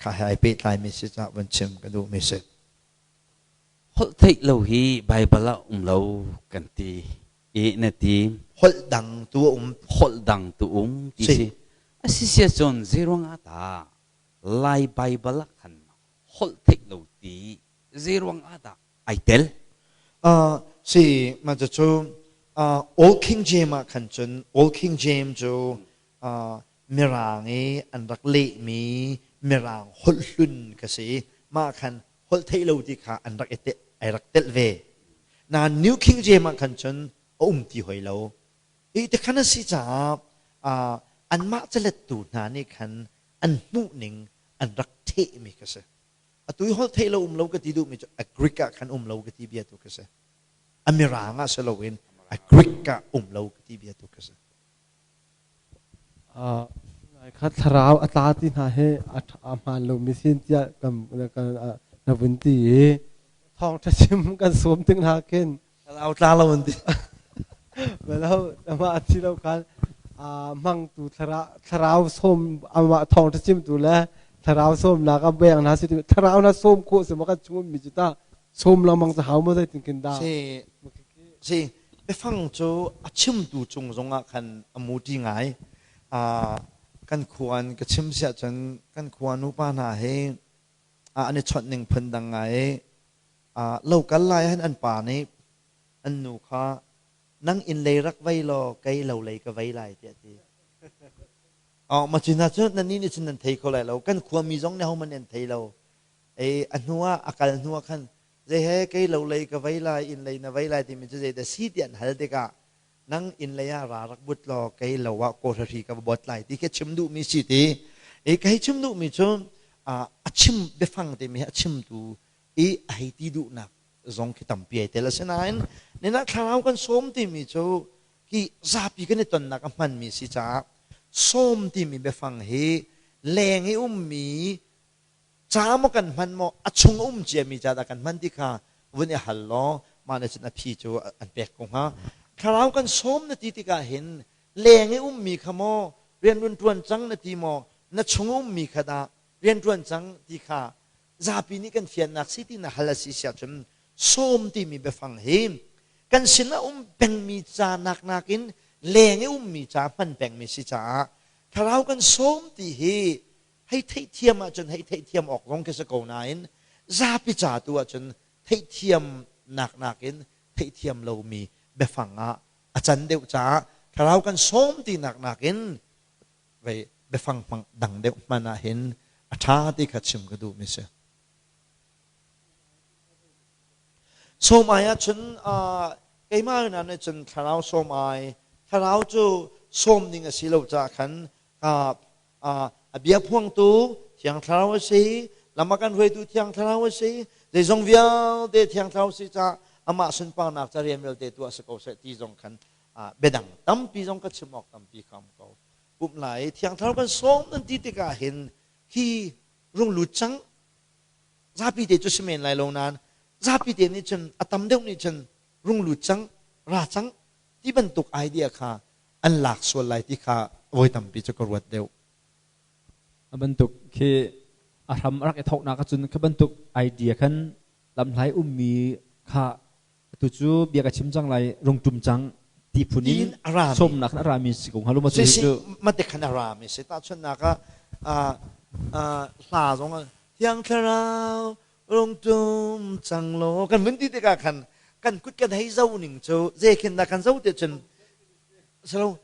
kha he ai pehtlaimi si caah van chim ka duhmi si. Holh theih lo hi Baibal ah um lo kan ti i na ti. Holh dang tu a um. Holh dang tu um ti si. A si sia cun zeiruang ah dah Lai Baibal ah khan holh theih lo ti zeiruang ah dah ai tel? Si mah cu Old King James ah khan cun Old King James cu Mirang i an rak lehmi Mirang holh hlun ka si. Mah khan holh theih lo ti kha an rak i ai rak telh ve. Nain New King James ah khan cun a um ti hoi lo. Hi ti khan a si caah anmah calettu hna nih khan an hmuhning an rak thehmi ka si. Atu i holh theih lo um lo ka ti duhmi cu a Greek ah khan um lo ka ti bia tu ka si. A Mirang ah si loin a Greek ah um lo ka ti bia tu ka si. Kha thlarau a tla ti hna hi a hmaan lomi sin tiah kan na vun ti i thawngṭha chim kan sawm tik hna khin thlarau tla lo an ti. Balo amah a thi lo khan hmangtu thlarau sawm amah thawngṭha chimtu le thlarau sawmnak a beng hna si thlarau na sawm khawh si ma kan chung mi cu ta sawm lengmang cu hau ma zeitin kin dah si si Biafang cu a chimtu cung zongah khan a muṭi ngai. Kan khua in ka chim siah cun kan khua nupa hna hi an i chawnh ning phundang ngai i lo kal lai ahhin an pa nih an nu kha nang inn lei rak vei law kei lo lei ka vei lai tiah a ti. Mah cu hna cu nannih nih cun nan thei kho lai lo. Kan khuami zong nih ahohmanh nih an thei lo. A hnu ah a kal hnu ah khan zei he kei lo lei ka vei lai inn lei na vei lai timi cu zei dah si ti an hal tikah nang inn lei ah ra rak but law kei lo ah kawhra ka va bot lai ti khi chim duhmi si ti i ka hei chim duhmi cu a chim biafang timi hi a chimtu i a hei ti duhnak zong khi tampi ai tel asinain nina thlarau kan sawm timi cu hi zapi kan i tonnak a hmanmi si caah sawm timi biafang hi leng i ummi Ca maw kan hman maw a chung a um ciami ca dah kan hman ti kha vun i hal law mah nih cun a phi cu an pek ko hnga. Thlarau kan sawm na ti tikah hin leng i ummi kha maw rian run ṭuan cang na ti maw na chung a ummi kha dah rian ṭuan cang ti kha zapi nih kan fiannak si ti na hal a si siah cun sawm timi biafang hi kan sin a um pengmi ca nak nakin leng i ummi ca hman pengmi si caah thlarau kan sawm ti hi hei theihthiam ahcun hei theihthiam awk zong khi si ko nain zapi ca tu ahcun theihthiam nak nakin theihthiam lomi biafang ah a can deuh caah thlarau kan sawm tinak nakin vei biafang hmang dang deuh hman ah hin a ṭha ti kha chim ka duhmi si. Sawm ai ahcun keimah hna nih cun thlarau sawm ai thlarau cu sawm ding a si lo caah khan a bia phuangtu Thiang Thlarau a si, lam a kan hruaitu Thiang Thlarau a si, zeizong vialte Thiang Thlarau si caah amah sunparnak ca rian vialte tuah si ko seh ti zong khan biadang tampi zong ka chim awk tampi kha um ko. Pumh lai Thiang Thlarau kan sawm nan ti tikah hin hi rung lut cang zapi te cu si men lai lo nain zapi te nih cun a tam deuh nih cun rung lut cang ra cang ti bantuk idea kha an lak sual lai ti kha voi tampi cu ka ruat deuh. Bantuk khi a hram rak i thawknak ahcun kha bantuk idea khan lamhlai ummi kha atu cu bia ka chim cang lai rung tum cang ti phun in sawmnak khan a rami si ko hnga lo ma cu cu mate khan a rami si tahchunhnak ah hla zong thiang thlarau rung tum cang law kan vun ti tikah khan kan kut kan hei zo ning cu zei khin dah kan zo ti cun salo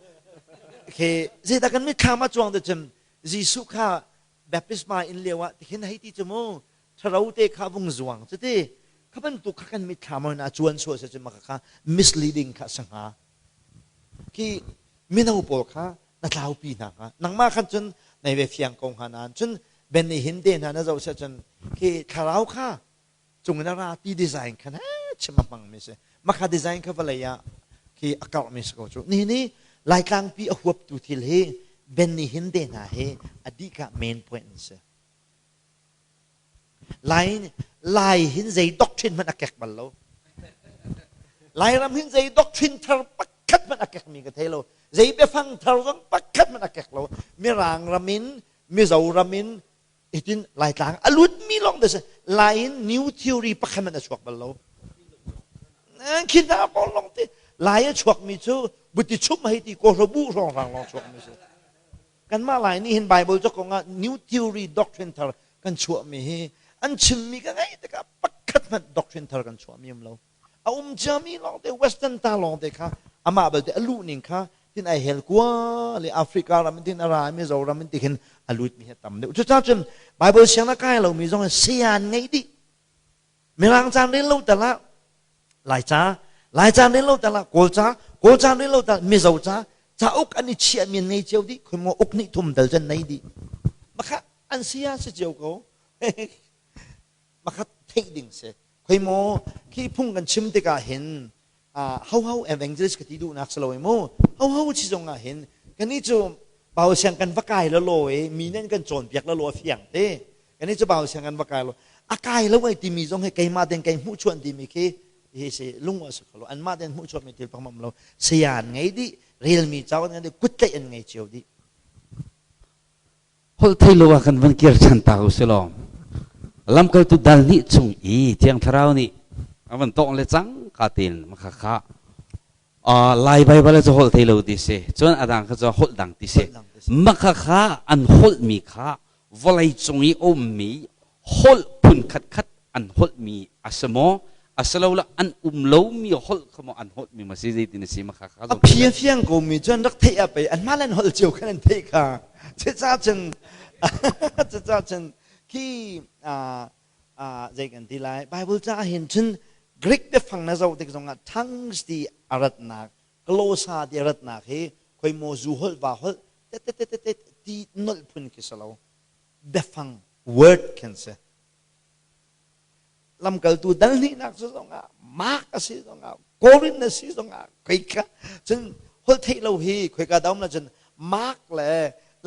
ke zeidah kan mitthlam ah cuang ti cun Jesuh kha baptisma in lio ah tikhin hei ti cu mu tharo te kha vung zuang cu ti kha bantuk kha kan mitthlam ah a cuan sual se cun maka kha misleading kha sa hnga khi mino pawl kha na tlaupi hna hnga nangmah khan cun nei ve fiang ko hnga nain cun ben ni hin te hna na zoh se cun khi thlarau kha cung in a ra ti design khan he chim a hmang mi si makha design kha vawlei ah khi a karh mi si ko cu ni ni laitlang pi a huap tu thil hi ben ni hin te hna hi a dih ka main point an si lai lai hin zei doctrine hmanh a kek bal lo Lairam hin zei doctrine thar pakhat hmanh a kek mi ka thei lo zei biafang thar zong pakhat hmanh a kek lo mirang ram in Mizoram in itin Laitlang a lut mi lawng te si Lai in new theory pakhat hmanh a chuak bal lo khi hna pawl lawng te Lai a chuak mi cu buti chum hei ti kawhra bu hrawng hrang lawng chuak mi si kanmah Lai nih hin Bible ca kong ah new theory doctrine thar kan chuah mi hi an chim mi ka ngaih tikah pakhat hmanh doctrine thar kan chuah mi um lo a um cia mi lawng te western ta lawng te kha amah belte a luh ning kha tin ai hel kua le Africa ram in tin a ra mi Zoram in ti khin a lut mi hi tam deuh cucaah cun Bible siang na kai lo mi zong sian ngei dih mirang caan rel lo tal ah Lai ca Lai caan rel lo tal ah Kawl ca Kawl caan rel lo tal Mizo ca cauk an i chiah mi an ngei cio dih khoi maw uk nih thum dal cun nei dih makha an sia si cio ko makhat theih ding si khoi maw khi phung kan chim tikah hin ho ho evangelist ka ti duhnak si lo mu ho ho chi zong ah hin kani cu bau siang kan va kai lo lo e mi nan kan cawnpiak lo lo a fiang te kani cu bau siang kan va kai lo a kai lo ai timi zong he keimah den kei hmuh chuan timi khi hi si lung a si kho lo anmah den hmuh chuan mi thil pangmam lo sayan ngei dih relmi cauk an ngei dih kut tlaih an ngei cio dih Holh thei lo ah kan van kir ṭhan ta u si law lamkaltu dal nih chung i Thiang Thlarau nih a van tawng le cang ka tein makha kha Lai Baibal cu holh thei lo ti si cun a dang kha cu holh dang ti si makha kha an holh mi kha vawlei cung i ummi holh phun khat khat an holh mi a si maw a si lo la an um lomi holh kha maw an holh mi ma si zeitin a si ma kha kha a phia fiang ko mi cu an rak theih ah pei an mah len holh cio khan an theih kha cucaah cun cucaah cun khi zei kan ti lai Bible ca hin cun Greek biafang na zoh tik zongah tongues ti a ratnak glosa ti a ratnak hi khoi maw zu holh va holh te te te te ti nolh phun khi si lo biafang word khin si lamkaltu dal hnihnak cu zongah Mark a si zongah Korin a si zongah khoika cun holh theih lo hi khoika dah um la cun Mark le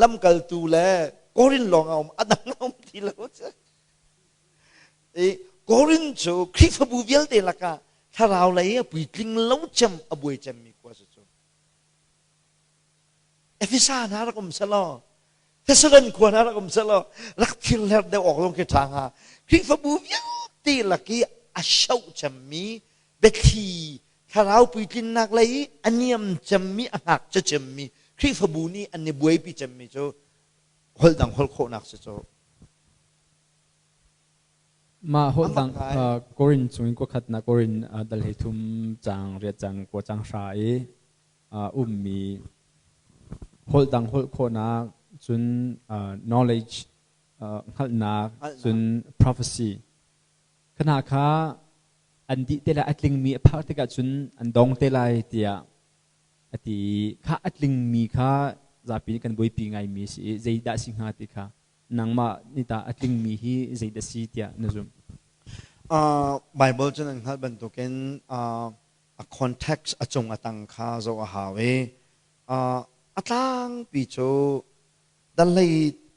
lamkaltu le Korin lawng a um a dang a um ti lo cu i Korin cu Khrihfabu vialte lakah thlarau lei a puitling lo cem a buai cemmi khua si cu Efesa hna rak um selaw Thessalon khua hna rak um selaw rak thirhler deuh awk zong khi ṭha hnga. Khrihfabu vialte lak i a shoh cemmi biathli thlarau puitlinnak lei i a niam cemmi a ngakchia cemmi Khrihfabu nih an i buaipi cemmi cu holh dang holh khawhnak si cu. Mah holh dang Korin chung in kuakhatnak Korin dal hei thum cang riat cang kua cang hra i ummi holh dang holh khawhnak cun knowledge hngalhnak cun prophecy khana kha an dih te lai a tlingmi a phak tikah cun an dong te lai tiah a ti kha a tlingmi kha zapi nih kan buaipi ngaimi si i zeidah si hnga ti kha nangmah nih tah a tlingmi hi zeidah si tiah na zumh? Bible cun an hngalh bantukin a context a cung a tang kha zoh a hau i a tlangpi cu dal hlei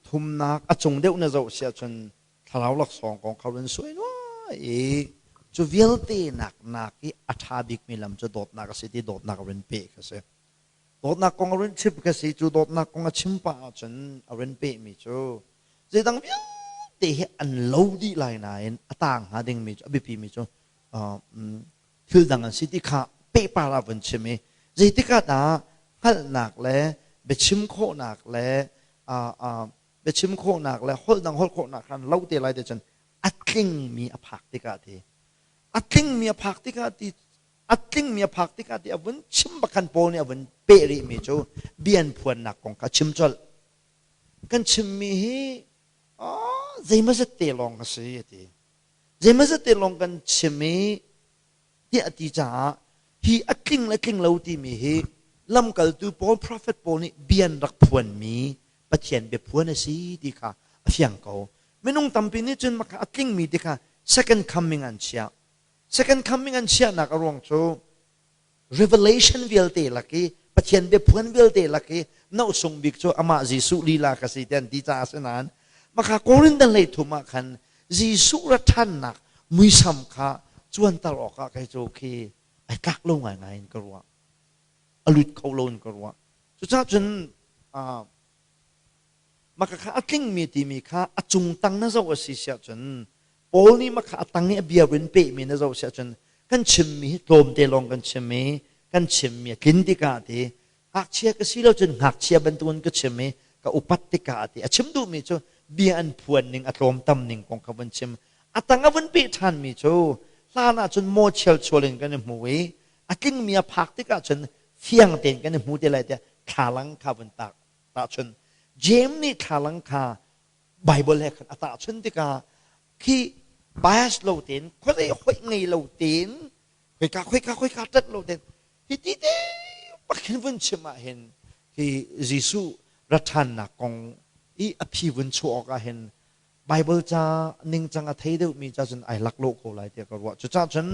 thumnak a cung deuh na zoh si ahcun thlarau laksawng kong kha run suai nuai i cu vialte nak nak i a ṭha bikmi lam cu dawtnak a si ti dawtnak run pe kha si dawtnak kong a run chim kha si cu dawtnak kong a chim pah ahcun a run pehmi cu. Zeidang vialte hi an lo dih lai nain a tang hnga dingmi cu a biapimi cu thil dang an si ti kha pehpar ah vun chim i zeitik ah dah hngalhnak le biachim khawhnak le biachim khawhnak le holh dang holh khawhnak khan lo te lai te cun a tlingmi a phak tikah ti a tlingmi a phak tikah ti a tlingmi a phak tikah ti a vun chim bakhan Paul nih a vun peh rihmi cu bian phuannak kong kha chim colh. Kan chimmi hi zeimazat te lawng a si a ti. Zeimazat te lawng kan chim i tiah a ti caah hi a tling le tling lo timi hi lamkaltu Paul prophet Paul nih bian rak phuanmi Pathian biaphuan a si ti kha a fiang ko. Minung tampi nih cun maka a tlingmi ti kha second coming an chiah. Second coming an chiahnak a ruang cu revelation vialte lak i Pathian biaphuan vialte lak i nohsung bik cu amah Jesuh lila ka si ti an ti caah a si nain maka Korinth hlei thum ah khan Jesuh ra ṭhannak muisam kha cuanter awkah kei cu khi ai tlak lo ngaingai in ka ruah. A lut kho lo in ka ruah. Cucaah cun maka kha a tlingmi timi kha a cung tang na zoh a si siah cun Paul nih maka a tang i a bia rin pehmi na zoh siah cun kan chimmi hi tlawmte lawng kan chim i kan chimmi a tlin tikah ti ngakchia ka si lo cun ngakchia bantukin ka chim i ka upat tikah ti a chim duhmi cu bia an phuan ning a tlawm tam ning kong kha vun chim. A tang a vun peh ṭhanmi cu hlan ah cun maw chialchual in kan i hmu i a tlingmi a phak tikah cun fiang tein kan i hmu te lai tiah thlalang kha vun tak tahchun. James nih thlalang kha Bible he khan a tahchun tikah khi bias lo tein khuazei hoih ngei lo tein khoika khoika khoika ṭat lo tein hi ti te pakhin vun chim ah hin hi Jesuh ra ṭhannak kong i a phi vun chuah awk ah hin Bible ca ningcang a thei deuhmi ca cun ai lak lo ko lai tiah ka ruah. Cucaah cun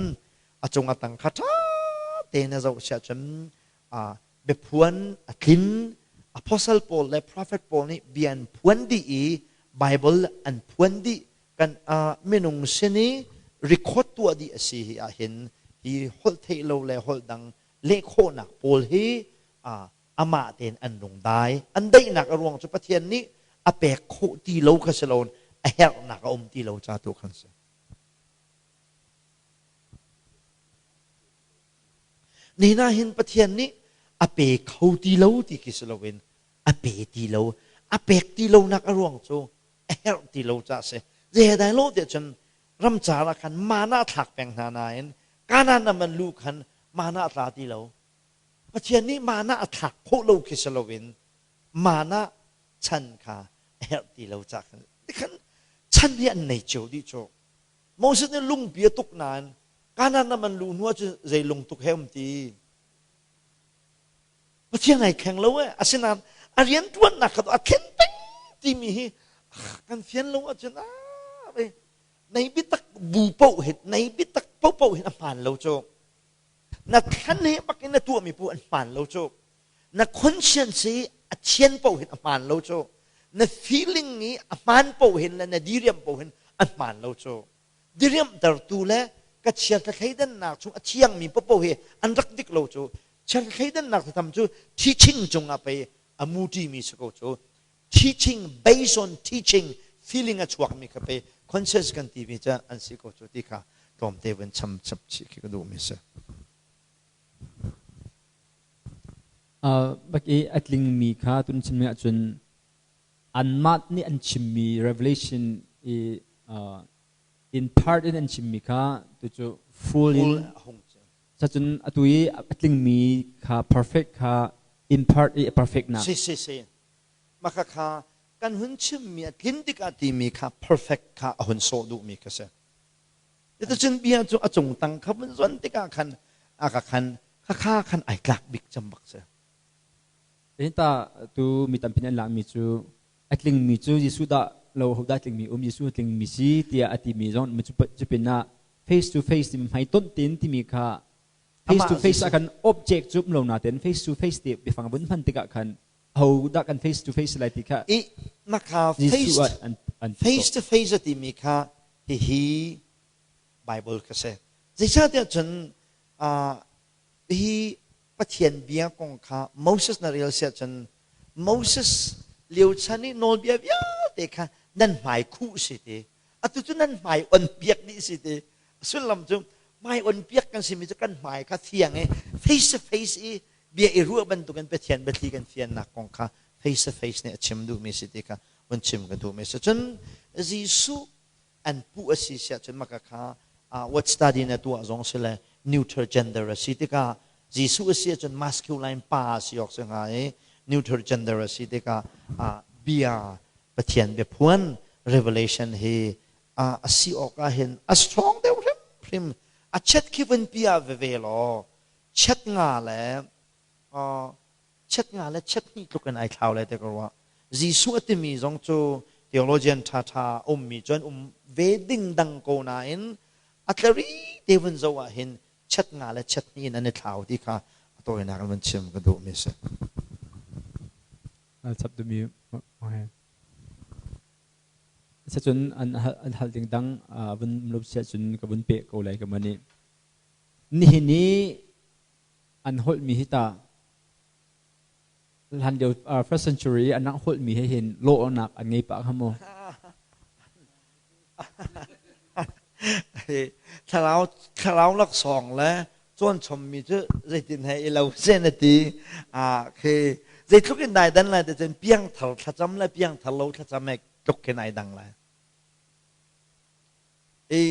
a cung a tang kha ṭha tein a zoh siah cun biaphuan a tlin. Apostle pawl le prophet pawl nih bia an phuan dih i Bible an phuan dih kan minung sin i record tuah dih a si hi ahhin hi holh theih lo le holh dang leh khawhnak pawl hi amah tein an rung dai. An daihnak a ruang cu Pathian nih a pek khawh ti lo kha si loin a herhnak a um ti lo ca tu khan si. Nihin ah hin Pathian nih a pe kho ti lo ti khi si loin a pe ti lo. A pek ti lonak a ruang cu a herh ti lo caah si. Zei lo tiah cun ramcar ah khan mana thlak peng hna nain Kanaan ram an luh khan mana tla ti lo. Pathian nih mana a thlak khawh lo khi si loin mana chan kha a herh ti lo caah khan tikhan chan hi an nei cio dih cu. Moses nih lungpi a tuk nain Kanaan ram an luh hnu ahcun zei lungtuk he um ti. Pathian ai kheng lo eh. Asinain a rianṭuannak kha a thlen peng timi hi kan fian lo ahcun nei biatak bu paoh hin nei biatak paohpaoh hin a hmaan lo cu. Na thlan he bak in na tuahmi paoh an hmaan lo cu. Na conscience hi a thian paoh hin a hmaan lo cu. Na feeling i a hmaan paoh hin le na diriam paoh hin a hmaan lo cu. Diriamhtertu le ka chiatha thleidannak chung a thiangmi paohpaoh hi an rak dik lo cu. Chiatha thleidannak tam cu teaching cungah pei a muṭimi si ko cu. Teaching based on teaching feeling a chuakmi kha pei conscience kan timi cu an si ko cu ti kha tlawmte vun cham chap chih khi ka duhmi si. Bak i a tlingmi kha tun chimmi ahcun anmah nih an chimmi revelation i in part in an chimmi kha tucu full in cun atu i a tlingmi kha perfect kha in part i a perfect nak. Si si si. Maka kha kan hun chimmi a tlin tikah timi kha perfect kha a hun sawh duhmi kha si. Cuticun bia cu a cung tang kha vun zuan tikah khan a ka khan khakha khan ai tlak bik cem bak si. Ta tu mi tampi an lakmi cu a tlingmi cu Jesuh dah lo ho dah tlingmi um Jesuh tlingmi si tiah a timi zong cu pinah face to face timi hmaitonh tin timi kha face to face ah kan object cu um lo nain face to face ti biafang vun hman tikah khan ho dah kan face to face lai ti kha i makha face face to face timi kha hihi Bible kha si. Zeicahtiah cun hi Pathian bia kong kha Moses na rel siah cun Moses lio chan i nawlbia vialte kha Nan hmai khuh si ti. Atu cu nan hmai on piak dih si ti. Sullam cu hmai on piak kan simi cu kan hmai kha fiang i face to face i bia i ruah bantukin Pathian biathli kan fiannak kong kha face to face nih a chim duhmi si ti kha vun chim ka duhmi si. Cun Jesuh an puh a si siah cun maka kha what study na tuah zong si le neutral gender a si tikah Jesuh a si ahcun masculine pa a si awk si hnga i neutral gender a si tikah bia Pathian biaphuan revelation hi a si awk ah hin a strong deuh hrimhrim. A chet khi vun pi ah veve law chet nga le chet nga le chet hnih tluk in ai thlau le te ka ruah. Jesuh a timi zong cu theologian ṭhaṭha ummi cu an um ve ding dang ko nain a tlari te vun zoh ah hin chet nga le chet hnih in an i thlau ti kha a tawinak in vun chim ka duhmi a si. Chap duhmi Sacun an hal ding dang vun lo siah cun ka vun peh ko lai ka mani. Nihin i an holhmi hi ta hlan lio first century an rak holhmi he hin lawhnak an ngei pah kha mu. Thlarau thlarau laksawng le cawnchommi cu zeitin he i lo sen a ti. Khi zeitluk in dai dan lai te cun piangthar thlacam le piangthar lo thlacam he tluk khin ai dang lai. I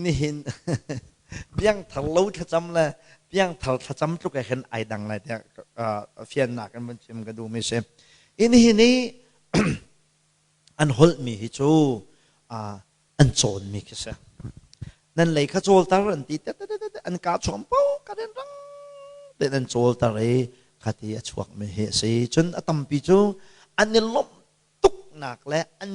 nihin piangthar lo thlacam le piangthar thlacam tluk he khin ai dang lai tiah fiannak in vun chim ka duhmi si. I nihin i an holhmi hi cu an cawnmi khi si. Nan lei kha cawlter an ti an ka chuam po ka den rang ten an cawlter i khati a chuakmi hi a si. Cun a tampi cu an i lawmh tuknak le an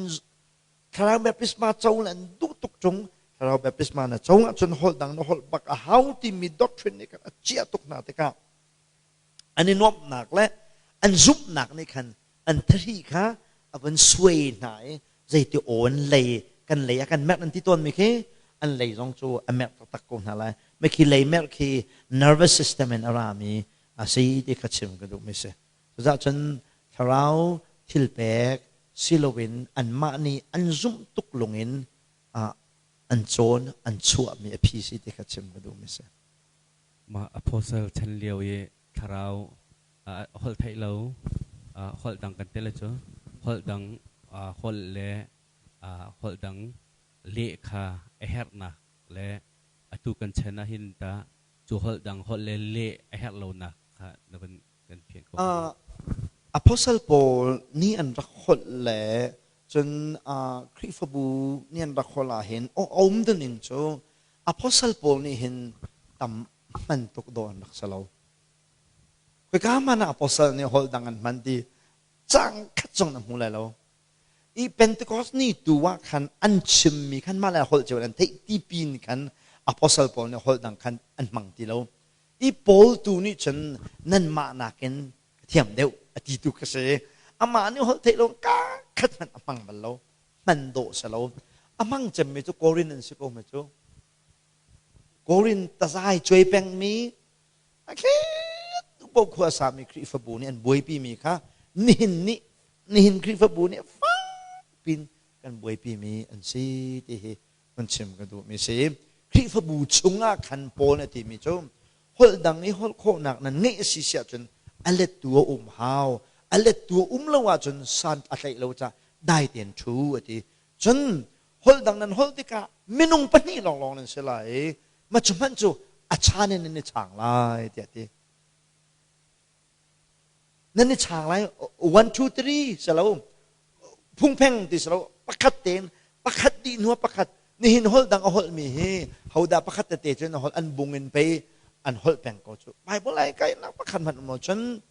thlarau baptisma co le an duh tuk ṭung. Thlarau baptisma na co ahcun holh dang na holh bak a hau timi doctrine nih khan a ciah tuk hna tikah an i nuamhnak le an zumhnak nih khan an thari kha a vun suai hna i zeiti aw an lei kan lei a kan merh an ti tawnmi khi an lei zong cu a merh taktak ko hna lai. Mah khi lei merh khi nervous system in a rami a si ti kha chim ka duhmi si. Cucaah cun thlarau thilpek si loin anmah nih an zumh tuk lungin an cawn an chuahmi a phi si ti kha chim ka duhmi si. Mah apostle chan lio i thlarau holh theih lo, holh dang kan tel cu holh dang holh le holh dang leh kha a herhnak le atu kan chan ah hin ta cu holh dang holh le leh a herh lonak kha na van kan phian ko. Apostle Paul nih an rak holh le cun Khrihfabu nih an rak holh ah hin um ning cu Apostle Paul nih hin tam hman tuk dawh an rak si lo. Khoika hmanh ah apostle nih holh dang an hman ti cang khat zong na hmu lai lo. I Pentecost ni tu ah khan an chimmi khan mah le holh cio an theih ti pin khan apostle pawl nih holh dang khan an hmang ti lo. I Paul tu nih cun nanmah nakin ka thiam deuh a ti tu kha si. Amah nih holh theih lo ka khat hmanh a hmang bal lo. Hman dawh si lo. A hmang cemmi cu Korin an si ko ma cu. Korin tazai cuai pengmi a thlet po khua sami Khrihfabu nih an buaipi mi kha nihin nih nihin Khrihfabu nih fak pin kan buaipi mi an si ti hi hun chim ka duh mi si. Khrihfabu chungah khan Paul a ti mi cu holh dang i holh khawhnak nan ngeih a si siah cun a lettu a um hau, a lettu a um lo ahcun san a tlaih lo ca dai tein ṭhu a ti. Cun holh dang nan holh tikah minung pahnih lawnglawng nan si lai i ma cu hmanh cu a chan in nan i chang lai tiah ti. Nan i chang lai, 1 2 3 si lo, phungpheng ti si lo, pakhat tein pakhat dih hnu pakhat. Nihin holh dang a holhmi hi hodah pakhat tete cun a holh an bung in pei an holh peng ko cu. Bible ai kai nak pakhat hmanh um lo. Cun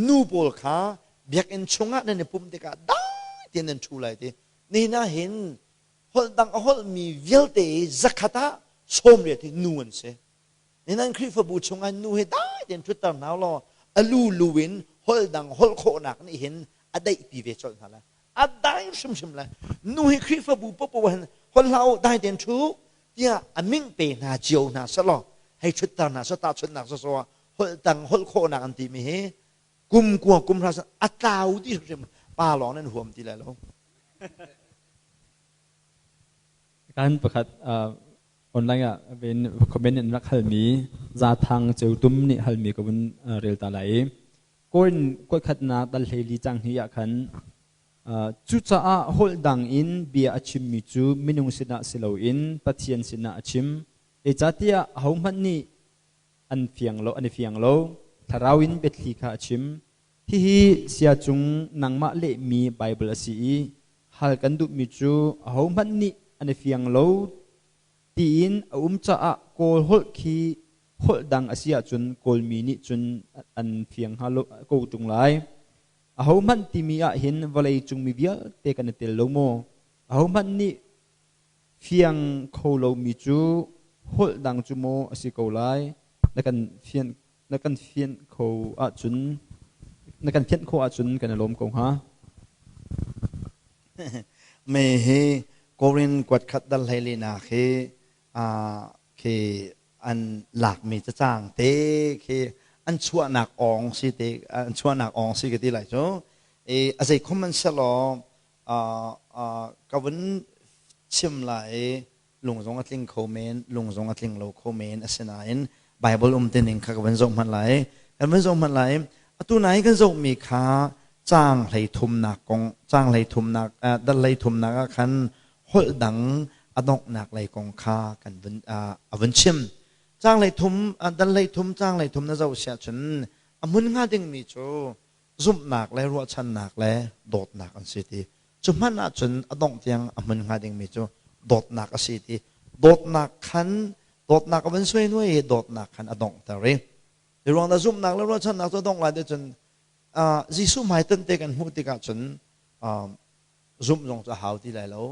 nu pawl kha biakinn chungah nan i pumh tikah dai tein nan ṭhu lai ti. Nihin ah hin holh dang a holhmi vialte zakhat ah 80 hi nu an si. Nihin an Khrihfabu chungah nu hi dai tein ṭhutter hna law a lu lu in holh dang holh khawhnak nih hin a daihpi ve colh hna lai. A dai hrimhrim lai. Nu hi Khrihfabu popo hin holh hlah u, dai tein ṭhu tiah a ming pe hna cio hna selaw hei ṭhutter hna seh, tahchunhnak sawsawh ah holh dang holh khawhnak an timi hi kum kua kum hra a tlau dih hrim, pa lawng nan huam ti lai lo. Kan pakhat online ah ven comment in rak halmi Zathang Ceutum nih halmi ka vun rel ta lai i Korin kuatkhatnak dal 14 cang hnih ah khan cucaah holh dang in bia a chimmi cu minung sinah si loin Pathian sinah a chim. Zeicahtiah ahohmanh nih an fiang lo an i fiang lo. Thlarau in biathli kha a chim. Hihi sia cung nangmah lehmi Baibal a si i hal kan duhmi cu ahohmanh nih an i fiang lo tiin a um caah Kawl holh khi holh dang a si ahcun Kawlmi nih cun an fiang hnga lo ko ṭung lai. Ahohmanh timi ahhin vawlei cung mi vialte kan i tel lo maw? Ahohmanh nih fiang kho lomi cu holh dang cu maw a si ko lai? Na kan fian na kan fianh kho ahcun na kan fianh khawh ahcun kan i lawm ko hnga. Me hi Korin kuat khat dal hlei linak hi khi an lakmi cacang te khi an chuahnak ong si te an chuahnak ong si ka ti lai cu i a zei khom an selaw ka vun chim lai lung zong a tling kho men lung zong a tling lo kho men asinain Bible um te ning kha ka van zoh hmanh lai kan van zoh hmanh lai atu nai kan zohmi kha caang hlei thumnak kong caang hlei thumnak dal hlei thumnak ah khan holh dang a donghnak lei kong kha kan vun a vun chim caang hlei thum dal hlei thum caang hlei thum na zoh siah cun a hmun hnga dingmi cu zumhnak le ruahchannak le dawtnak an si ti cu hmanh ahcun a dongh tiang a hmun hnga dingmi cu dawtnak a si ti dawtnak khan dawtnak a van suai nuai i dawtnak khan a donghter i i ruang dah zumhnak le ruahchannak cu a dongh lai ti cun Jesuh hmaiton te kan hmuh tikah cun zumh zong cu a hau ti lai lo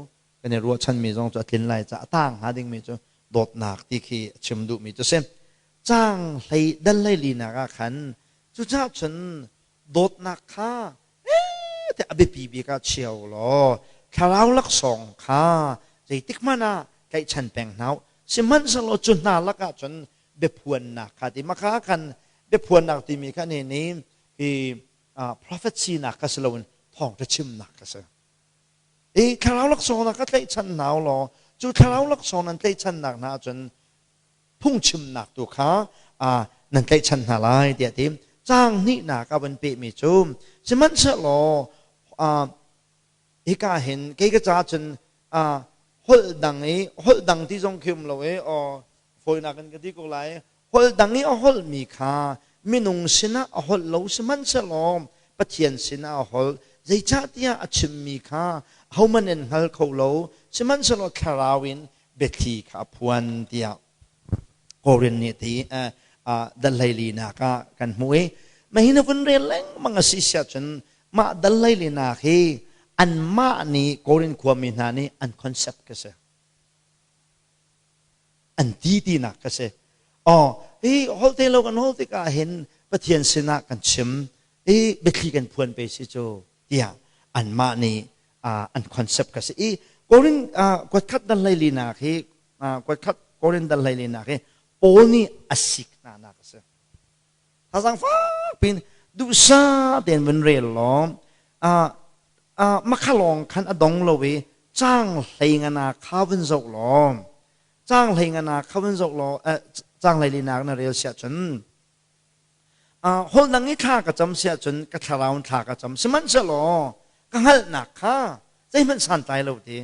kan i ruahchanmi zong cu a tlin lai caah a taang hnga dingmi cu dawtnak ti khi a chim duhmi cu si caang hlei dal hlei linak ah khan cucaah cun dawtnak kha te a biapi bik ah chia u law thlarau laksawng kha zeitik hmanh ah tlaihchan peng hna u sihmanhsehlaw cu hna lakah cun biaphuannak kha ti maka khan biaphuannak timi kha nih nih hi prophecy nak kha si loin thawngṭha chimnak kha si i thlarau laksawng na ka tlaihchan hna u law cu thlarau laksawng nan tlaihchannak hna ahcun phungchimnak tu kha nan tlaihchan hna lai tiah ti caang hnihnak a van pehmi cu sihmanhsehlaw hika hin kei ka ca cun holh dang i holh dang ti zong khi um lo i aw fawinak in ka ti ko lai holh dang i a holhmi kha minung sinah a holh lo sihmanhsehlaw Pathian sinah a holh zeicahtiah a chimmi kha ahohmanh in hngal kho lo sihmanhsehlaw thlarau in biathli kha a phuan tiah Korin nih ti dal hleilinak ah kan hmuh i mahi na vun rel lengmang a si siah cun mah dal hleilinak hi anmah nih Korin khuami hna nih an concept ka si an ti tinak ka si oh hi holte lo kan hol tikah hin Pathian sinah kan chim i biathli kan phuan pe si cu tiah anmah nih an concept ka si i Korin kuatkhat dal hleilinak hi kuatkhat Korin dal hleilinak hi Paul nih a sik hna nak a si thazang fak pin duhsa tein vun rel law makhalawng khan a dong lo i cang hlei ngana kha vun zoh law cang hlei ngana kha vun zoh law cang hlei linak na rel siah cun Holh dang i thla ka cam si ahcun ka thlarau in thla ka cam. Sihmanhsehlaw ka hngalhnak kha zeihmanh santlai lo ti.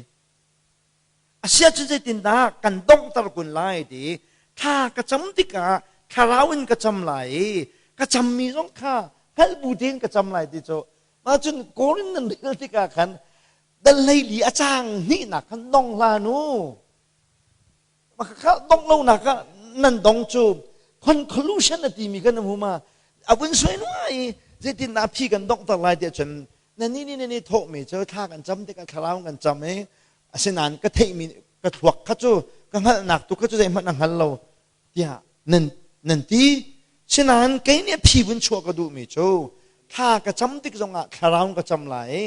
A si ahcun zeitindah kan donghter kun lai ti thla ka cam tikah thlarau in ka cam lai i ka cammi zong kha hngalh bu tein ka cam lai ti cu mah cun Korin nan rel tikah khan dal hleili a caang hnihnak khan dong hlah u. Makha dong lo nak ah nan dong cu conclusion a timi kan hmu ma a vun soi nuai i zeitin dah phi kan donghter lai tiah cun na ni ni ni thawhmi cu thla kan cam tikah thlarau kan cam i asinain ka theihmi ka thluak kha cu ka hngalhnak tu kha cu zeihmanh a hngal lo tiah nan nan ti sinain kei nih phi vun chuah ka duhmi cu thla ka cam tik zongah thlarau ka cam lai i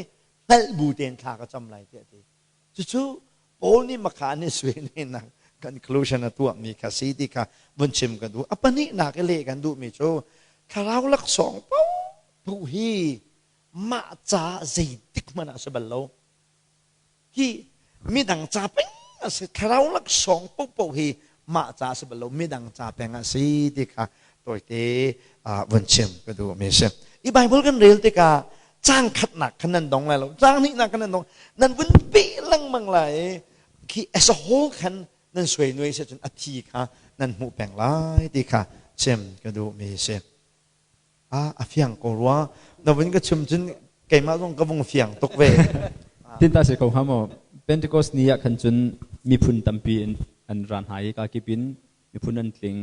hngalh bu tein thla ka cam lai tiah ti Cucu Paul nih makha nih suinak conclusion a tuahmi kha si ti kha vun chim ka duh. A pahnihnak i leh kan duhmi cu thlarau laksawng paoh hi mah ca zeitik hmanh ah a si bal lo. Hi midang ca peng Si thlarau laksawng paohpaoh hi mah ca si bal lo, midang ca peng ah si ti kha tawite vun chim ka duh mi si. I Bible kan rel tikah caang khatnak khan nan dong lai lo, caang hnihnak khan nan dong, nan vun peh lengmang lai khi as a whole khan nan suai nuai si cun a thi kha nan hmuh peng lai ti kha chim ka duh mi si. A fiang ko rua. Na vun ka chim cun keimah zong ka vung fiang tuk ve. Tin ta si ko hnga maw? Pentecost ni ah khan cun miphun tampi an ra hna i kakip in miphun an tling.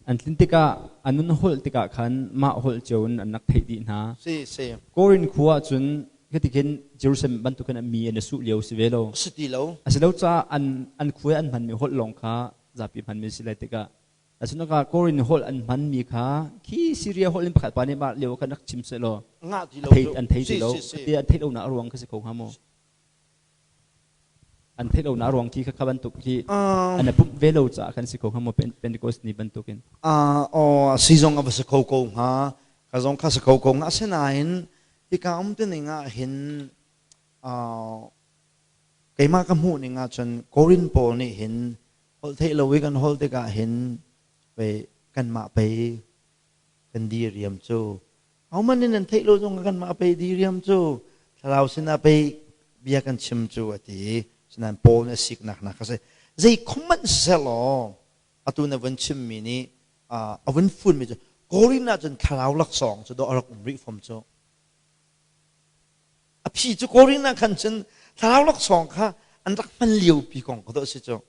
An tlin tikah an nun holh tikah khan mah holh cio in an rak theih dih hna. Si si. Korin khua ah cun khitikin Jerusalem bantukin mi an i suh lio si ve lo. Si ti lo. A si lo caah an khua an hmanmi holh lawng kha zapi hmanmi si lai tikah Asinain Korin holh an hmanmi kha khi Syria holh in pakhat pa nih mah lio khan rak chim sehlaw an thei ti lo. Ti an theih lonak a ruang kha si ko hnga maw? An theih lonak a ruang khi kha bantuk khi an pumh ve lo caah khan si ko hnga maw Pentecost ni bantukin? Aw, si zong a va si kho ko hnga. Ka zong kha si kho ko hnga. Asinain hika um ti ning ah hin keimah ka hmuh ning ah cun Korin pawl nih hin holh theih lo i kan holh tikah hin pei kanmah pei kan diriam cu ahohmanh nih nan theih lo zong kanmah pei diriam cu thlarau sinah pei bia kan chim cu a ti. Sinain Paul nih a siknak nak a si zei khom hmanh siseh atu na vun chimmi nih a vun funmi cu Korin ah cun thlarau laksawng cu dawh a rak um rih fom cu. A phi cu Korin ah khan cun thlarau laksawng kha an rak hman lio pi kong kha dawh si cu.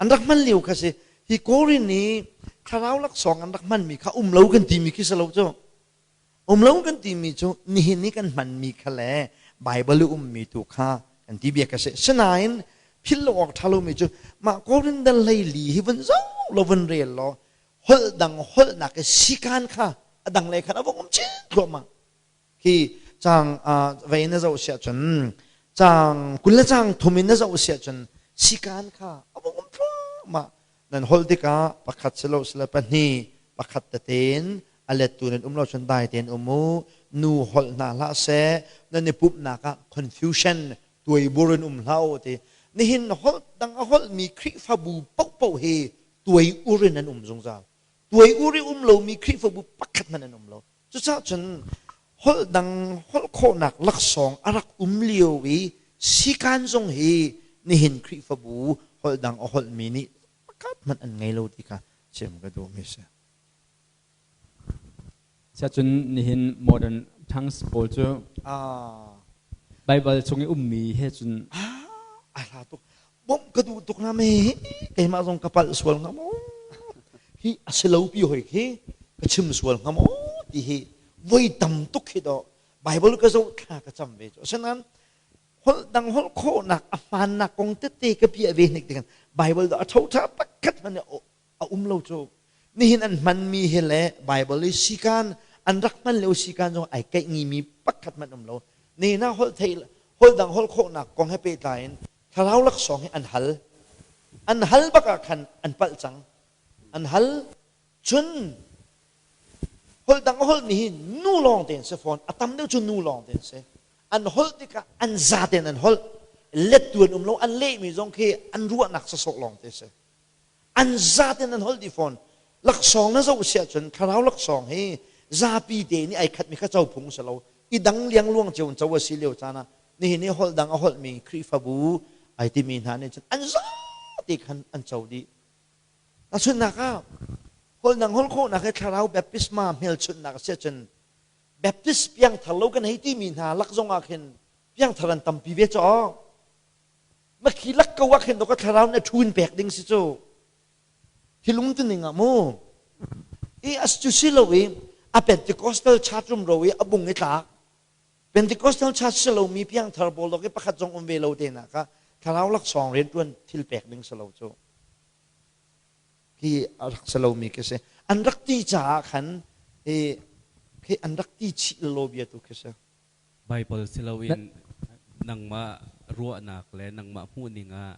An rak hman lio kha si. Hi Korin i thlarau laksawng an rak hmanmi kha um lo kan timi khi si lo cu. Um lo kan timi cu nihin i kan hmanmi kha le Bible i ummi tu kha kan ti bia ka si. Sinain philh lo awk ṭha lomi cu mah Korin dal 14 hi vun zoh lo vun rel law holh dang holhnak i sikan kha a dang lei khan a vung um chin thluahmah. Hi caang vei na zoh siah cun caang 20 le caang 30 in na zoh siah cun sikan kha a vung um thluahmah. Nan holh tikah pakhat si lo sile pahnih pakhat tein a lettu nan um lo cun dai tein um u. Nu holh hna hlah seh, nan i pumhnak ah confusion tuaibur in um hlah u ti. Nihin holh dang a holhmi Khrihfabu paohpaoh hi tuai ur in an um zungzal. Tuai ur i um lomi Khrihfabu pakhat hmanh an um lo. Cucaah cun holh dang holh khawhnak laksawng a rak um lio i sikan zong hi nihin Khrihfabu holh dang a holhmi nih pakhat hmanh an ngei lo ti kha chim ka duhmi si. Siacun nihin modern tongues pawl cu Bible chung i ummi he cun a hla tuk. Bawmh ka duh tuk na me keimah zong ka palh sual hnga maw? Hi a si lo pi hoi khi ka chim sual hnga maw ti hi voi tam tuk hi do Bible ka zoh thla ka cam ve cu. Asinain holh dang holh khawhnak a hmaannak kong tete ka piah ve hnik tikan Bible do a ṭhoṭha pakhat hmanh a um lo cu. Nihin an hmanmi hi le Bible i sikan an rak hman lio sikan zong ai keih ngimi pakhat hmanh um lo. Nihin ah holh theih holh dang holh khawhnak kong he pehtlai in thlarau laksawng hi an hal. An hal bak ah khan an palh cang. An hal cun holh dang a holhmi hi nu lawng tein si fawn. A tam deuh cu nu lawng tein si. An holh tikah an za tein an holh. Lettu an um lo. An lehmi zong khi an ruahnak sawsawh lawng te si. An zaten an holh dih fawn. Laksawng na zoh siah cun thlarau laksawng hi zapi te nih ai khatmi kha co phung si lo. I dang liangluang cio in co a si lio caan ah nihin i holh dang a holhmi Khrihfabu ai timi hna nih cun an zate khan an co dih. Tahchunhnak ah holh dang holh khawhnak hi thlarau baptisma hmelchunhnak a si ahcun Baptist piangthar lo kan hei timi hna lak zong ah khin piangthar an tampi ve caw. Makhi lak ko ah khin ka thlarau na ṭhun pek ding si cu. Thilung tu ning ah mu. I as cu si lo i a Pentecostal church rum ro i a bung i tlak. Pentecostal church si lo mi piangthar pawl dok i pakhat zong um ve lo te na kha thlarau laksawng rianṭuan thil pek ding si lo cu. Khi a rak si lo mi khi si. An rak ti caah khan hi khi an rak ti chih lo bia tu khi si. Bible si loin nangmah ruahnak le nangmah hmuhning ah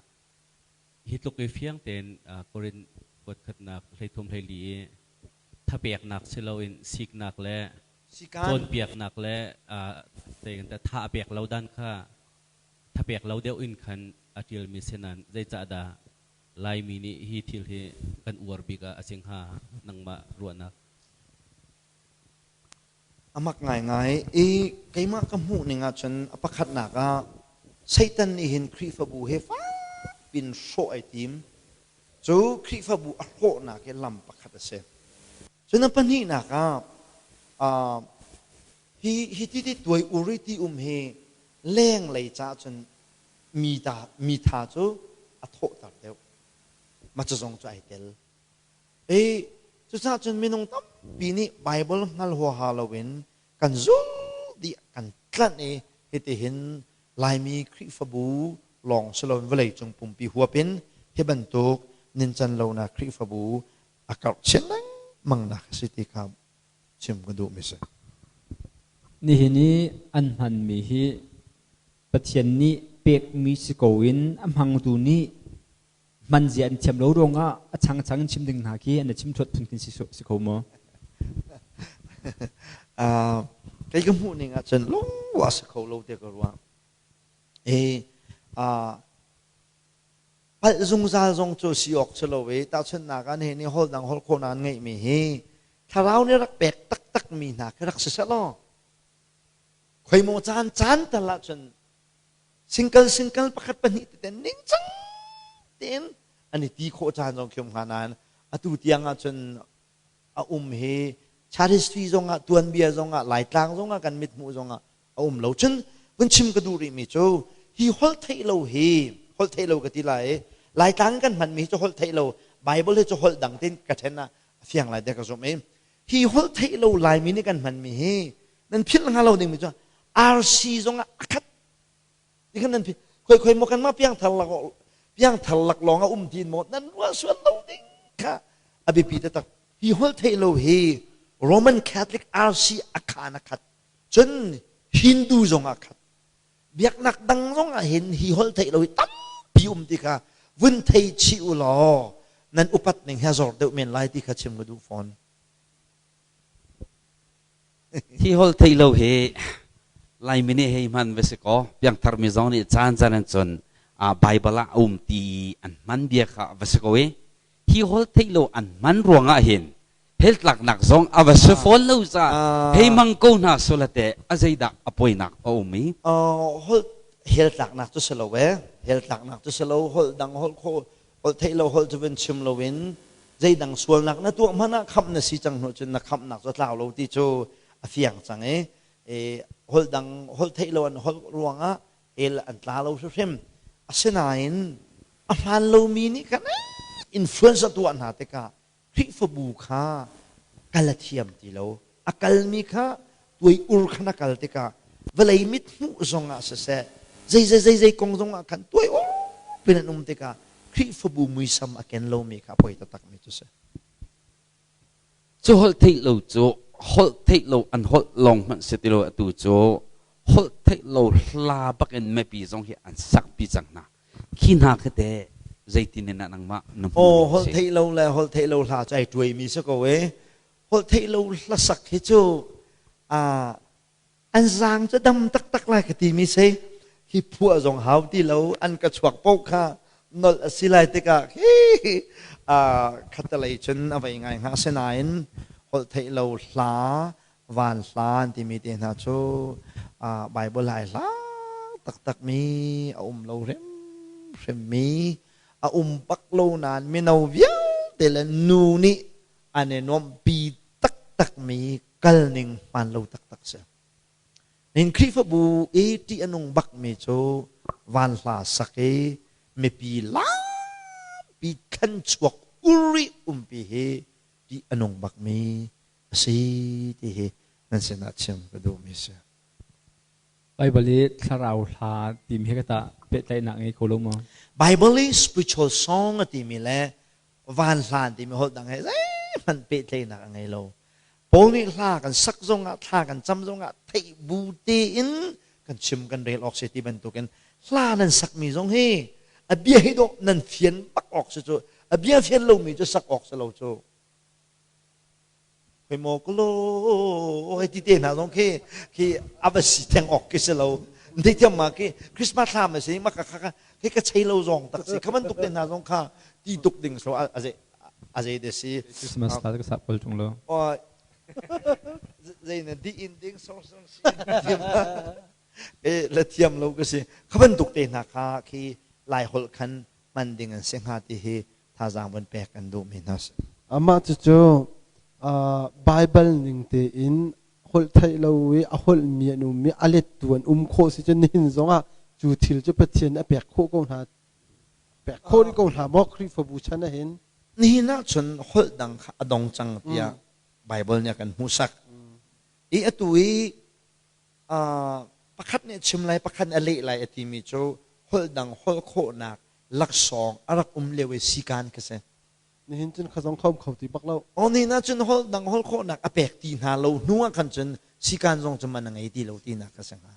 hi tluk i fiang tein Korin kuat khatnak 13 14 i thapeknak si loin siknak le cawnpiaknak le tha pek lo dan kha thapek lo deuh in khan. a ṭialmi si nain zeicahdah Laimi nih hi thil hi kan uar bik ah a si hnga nangmah ruahnak? A mak ngaingai i keimah ka hmuh ning ahcun a pakhatnak ah Satan nih hin Khrihfabu he fakpin hrawh ai tim. Cu Khrihfabu a hrawhnak hi lam pakhat a si. Cun a pahnihnak ah hi hi ti ti tuai ur i ti um hi lenglei caah cun mi ta mi tha cu a thawhter deuh. Mah cu zong cu ai tel. I cucaah cun minung tampi nih Baibal hngal huaha loin kan zul dih kan tlanh i hitihin Laimi Khrihfabu lawng si loin vawleicung pumpi huap in hi bantuk nincan lonak Khrihfabu a karh chin lengmang nak a si ti kha chim ka duhmi si. Nihin i an hmanmi hi Pathian nih pekmi si ko in a hmangtu nih hman zia an thiam lo ruangah a changchang in chim ding hna khi an chim thuat phun si si ko maw? Kei ka hmuh ning ahcun lungwa si kho lo te ka ruah. E palh zungzal zong cu si awk si lo i tahchunhnak ah nihin i holh dang holh khawhnak an ngeihmi hi thlarau nih rak pek taktak mi hna khi rak si seh law khoi maw caan caan tal ahcun singkal singkal pakhat pahnih tete ningcang tein an i ti khawh caan zong khi um hnga nain atu tiang ahcun a um hi chat history zongah tuanbia zongah laitlang zongah kan mithmuh zongah a um lo cun vun chim ka duh rihmi cu hi holh theih lo hi holh theih lo ka ti lai i laitlang kan hmanmi hi cu holh theih lo Bible hi cu holh dang tin ka then ah a fiang lai te ka zumh i hi holh theih lo laimi nih kan hmanmi hi nan philh hnga lo dingmi cu RC zongah a khat ti khan nan philh khoi khoi maw kan mah piangthar lak piangthar lak lawng a um tin maw nan ruah sual lo ding kha a biapi taktak hi holh theih lo hi Roman Catholic RC a khan a khat Cun Hindu zong ah khat biaknak dang zong ah hin hi holh theih lo hi tampi um ti kha vun thei chih u law nan upat ning hi a zor deuh men lai ti kha chim ka duh fawn. Hi holh theih lo hi Laimi nih hei hman ve si kaw piangthar mi zong nih caan caan an cun Bible ah a um ti an hman bia kha va si ko i hi holh theih lo an hman ruangah hin heltlaknak zong a va si fawn lo ca hei mang ko hna sulate a zeidah a poinak a um i holh heltlaknak cu si lo e heltlaknak cu si lo holh dang holh kho holh theih lo holh cu van chim lo in zeidang sualnak na tuah hmanh ah khamh na si cang hnu cun na khamhnak cu tlau lo ti cu a fiang cang i holh dang holh theih lo an holh ruangah hell an tla lo hrimhrim asinain a hmaan lomi nih khan influence a tuah hna tikah Khrihfabu kha kal a thiam ti lo. A kalmi kha tuai ur khan a kal tikah vawlei mit hmuh zongah siseh zei zei zei zei kong zongah khan tuai ur pin an um tikah Khrihfabu muisam a ken lomi kha a poi taktakmi cu si. Cu holh theih lo cu holh theih lo an holh lawng hmanh si ti lo atu cu holh theih lo hla bak in mipi zong hi an sakpi cang hna. Khi hna khi te zeitin in nangmah na hmuh Aw holh theih lo le holh theih lo hla cu ai tuaimi si ko e. Holh theih lo hlasak hi cu an zaang cu dam taktak lai ka timi si. Hi phuah zong hau ti lo an ka chuak paoh kha nolh a si lai tikah hi khatalei cun a vei ngai hnga asinain holh theih lo hla van hla an timi te hna cu Bible ai hla taktakmi a um lo hrimhrimmi a um bak lo nain mino vialte le nu nih an i nuamhpi taktakmi kalning hmaan lo taktak si. Nin Khrihfabu i ṭih a nung bakmi cu van hla sak i mipi lampi thlan chuak uri umpi hi ṭih a nung bakmi a si ti hi nan sinah chim ka duhmi a si. Bible i thlarau hla timi hi ka tah pehtlaihnak ngei kho lo maw? Bible i spiritual song a timi le van hla an timi holh dang he zeihmanh pehtlaihnak a ngei lo. Paul nih hla kan sak zongah thla kan cam zongah theih bu tein kan chim kan rel awk si ti bantukin hla nan sakmi zong hi a bia hi dawh nan fian bak awk si cu a bia fian lomi cu sak awk si lo cu Khoi maw kalo hei ti te hna zong khi khi a va si theng awk khi si lo. Thei thiam ma khi Christmas thlam a si ma ka kha khi Hi ka chei lo zong tak si. Kha bantuk te hna zong kha ti tuk ding so a zei a zei de si. Christmas ta ka sap kol tung lo. Zei na di in ding song song si thiam e la thiam lo ka si. Kha bantuk te hna kha khi lai holh khan man ding an si hnga ti hi thazaang van pek an duh mi hna si. Amah cucu Bible ning tein holh theih lo i a holhmi an um i a lettu an um khawh si cun nihin zongah cu thil cu Pathian a pek khawh ko hna pek khawh rih ko hna maw Khrihfabu chan ahhin? Nihin ah cun holh dang kha a dong cang tiah Bible nih a kan hmuhsak. I atu i pakhat nih a chim lai pakhat nih a leh lai a timi cu holh dang holh khawhnak laksawng a rak um lio i sikan ka si. Nihin cun kha zong kha um kho ti bak lo. Aw ni na cun holh dang holh khawhnak a pek ti hna lo hnu ah khan cun sikan zong cu man a ngei ti lo tinak ka si hnga.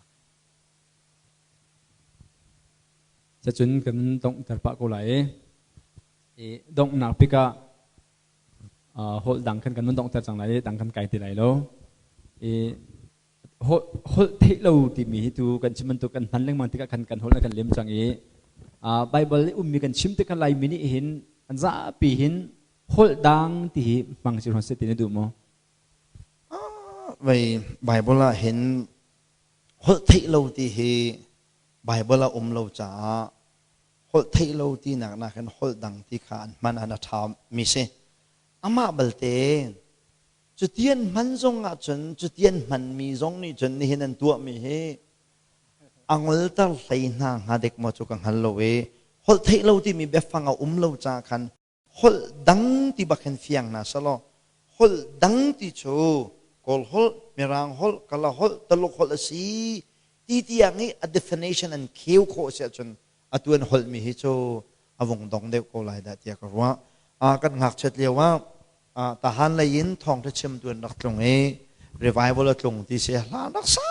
Cacun kan donghter pah ko lai i donghnak pikah holh dang khan kan mun donghter cang lai i dang kan kai ti lai lo. I holh theih lo timi hi tu kan chim bantuk kan hman lengmang tikah khan kan holh na kan lem cang i Bible i ummi kan chim tikah Laimi nih hin an zapi hin holh dang ti hi hmang si hron se ti na duh maw? Vei Bible ah hin holh theih lo ti hi Bible ah um lo caah holh theih lo tinak nakin holh dang ti kha an hman an a ṭha mi si. Amah balte Cuti an hman zong ahcun cuti an hmanmi zong nih cun nihin an tuahmi hi a ngolter hlei hna hnga dek maw cu ka hngal lo i holh theih lo timi biafang a um lo caah khan holh dang ti bak hin fiang hna selaw holh dang ti cu Kawl holh, Mirang holh, Kala holh, Taluk holh a si ti tiang i a definition an kheu khawh si ahcun atu an holhmi hi cu a vung dong deuh ko lai dah tiah ka ruah. Kan ngakchiat lio ah tahan lei in thawngtha chimtu an rak tlung i revival a tlung ti si hla rak sa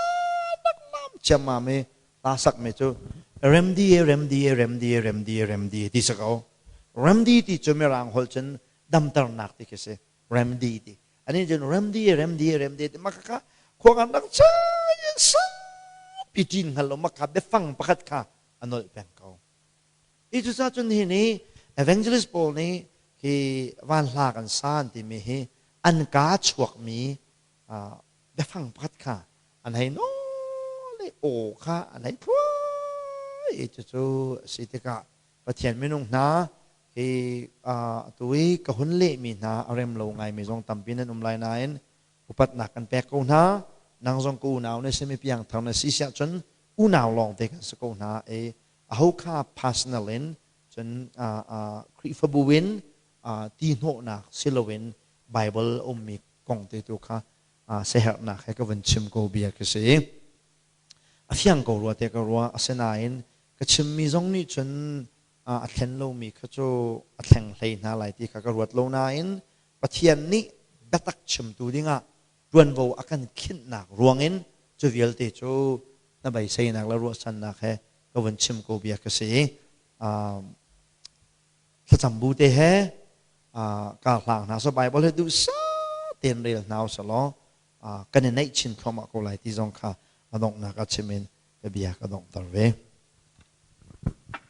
rak lam ciammam i hla sak mi cu remdi remdi remdi remdi remdi ti si ko remdi ti cu mirang holh cun damternak ti khi si remdi ti ani cun remdi remdi remdi ti maka khua kan rak chain saupi ṭin hngal lo maka biafang pakhat kha a nolh peng ko Hi cucaah cun hi nih evangelist pawl nih hi van hla kan sa an timi hi an kaa chuakmi biafang pakhat kha an hei nawl i aw kha an hei thluai i cucu a si tikah Pathian minung hna hi atu i ka hun lehmi hna a rem lo ngaimi zong tampi nan um lai nain upatnak kan pek ko hna. Nang zong ka unau na simi piangthar na si siah cun unau lawngte kan si ko hna i aho kha personal in cun Khrihfabu in ti hnawhnak si loin Bible a ummi kong te tu kha siaherhnak he ka vun chim ko bia ka si. A fiang ko rua te ka rua asinain ka chimmi zong nih cun a thlen lomi kha cu a thleng hlei hna lai ti kha ka ruat lo nain Pathian nih biatak chimtu dingah ṭuanvo a kan khinhnak ruangin cu vialte cu na beiseinak le ruahchannak he ka vun chim ko bia ka si. Thlacam bu te he kar hlang hna so Bible he duhsah tein rel hna usalaw kan i naih chin thluahmah ko lai ti zong kha a donghnak ah chim in ka bia ka donghter ve.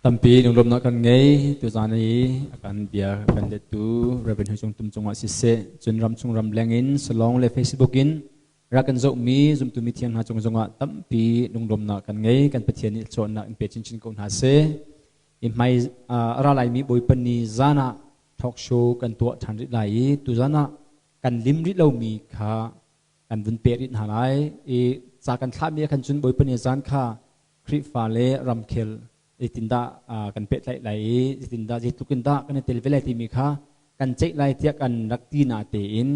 Tampi lunglawmhnak kan ngei. Tuzan i a kan bia kan lettu Reverend Hui Cung Tum cungah siseh, cun ramchung ramleng in Salong le Facebook in rak kan zohmi zumtu mithiang hna cung zongah tampi lunglawmhnak kan ngei. Kan Pathian nih cawnnak in pe chinchin ko hna seh. I hmai a ra laimi Bawipa ni zan ah talk show kan tuah ṭhan rih lai i tuzan ah kan lim rih lomi kha kan vun peh rih hna lai i ca kan thlahmi ah khan cun Bawipa ni zan kha Khrihfa le ramkhel zeitindah kan pehtlaih lai i zeitindah zeitluk in dah kan i tel ve lai timi kha kan ceih lai tiah kan rak ti na tein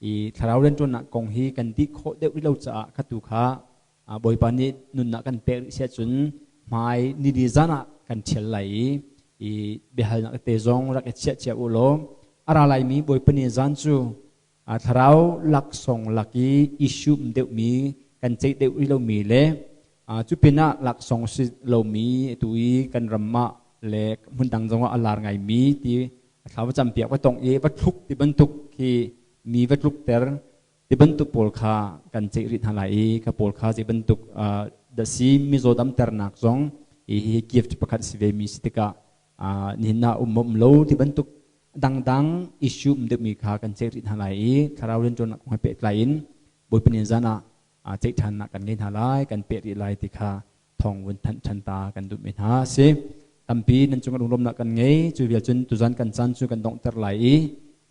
i thlarau rianṭuannak kong hi kan dih khawh deuh rih lo caah kha tu kha Bawipa nih nunnak kan pek rih si ahcun hmai nili zan ah kan ṭhial lai i i biahalnak te zong rak i chiah cia u law a ra laimi Bawipa ni zan cu thlarau laksawng lak i issue um deuhmi kan ceih deuh rih lomi le cu pinah laksawng si lomi atu i kan ram ah le hmun dang zongah a lar ngaimi ti thla va campiak va tong i va thluk ti bantuk khi mi va tlukter ti bantuk pawl kha kan ceih rih hna lai i kha pawl kha zei bantuk dasi mizaw damternak zong i Hi gift pakhat si ve mi si tikah nihin ah um um lo ti bantuk dangdang issue um deuhmi kha kan ceih rih hna lai i thlarau rianṭuannak kong he pehtlai in Bawipa ni zan ah ceih ṭhannak kan ngei hna lai, kan peh rih lai ti kha thawng vun thanh ṭhan ta kan duhmi hna a si. Tampi nan cung lunglawmnak kan ngei. Cu vial cun tuzan kan caan cu kan donghter lai i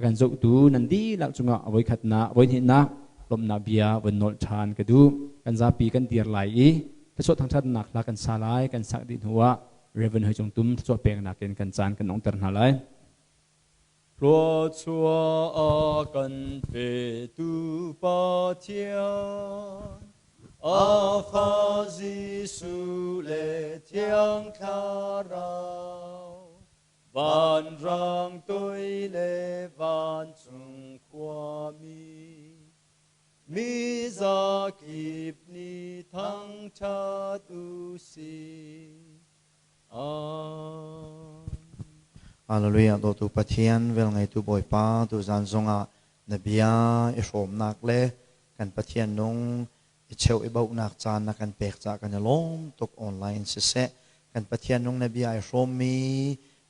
kan zohtu nan dihlak cungah a voikhatnak, voihnihnak lawmhnak bia vun nolh ṭhan ka duh. Kan zapi kan dir lai i thluachuah thangṭhatnak hla kan sa lai. Kan sak dih hnuah Reverend Hoi Cung Tum thluachuah peknak in kan caan kan donghter hna lai. Thluachuah a kan petu Pathian, a Fa Jesuh le Thiang Thlarau, vanrang toi le vancung khuami, mi zakip nih thangṭhat u sih. Amen. Hallelujah dawtu Pathian velngeitu Bawipa tuzan zongah na bia i hrawmnak le kan Pathian nung i cheu i bauhnak caan na kan pek caah kan i lawm tuk. Online siseh kan Pathian nung na bia i hrawmmi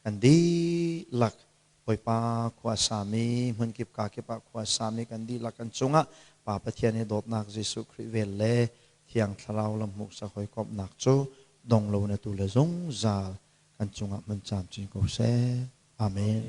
kan dihlak, Bawipa, khua sami hmunkip kakip ah khua sami kan dihlak kan cungah Pa Pathian i dawtnak, Jesuh Khrih vel le Thiang Thlarau lam hmuhsak hawikomhnak cu dong lo na tu le zungzal kan cungah hmun camcin ko seh. Amen.